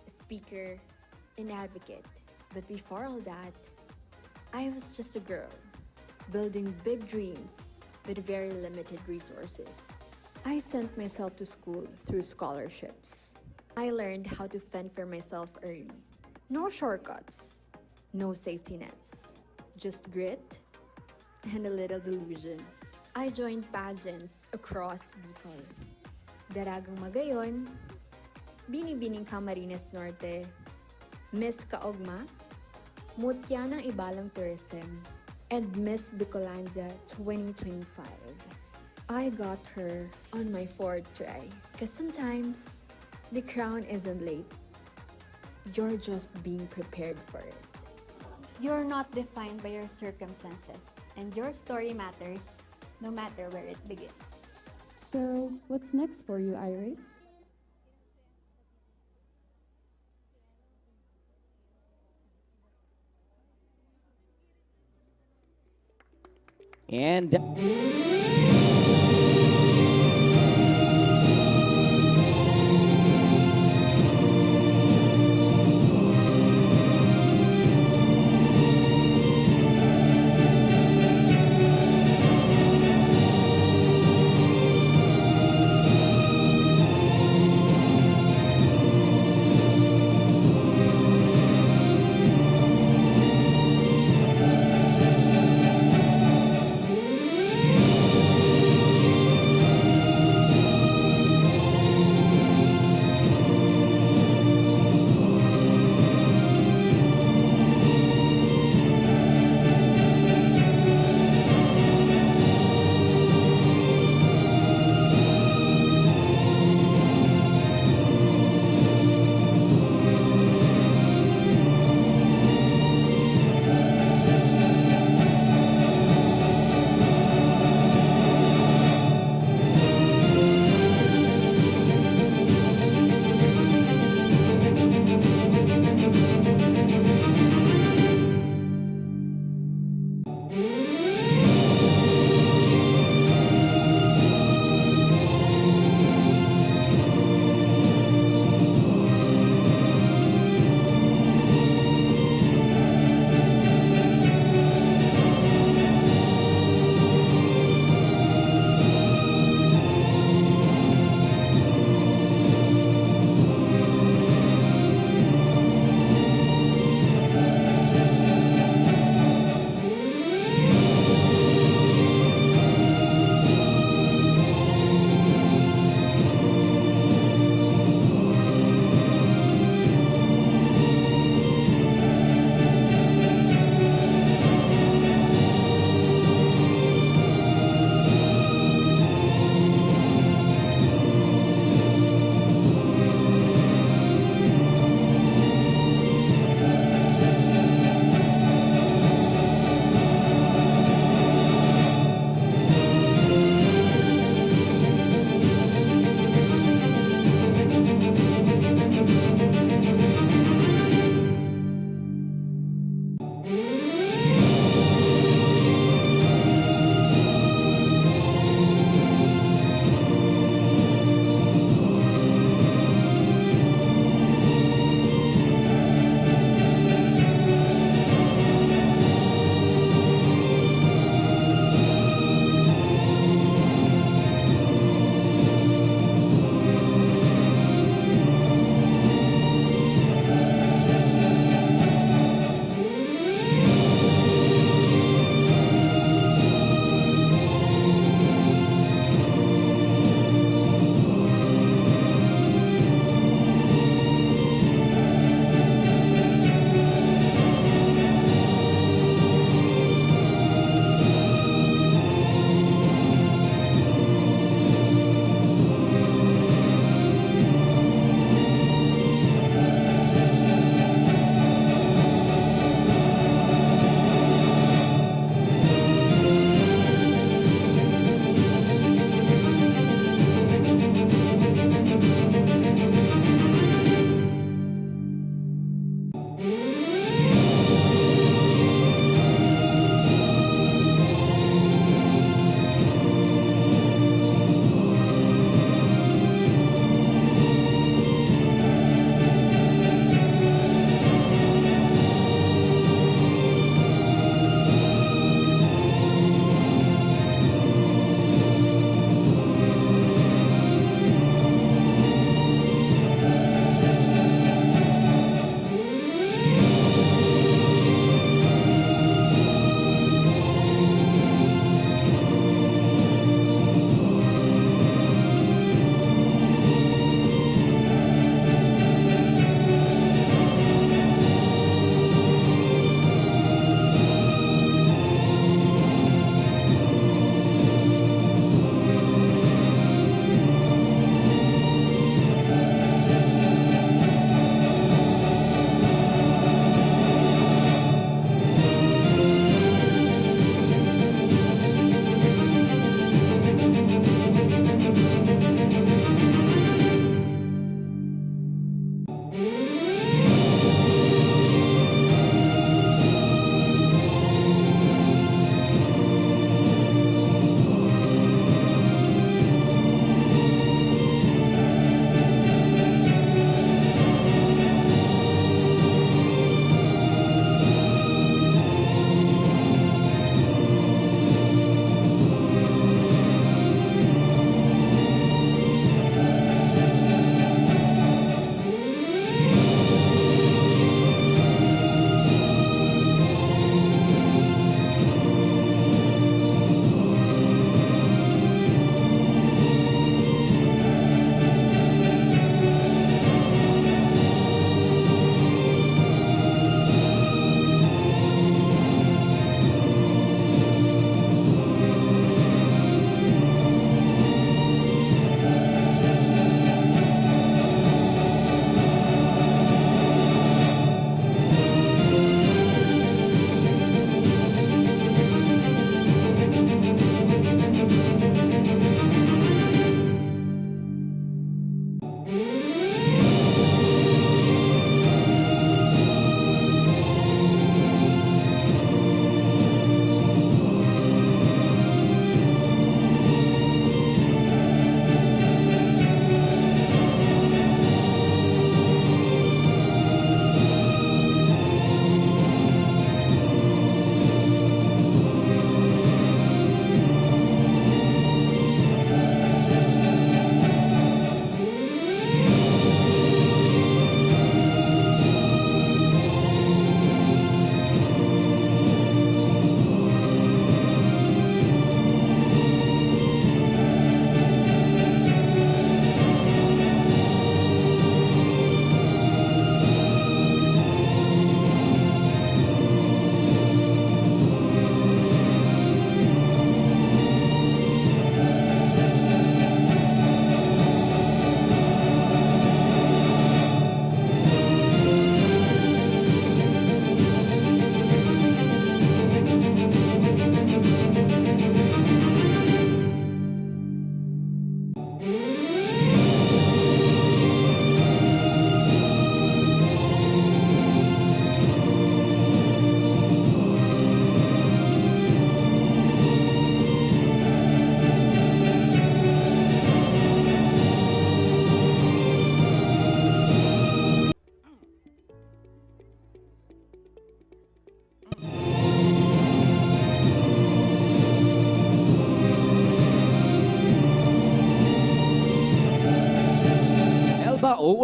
a speaker, an advocate. But before all that, I was just a girl, building big dreams with very limited resources. I sent myself to school through scholarships. I learned how to fend for myself early. No shortcuts, no safety nets, just grit and a little delusion. I joined pageants across Bicol. Daragang Magayon, Binibining Camarines Norte, Miss Kaogma, Mutya ng Ibalong Tourism, and Miss Bicolandia twenty twenty-five. I got her on my fourth try. 'Cause sometimes, the crown isn't late. You're just being prepared for it. You're not defined by your circumstances, and your story matters no matter where it begins. So, what's next for you, Iris? And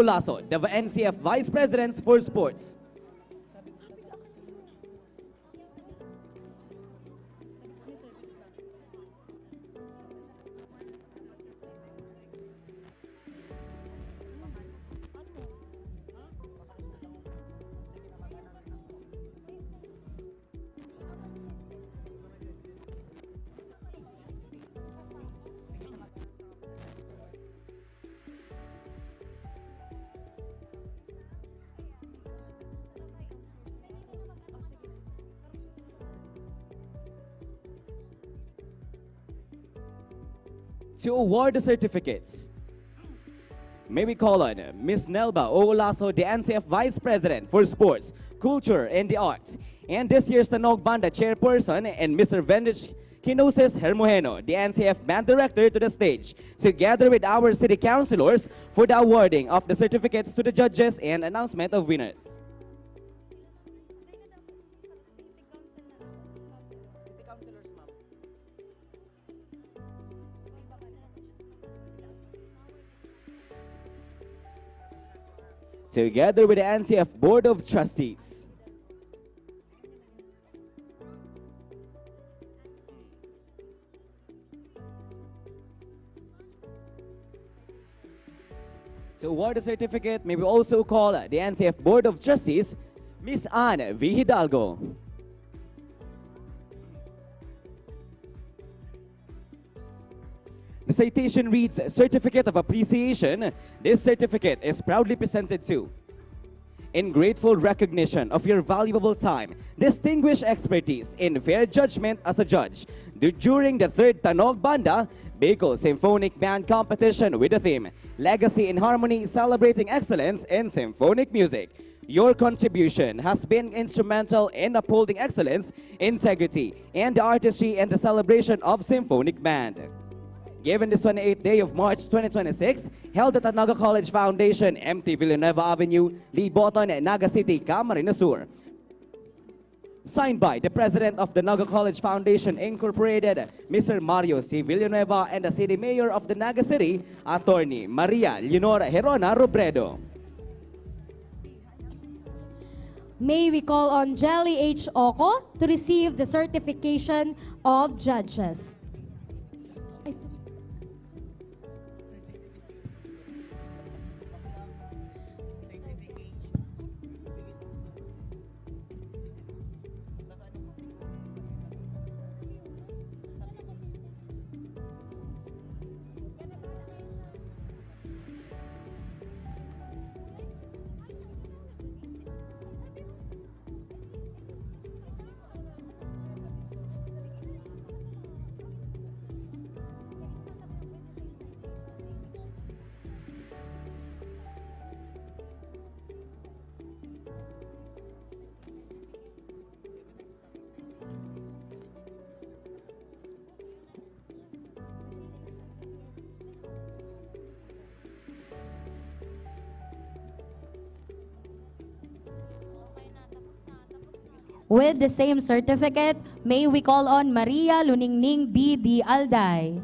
Lasso, the N C F Vice President for Sports. To award the certificates, may we call on Miss Nelba Oolaso, the N C F Vice President for Sports, Culture, and the Arts, and this year's Tanog Banda Chairperson, and Mister Vendich Kinosis Hermojeno, the N C F Band Director, to the stage, together with our city councilors, for the awarding of the certificates to the judges and announcement of winners. City councilors, ma'am. Together with the N C F Board of Trustees. To award the certificate, may we also call the N C F Board of Trustees, Miss Anne V Hidalgo. The citation reads, "Certificate of Appreciation." This certificate is proudly presented to, in grateful recognition of your valuable time, distinguished expertise, and fair judgment as a judge du-, during the third Tanog Banda Bicol Symphonic Band Competition with the theme, "Legacy in Harmony, Celebrating Excellence in Symphonic Music." Your contribution has been instrumental in upholding excellence, integrity, and the artistry and the celebration of symphonic band. Given this twenty-eighth day of March twenty twenty-six, held at Naga College Foundation, M T Villanueva Avenue, Liboton, Naga City, Camarines Sur. Signed by the President of the Naga College Foundation Incorporated, Mister Mario C. Villanueva, and the City Mayor of the Naga City, Attorney Maria Leonora Herona Robredo. May we call on Jelly H Oco to receive the certification of judges. With the same certificate, may we call on Maria Luningning B D Alday.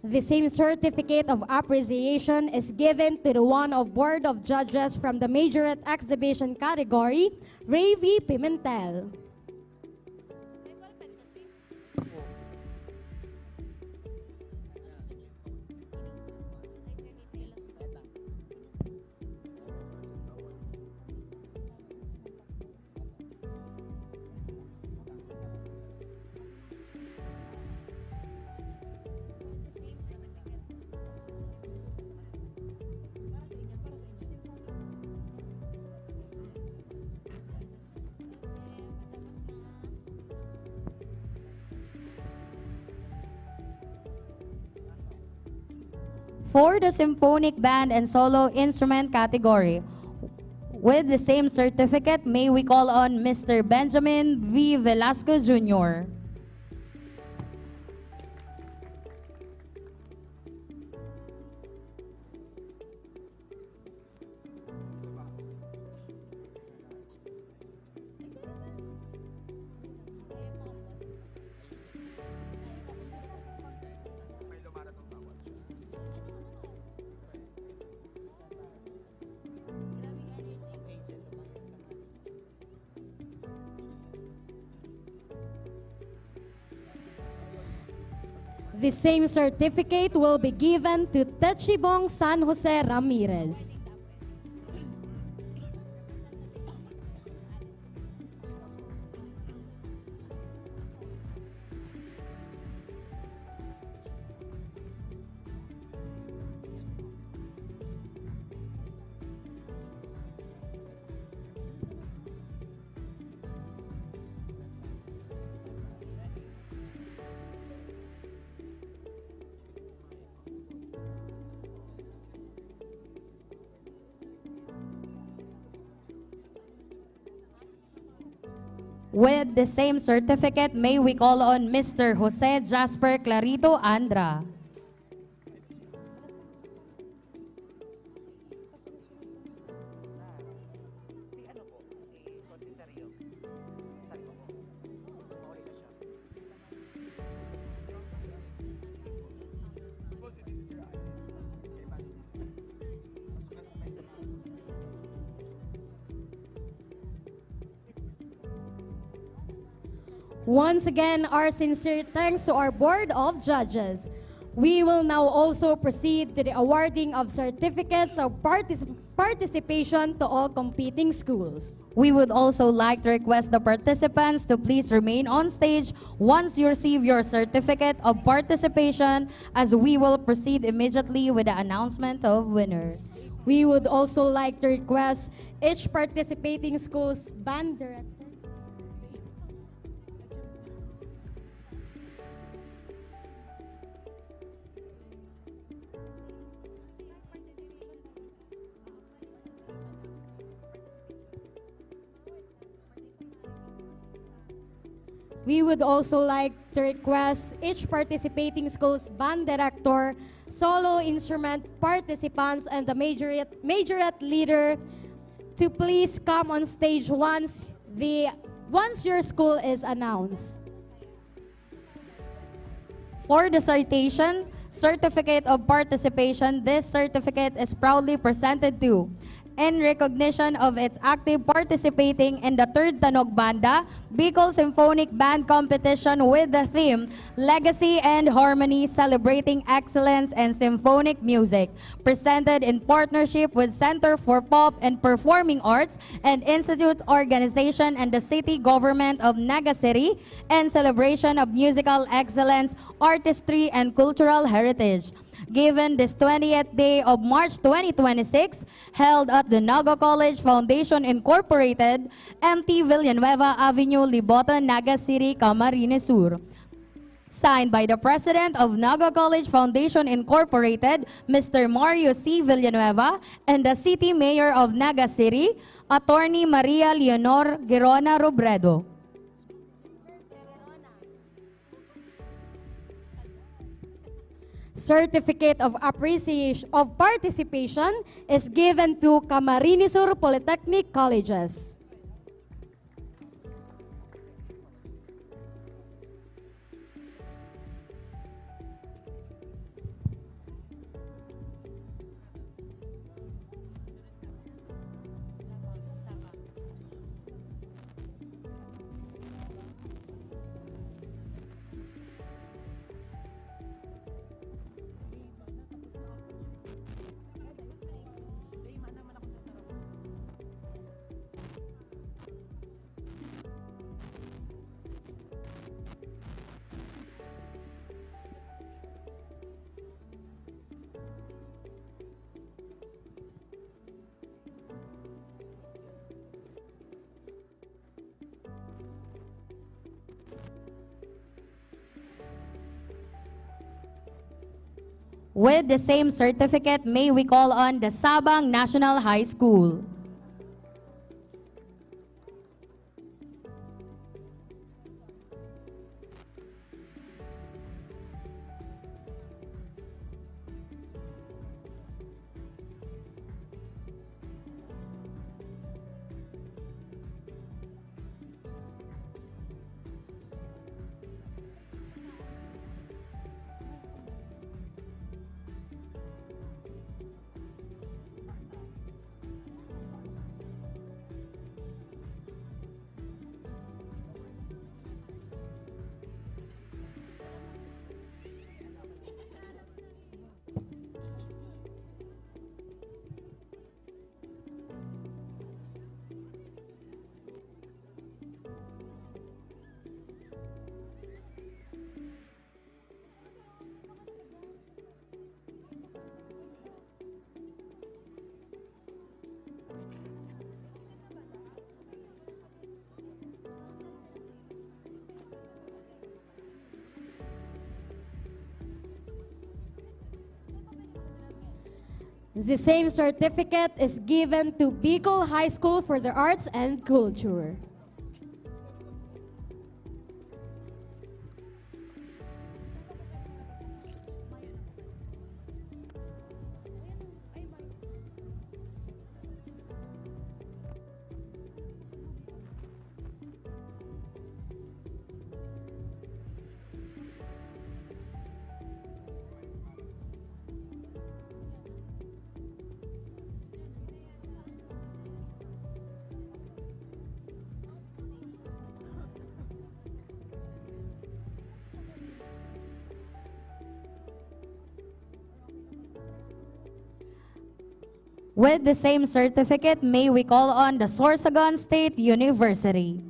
The same certificate of appreciation is given to the one of Board of Judges from the Majorette Exhibition category, Ravy Pimentel. For the symphonic band and solo instrument category, with the same certificate, may we call on Mister Benjamin V. Velasco Junior. The same certificate will be given to Techibong San Jose Ramirez. With the same certificate, may we call on Mister Jose Jasper Clarito Andra. Once again, our sincere thanks to our Board of Judges. We will now also proceed to the awarding of certificates of partic- participation to all competing schools. We would also like to request the participants to please remain on stage once you receive your certificate of participation, as we will proceed immediately with the announcement of winners. We would also like to request each participating school's band director. We would also like to request each participating school's band director, solo instrument participants, and the majorette, majorette leader to please come on stage once the, once your school is announced. For the citation, certificate of participation, this certificate is proudly presented to, in recognition of its active participating in the Third Tanog Banda, Bicol Symphonic Band Competition with the theme Legacy and Harmony, Celebrating Excellence in Symphonic Music, presented in partnership with Center for Pop and Performing Arts and Institute Organization and the City Government of Naga City, in celebration of musical excellence, artistry, and cultural heritage. Given this twentieth day of March twenty twenty-six, held at the Naga College Foundation Incorporated, M T Villanueva Avenue, Libotan, Naga City, Camarines Sur. Signed by the President of Naga College Foundation Incorporated, Mister Mario C. Villanueva, and the City Mayor of Naga City, Attorney Maria Leonor Girona Robredo. Certificate of Appreciation of Participation is given to Camarines Sur Polytechnic Colleges. With the same certificate, may we call on the Sabang National High School. The same certificate is given to Bicol High School for the Arts and Culture. With the same certificate, may we call on the Sorsogon State University.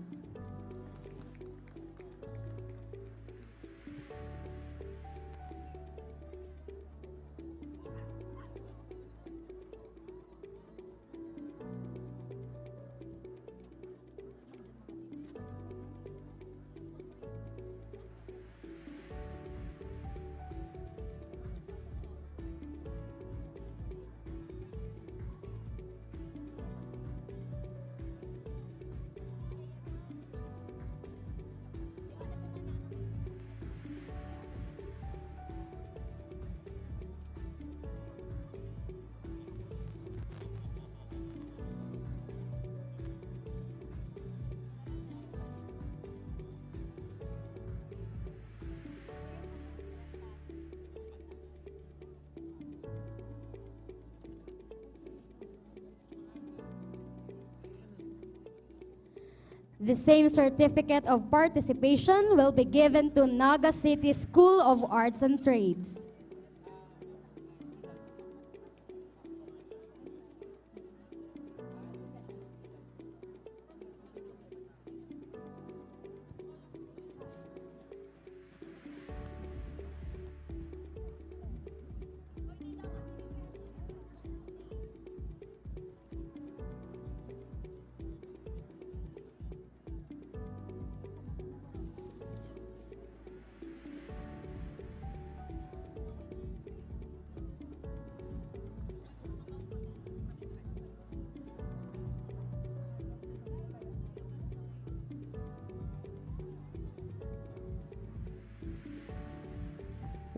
The same certificate of participation will be given to Naga City School of Arts and Trades.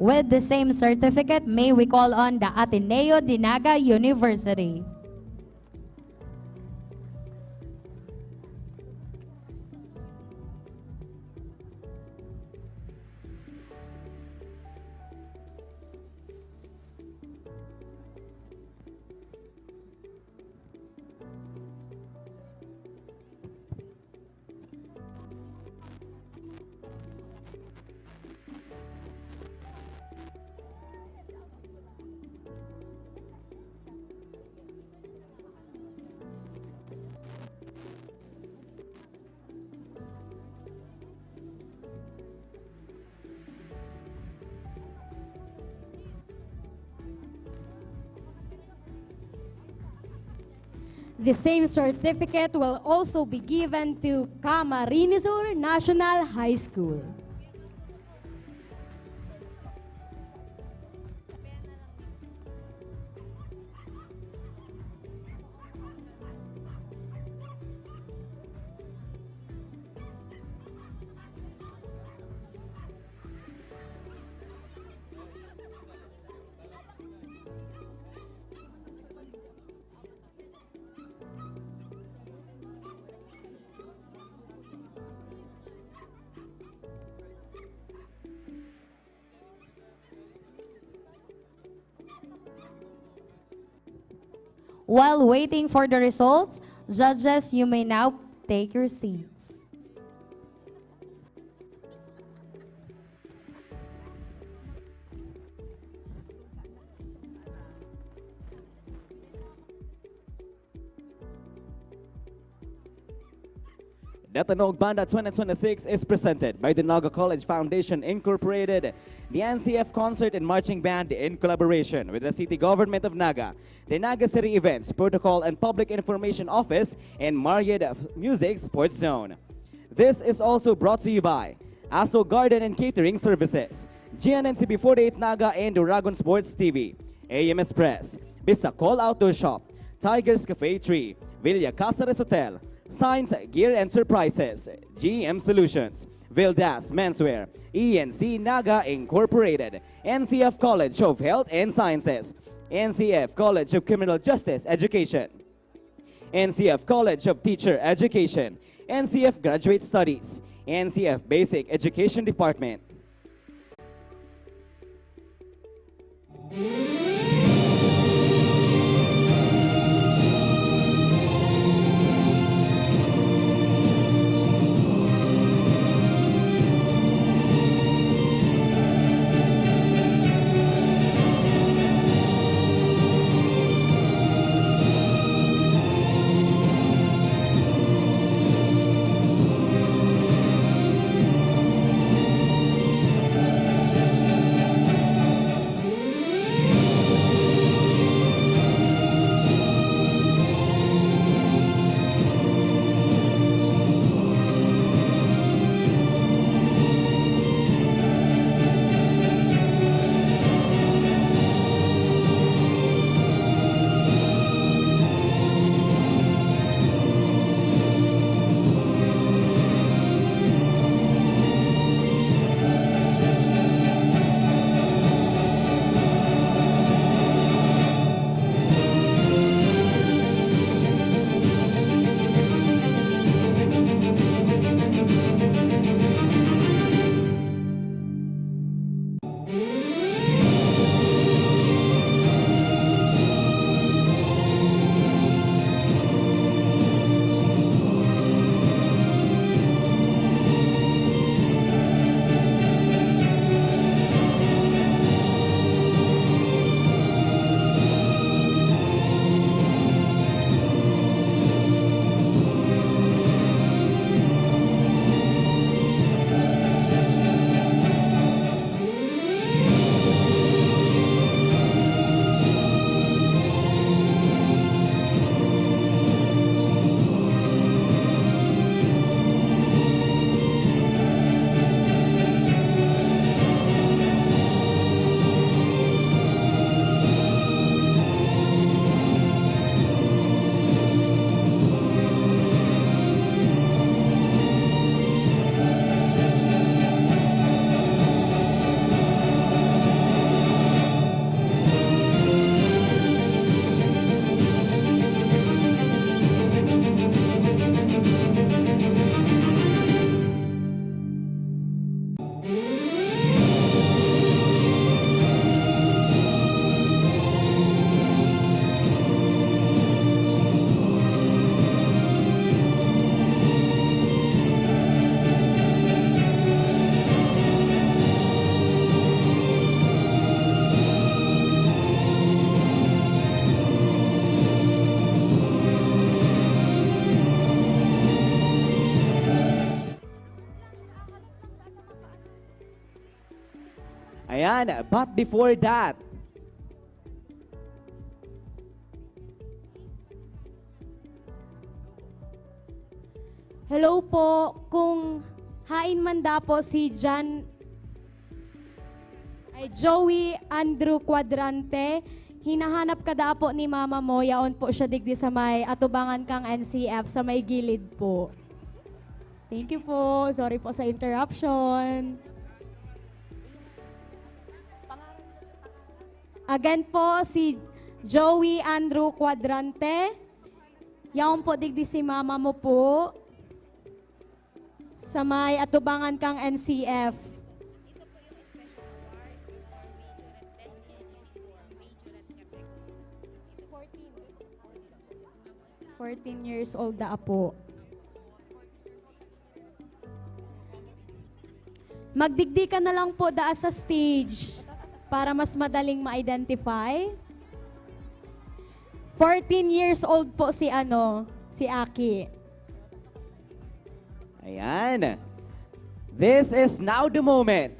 With the same certificate, may we call on the Ateneo de Naga University. The same certificate will also be given to Camarines Sur National High School. While waiting for the results, judges, you may now take your seats. The Tanog Banda twenty twenty-six is presented by the Naga College Foundation Incorporated, the N C F Concert and Marching Band in collaboration with the City Government of Naga, the Naga City Events, Protocol and Public Information Office, and Marriott Music Sports Zone. This is also brought to you by Aso Garden and Catering Services, G N N C B forty-eight Naga and Dragon Sports T V, A M Express, Bisacol Outdoor Shop, Tigers Cafe three, Villa Casares Hotel, Signs Gear and Surprises, G M Solutions, Vildas Menswear, E N C Naga Incorporated, N C F College of Health and Sciences, N C F College of Criminal Justice Education, N C F College of Teacher Education, N C F Graduate Studies, N C F Basic Education Department. Ayan, but before that, Hello po, kung hain man da po si Jan, ay, Joey Andrew Cuadrante, hinahanap ka da po ni mama mo, yaon po siya digdi sa may atubangan kang N C F, sa may gilid po. Thank you po. Sorry po sa interruption. Again po, si Joey Andrew Cuadrante. Yaon po digdi si mama mo po. Sa may atubangan kang N C F. Ito po yung special award for Majorette Best N N four, Majorette Quebec. Fourteen. Fourteen years old daa po. Magdigdi ka na lang po daa sa stage para mas madaling ma-identify. Fourteen years old po si ano, si Aki. Ayan. This is now the moment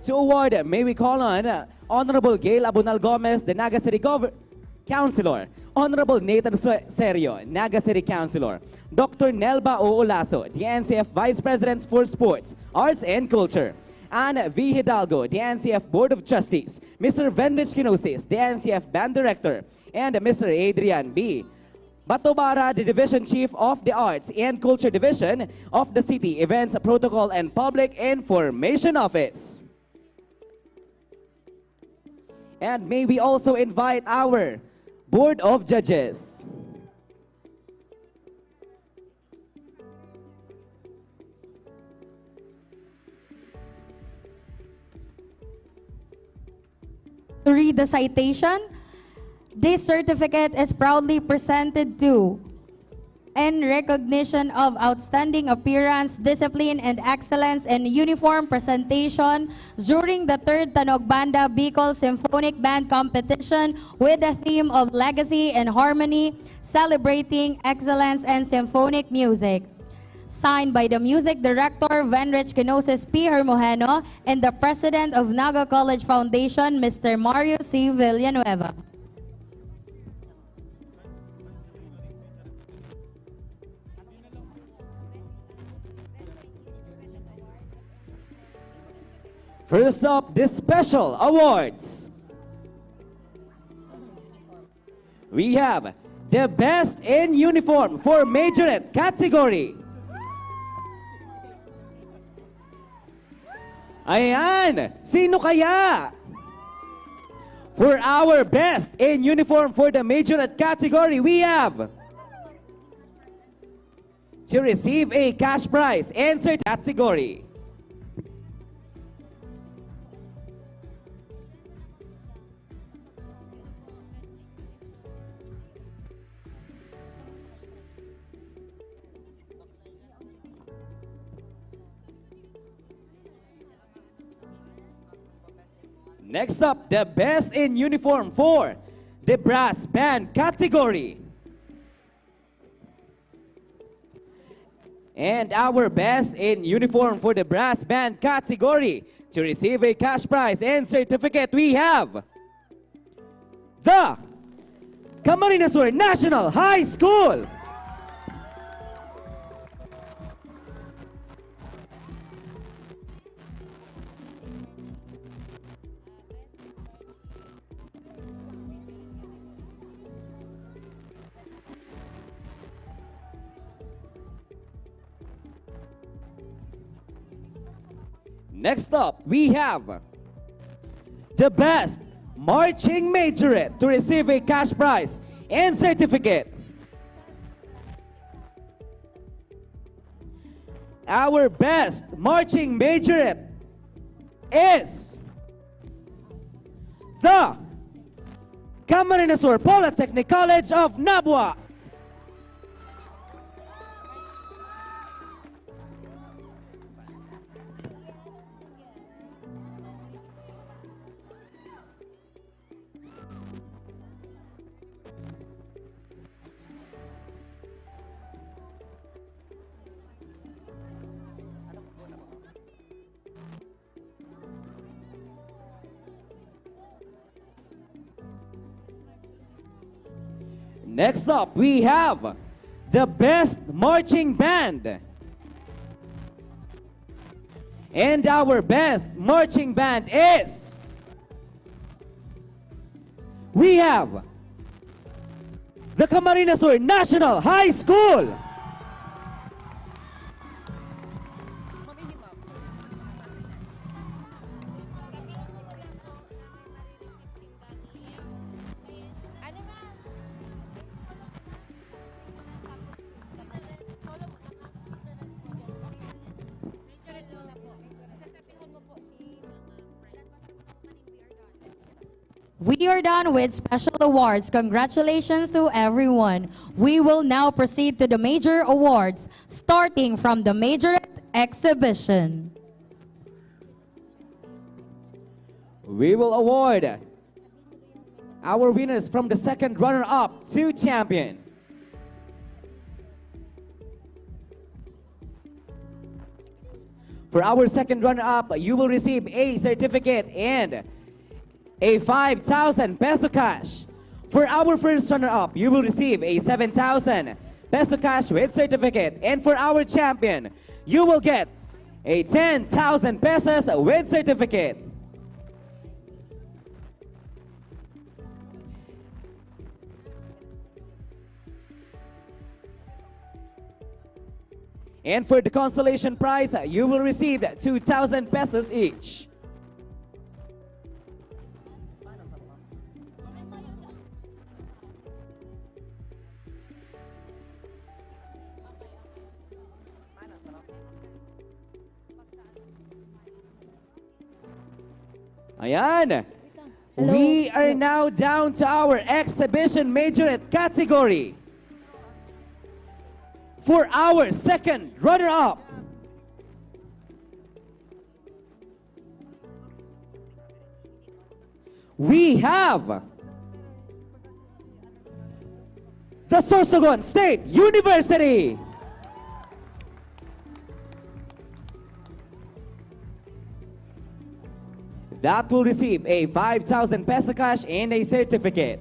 to award. May we call on uh, Honorable Gail Abunal Gomez, the Naga City Gov- Councilor, Honorable Nathan Se- Serio, Naga City Councilor, Doctor Nelba Oolaso, the N C F Vice President for Sports, Arts and Culture, Anne V Hidalgo, the N C F Board of Trustees, Mister Venrich Kinosis, the N C F Band Director, and Mister Adrian B. Batobara, the Division Chief of the Arts and Culture Division of the City Events Protocol and Public Information Office. And may we also invite our Board of Judges. To read the citation, this certificate is proudly presented to in recognition of outstanding appearance, discipline, and excellence in uniform presentation during the third Tanog Banda Bicol Symphonic Band Competition with the theme of Legacy and Harmony, Celebrating Excellence and Symphonic Music. Signed by the Music Director, Venrich Kenosis P. Hermojeno, and the President of Naga College Foundation, Mister Mario C. Villanueva. First up, the special awards. We have the best in uniform for majorette category. Ayan! Sino kaya? For our best in uniform for the majorette category, we have to receive a cash prize, answer category. Next up, the best in uniform for the brass band category. And our best in uniform for the brass band category to receive a cash prize and certificate, we have the Camarines Sur National High School. Next up, we have the best marching majorette to receive a cash prize and certificate. Our best marching majorette is the Camarines Sur Polytechnic College of Nabua. Next up, we have the best marching band. And our best marching band is, we have the Camarines Sur National High School. We are done with special awards. Congratulations to everyone. We will now proceed to the major awards, starting from the majorette exhibition. We will award our winners from the second runner-up to champion. For our second runner-up, you will receive a certificate and a five thousand peso cash. For our first runner-up, you will receive a seven thousand peso cash with certificate. And for our champion, you will get a ten thousand pesos with certificate. And for the consolation prize, you will receive two thousand pesos each. Ayan. Hello. We are now down to our exhibition majorette category. For our second runner-up, we have the Sorsogon State University. That will receive a five thousand peso cash and a certificate.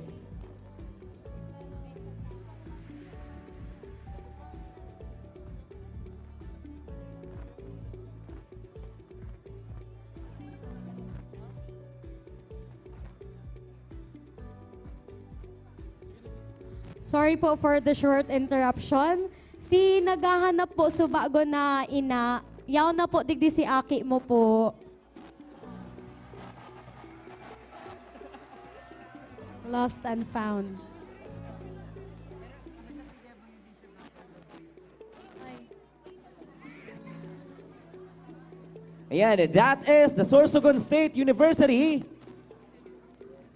Sorry po for the short interruption. Si naghahanap po subago na ina, yaon na po digdi si aki mo po. Lost and found. Ayan, that is the Sorsogon State University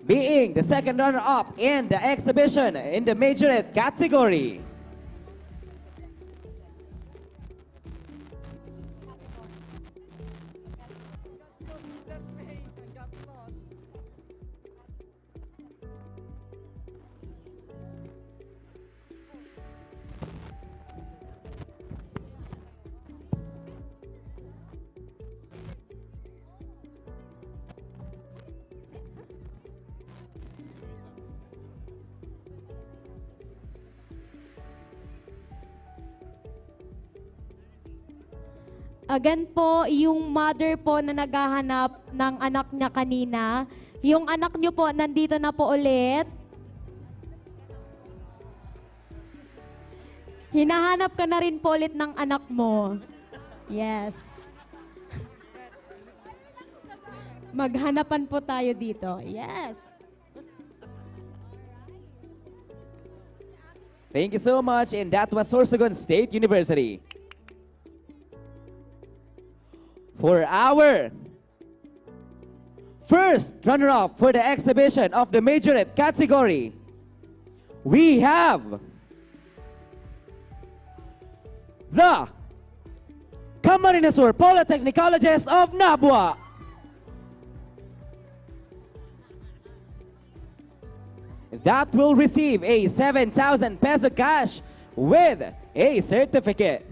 being the second runner-up in the exhibition in the majorette category. Again po, yung mother po na naghahanap ng anak niya kanina. Yung anak niyo po, nandito na po ulit. Hinahanap ka na rin po ulit ng anak mo. Yes. Maghanapan po tayo dito. Yes. Thank you so much, and that was Sorsogon State University. For our first runner-up for the exhibition of the majorette category, we have the Camarines Sur Polytechnic Colleges of Nabua. That will receive a seven thousand peso cash with a certificate.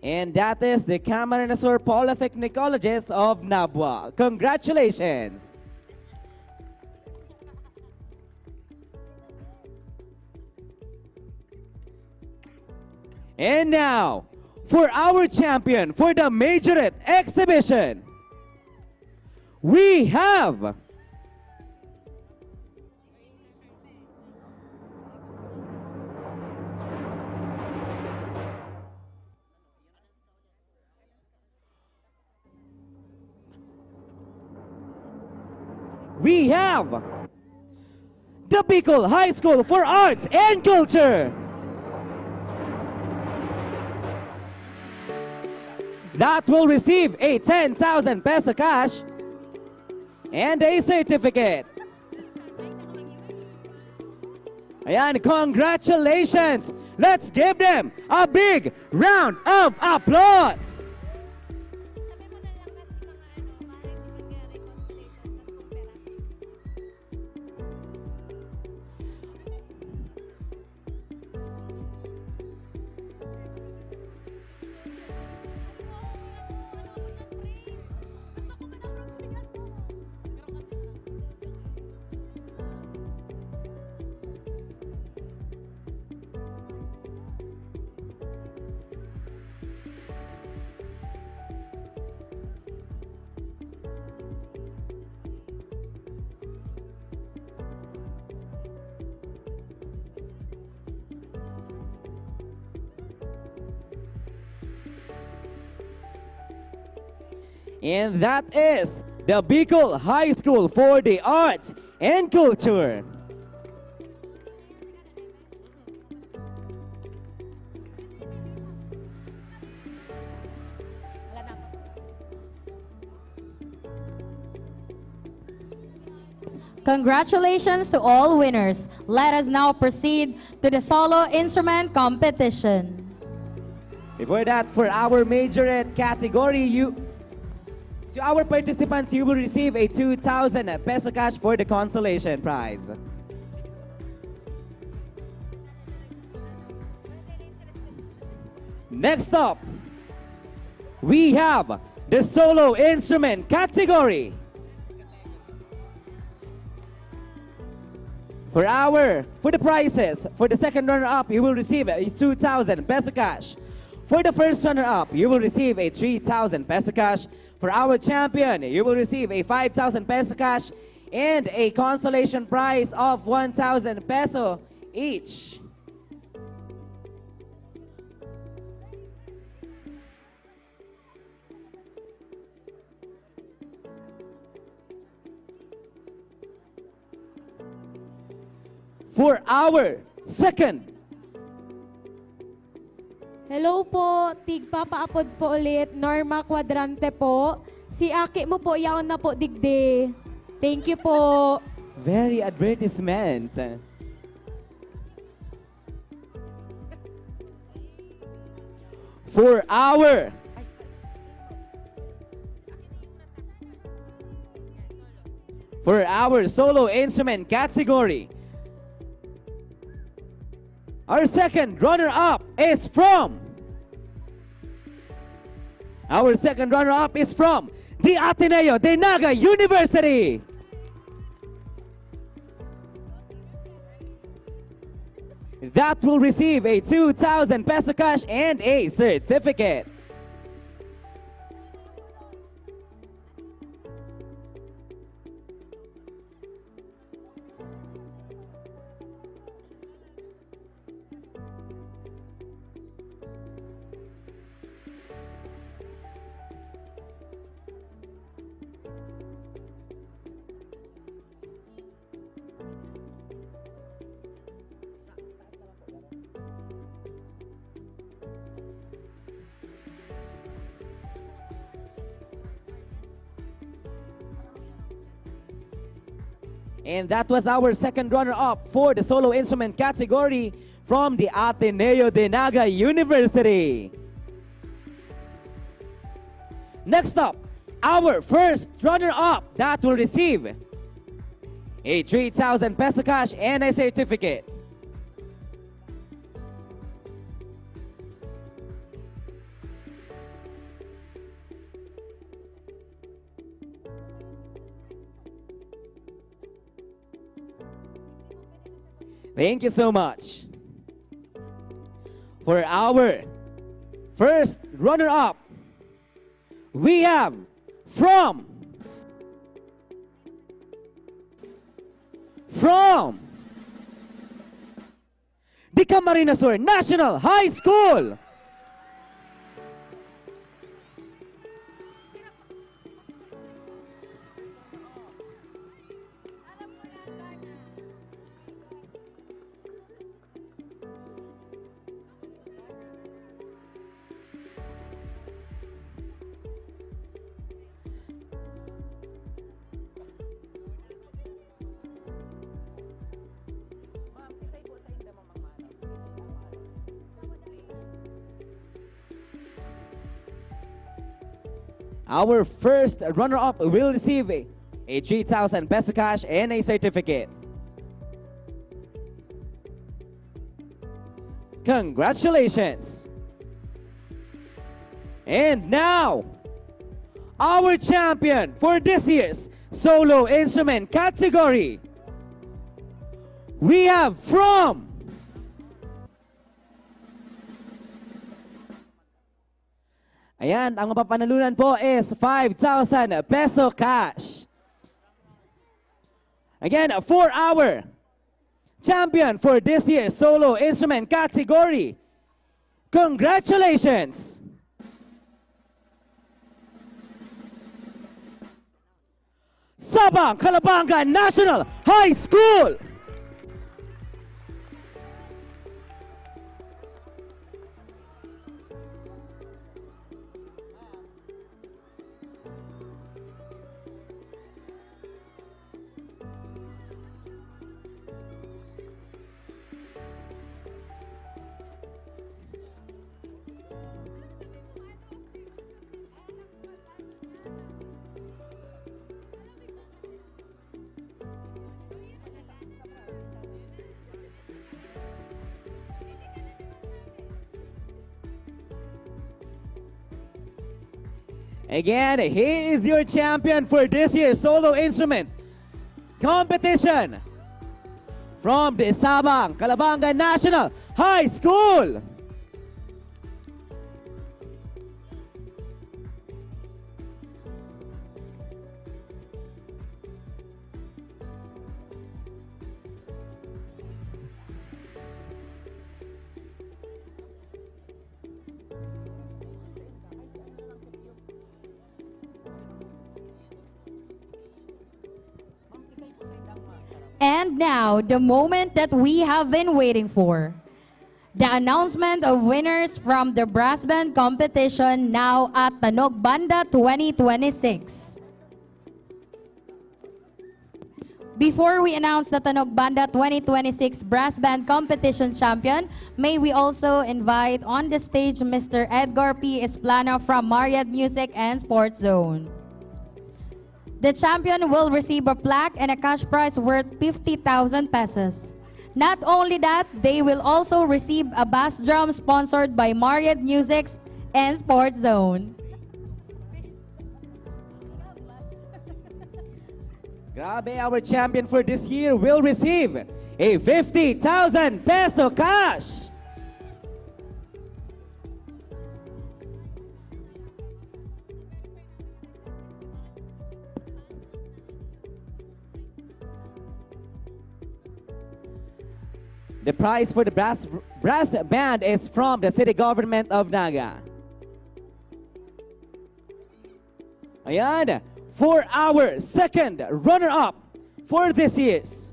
And that is the Camarines Sur Polytechnicologist of Nabua. Congratulations! And now, for our champion for the majorette exhibition, we have We have the Bicol High School for Arts and Culture. That will receive a ten thousand peso cash and a certificate. Ayan, congratulations! Let's give them a big round of applause! And that is the Bicol High School for the Arts and Culture. Congratulations to all winners. Let us now proceed to the solo instrument competition. Before that, for our majorette category, you, to our participants, you will receive a two thousand peso cash for the consolation prize. Next up, we have the solo instrument category. For our, for the prizes, for the second runner-up, you will receive a two thousand peso cash. For the first runner-up, you will receive a three thousand peso cash. For our champion, you will receive a five thousand peso cash and a consolation prize of one thousand peso each. For our second. Hello po, tigpapaapod po ulit, Norma Cuadrante po. Si aki mo po, yaon na po digdi. Thank you po. Very advertisement. For our, for our solo instrument category, our second runner-up is from, our second runner-up is from the Ateneo de Naga University. That will receive a two thousand peso cash and a certificate. And that was our second runner-up for the solo instrument category from the Ateneo de Naga University. Next up, our first runner-up that will receive a three thousand peso cash and a certificate. Thank you so much. For our first runner-up, we have from, from the Camarines Sur National High School. Our first runner-up will receive a, a three thousand peso cash and a certificate. Congratulations! And now, our champion for this year's solo instrument category. We have from, ayan, ang mapapanalunan po is five thousand peso cash. Again, for our champion for this year's solo instrument category. Congratulations! Sabang Calabanga National High School! Again, he is your champion for this year's solo instrument competition from the Sabang Calabanga National High School. And now, the moment that we have been waiting for. The announcement of winners from the brass band competition now at Tanog Banda twenty twenty-six. Before we announce the Tanog Banda twenty twenty-six Brass Band Competition Champion, may we also invite on the stage Mister Edgar P. Esplano from Mariad Music and Sports Zone. The champion will receive a plaque and a cash prize worth fifty thousand pesos. Not only that, they will also receive a bass drum sponsored by Mariad Music and Sports Zone. Grabe, our champion for this year will receive a fifty thousand peso cash. The prize for the brass, brass band is from the city government of Naga. Ayan, for our second runner-up for this year's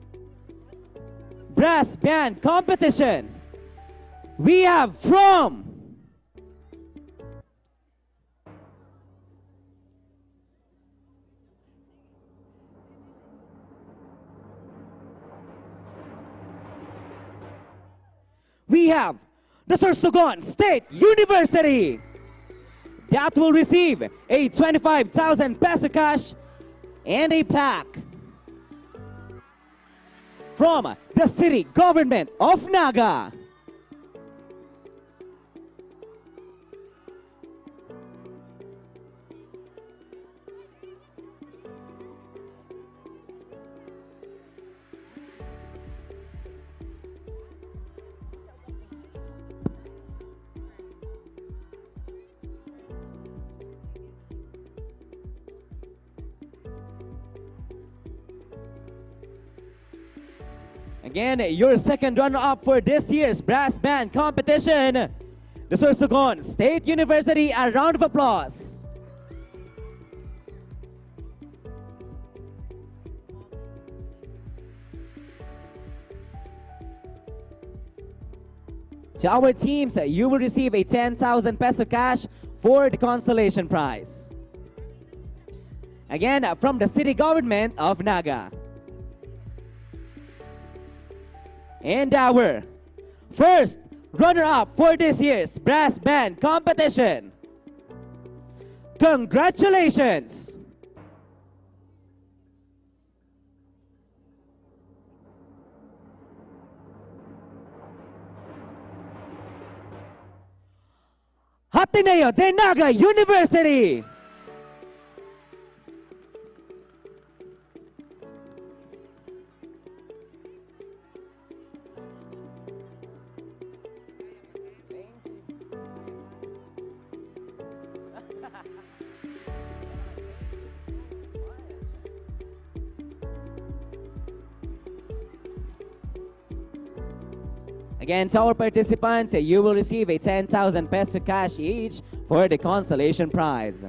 brass band competition, we have from We have the Sorsogon State University that will receive a twenty-five thousand peso cash and a plaque from the City Government of Naga. Again, your second runner-up for this year's brass band competition, the Sorsogon State University. A round of applause. To our teams, you will receive a ten thousand peso cash for the consolation prize. Again, from the City Government of Naga. And our first runner-up for this year's brass band competition. Congratulations! Ateneo de Naga University! Again, to our participants, you will receive a ten thousand peso cash each for the consolation prize.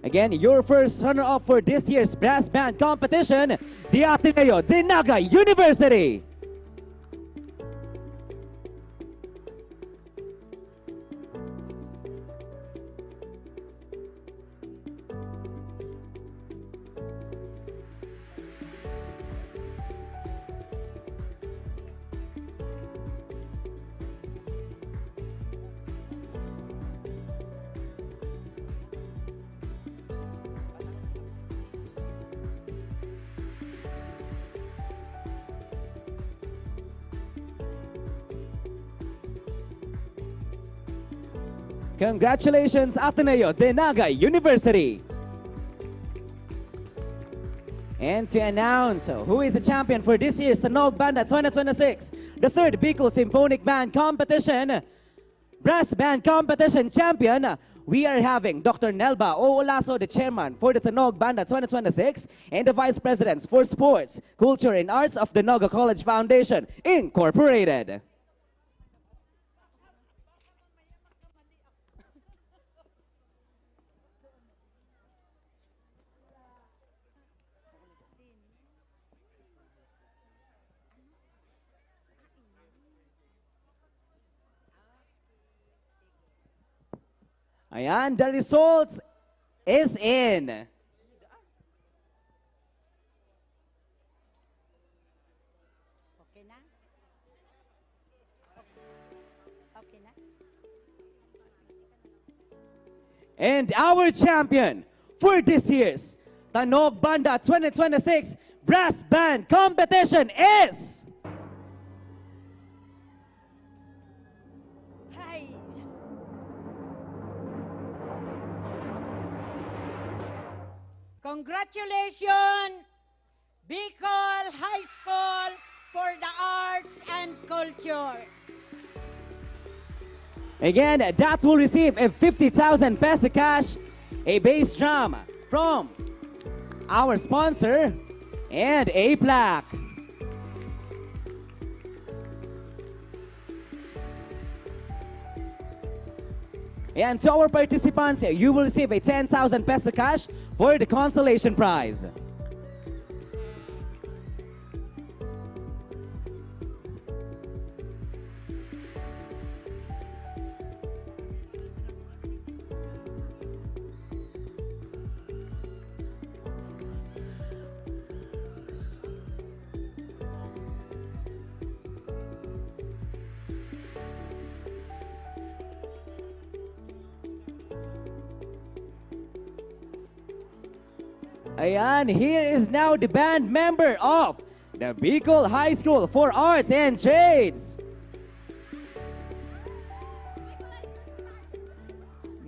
Again, your first runner-up for this year's brass band competition, the Ateneo de Naga University. Congratulations, Ateneo de Naga University! And to announce who is the champion for this year's Tanog Banda twenty twenty-six, the third Bicol Symphonic Band Competition, Brass Band Competition Champion, we are having Doctor Nelba O. Olaso, the chairman for the Tanog Banda twenty twenty-six and the vice president for sports, culture, and arts of the Naga College Foundation, Incorporated. Ayan, the results is in. Okay na? Okay na? And our champion for this year's Tanog Banda twenty twenty-six Brass Band Competition is Hi! Congratulations, Bicol High School for the Arts and Culture. Again, that will receive a fifty thousand peso cash, a bass drum from our sponsor, and a plaque. And to our participants, you will receive a ten thousand peso cash for the consolation prize. Ayan, here is now the band member of the Bicol High School for Arts and Trades.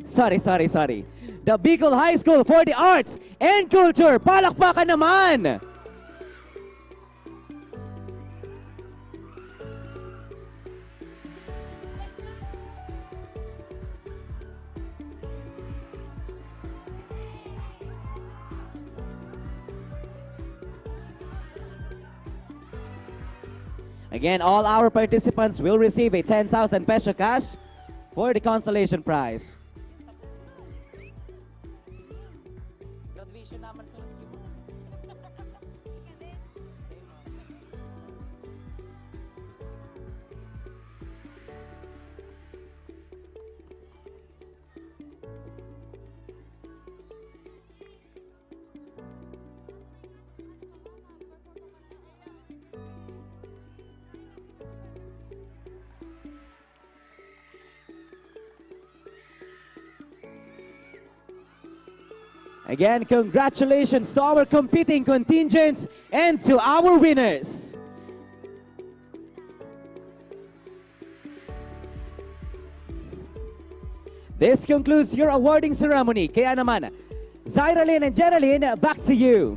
Sorry, sorry, sorry. The Bicol High School for the Arts and Culture. Palakpakan naman! Again, all our participants will receive a ten thousand peso cash for the consolation prize. Graduation naman sa Again, congratulations to our competing contingents and to our winners. This concludes your awarding ceremony. Kaya naman, Zyralyn and Geraldine, back to you.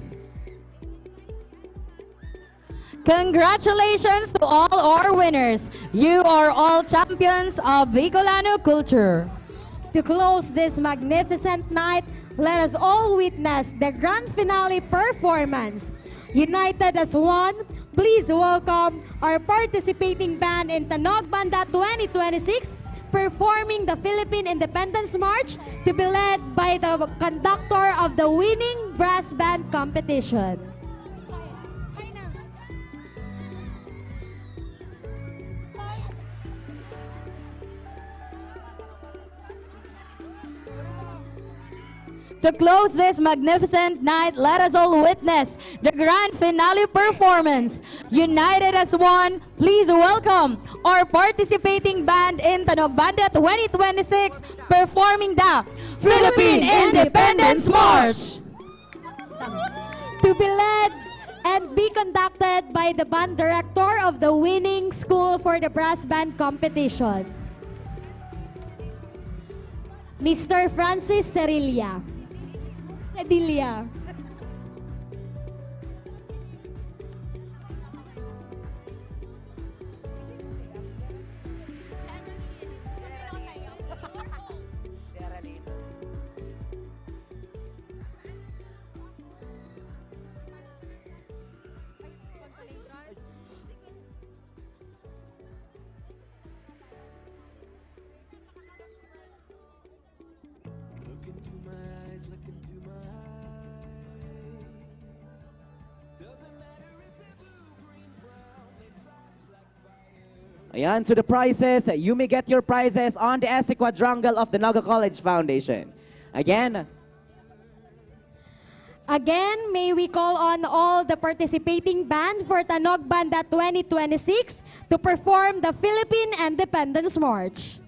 Congratulations to all our winners. You are all champions of Bicolano culture. To close this magnificent night, let us all witness the grand finale performance. United as one, please welcome our participating band in Tanog Banda twenty twenty-six, performing the Philippine Independence March to be led by the conductor of the winning brass band competition. To close this magnificent night, let us all witness the grand finale performance. United as one, please welcome our participating band in Tanog Banda twenty twenty-six, performing the Philippine Independence March. To be led and be conducted by the band director of the winning school for the brass band competition, Mister Francis Cerilla. Cedilla. Look into my eyes, look into my eyes. Doesn't matter if they're blue, green, brown, they flash like fire. Ayan, to the prizes. You may get your prizes on the S C Quadrangle of the Naga College Foundation. Again, Again, may we call on all the participating band for Tanog Banda twenty twenty-six to perform the Philippine Independence March.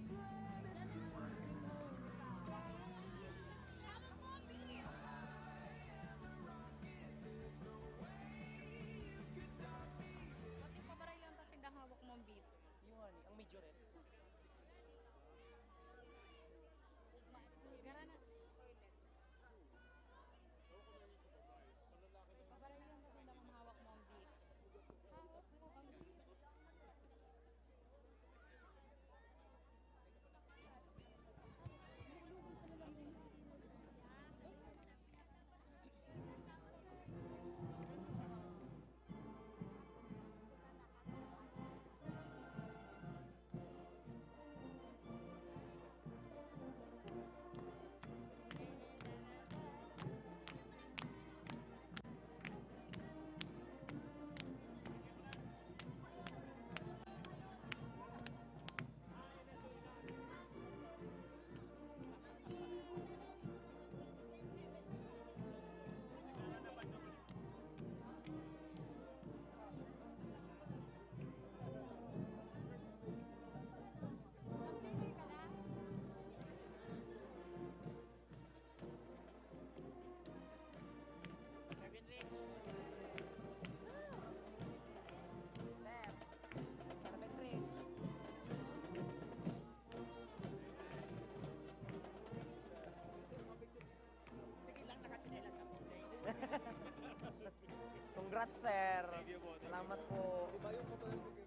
Congrats, sir. Thank you po, thank you Salamat po. po. Di ba yung kapatid mo, ano,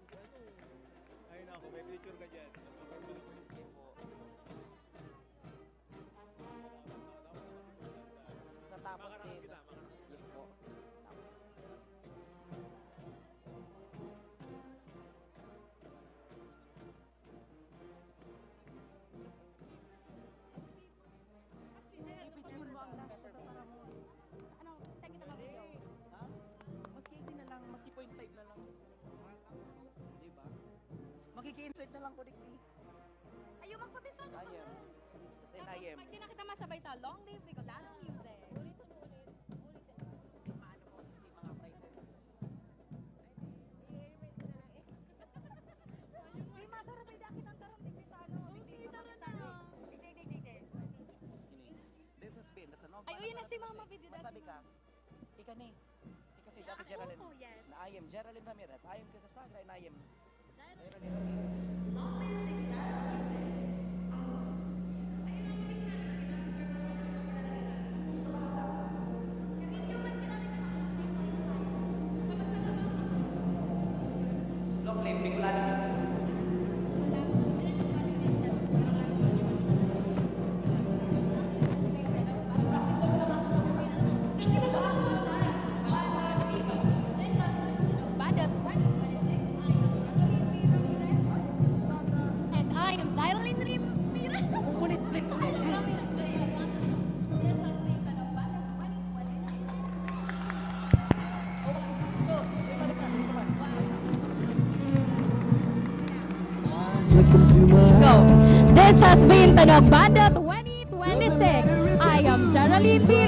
Ay nako, may picture ka dyan. Sige po. Mas natapos Makaraan din. Kita, makaraan. Yes po. Tapos. I-picture mo ang last pagtatara mo. Ano, saan kita ma-video? Ha? Maski hindi na lang, maski point five na lang. Di ba? Makiki-insert na lang ko digdi. Ayaw magpabisado ka Ayan. na. Tapos Tapos, N I M. pag di na kita masabay sa Long Live Bicolano Music. Ulitin, ulit. Ulitin. Si ano po, si mga prices. I-rewind ko na lang eh. Si Masarap ay dakit ang tarong digdi sa ano. Digdi, digdi, digdi. Digdi, digdi, digdi. This has been the Tanog Ay, uy, yun na si Mama Six. Video na Masabi si ka, ika ni, ika si Jackie Geraldine. Oh, yes. Na I am Geraldine Ramirez. I am Kisa Sagra and I am Geraldine. Long live Bicolano. And I am Xyrilyn Ramirez. Go. This has been Tanog Banda twenty twenty-six. I am Geraldine P.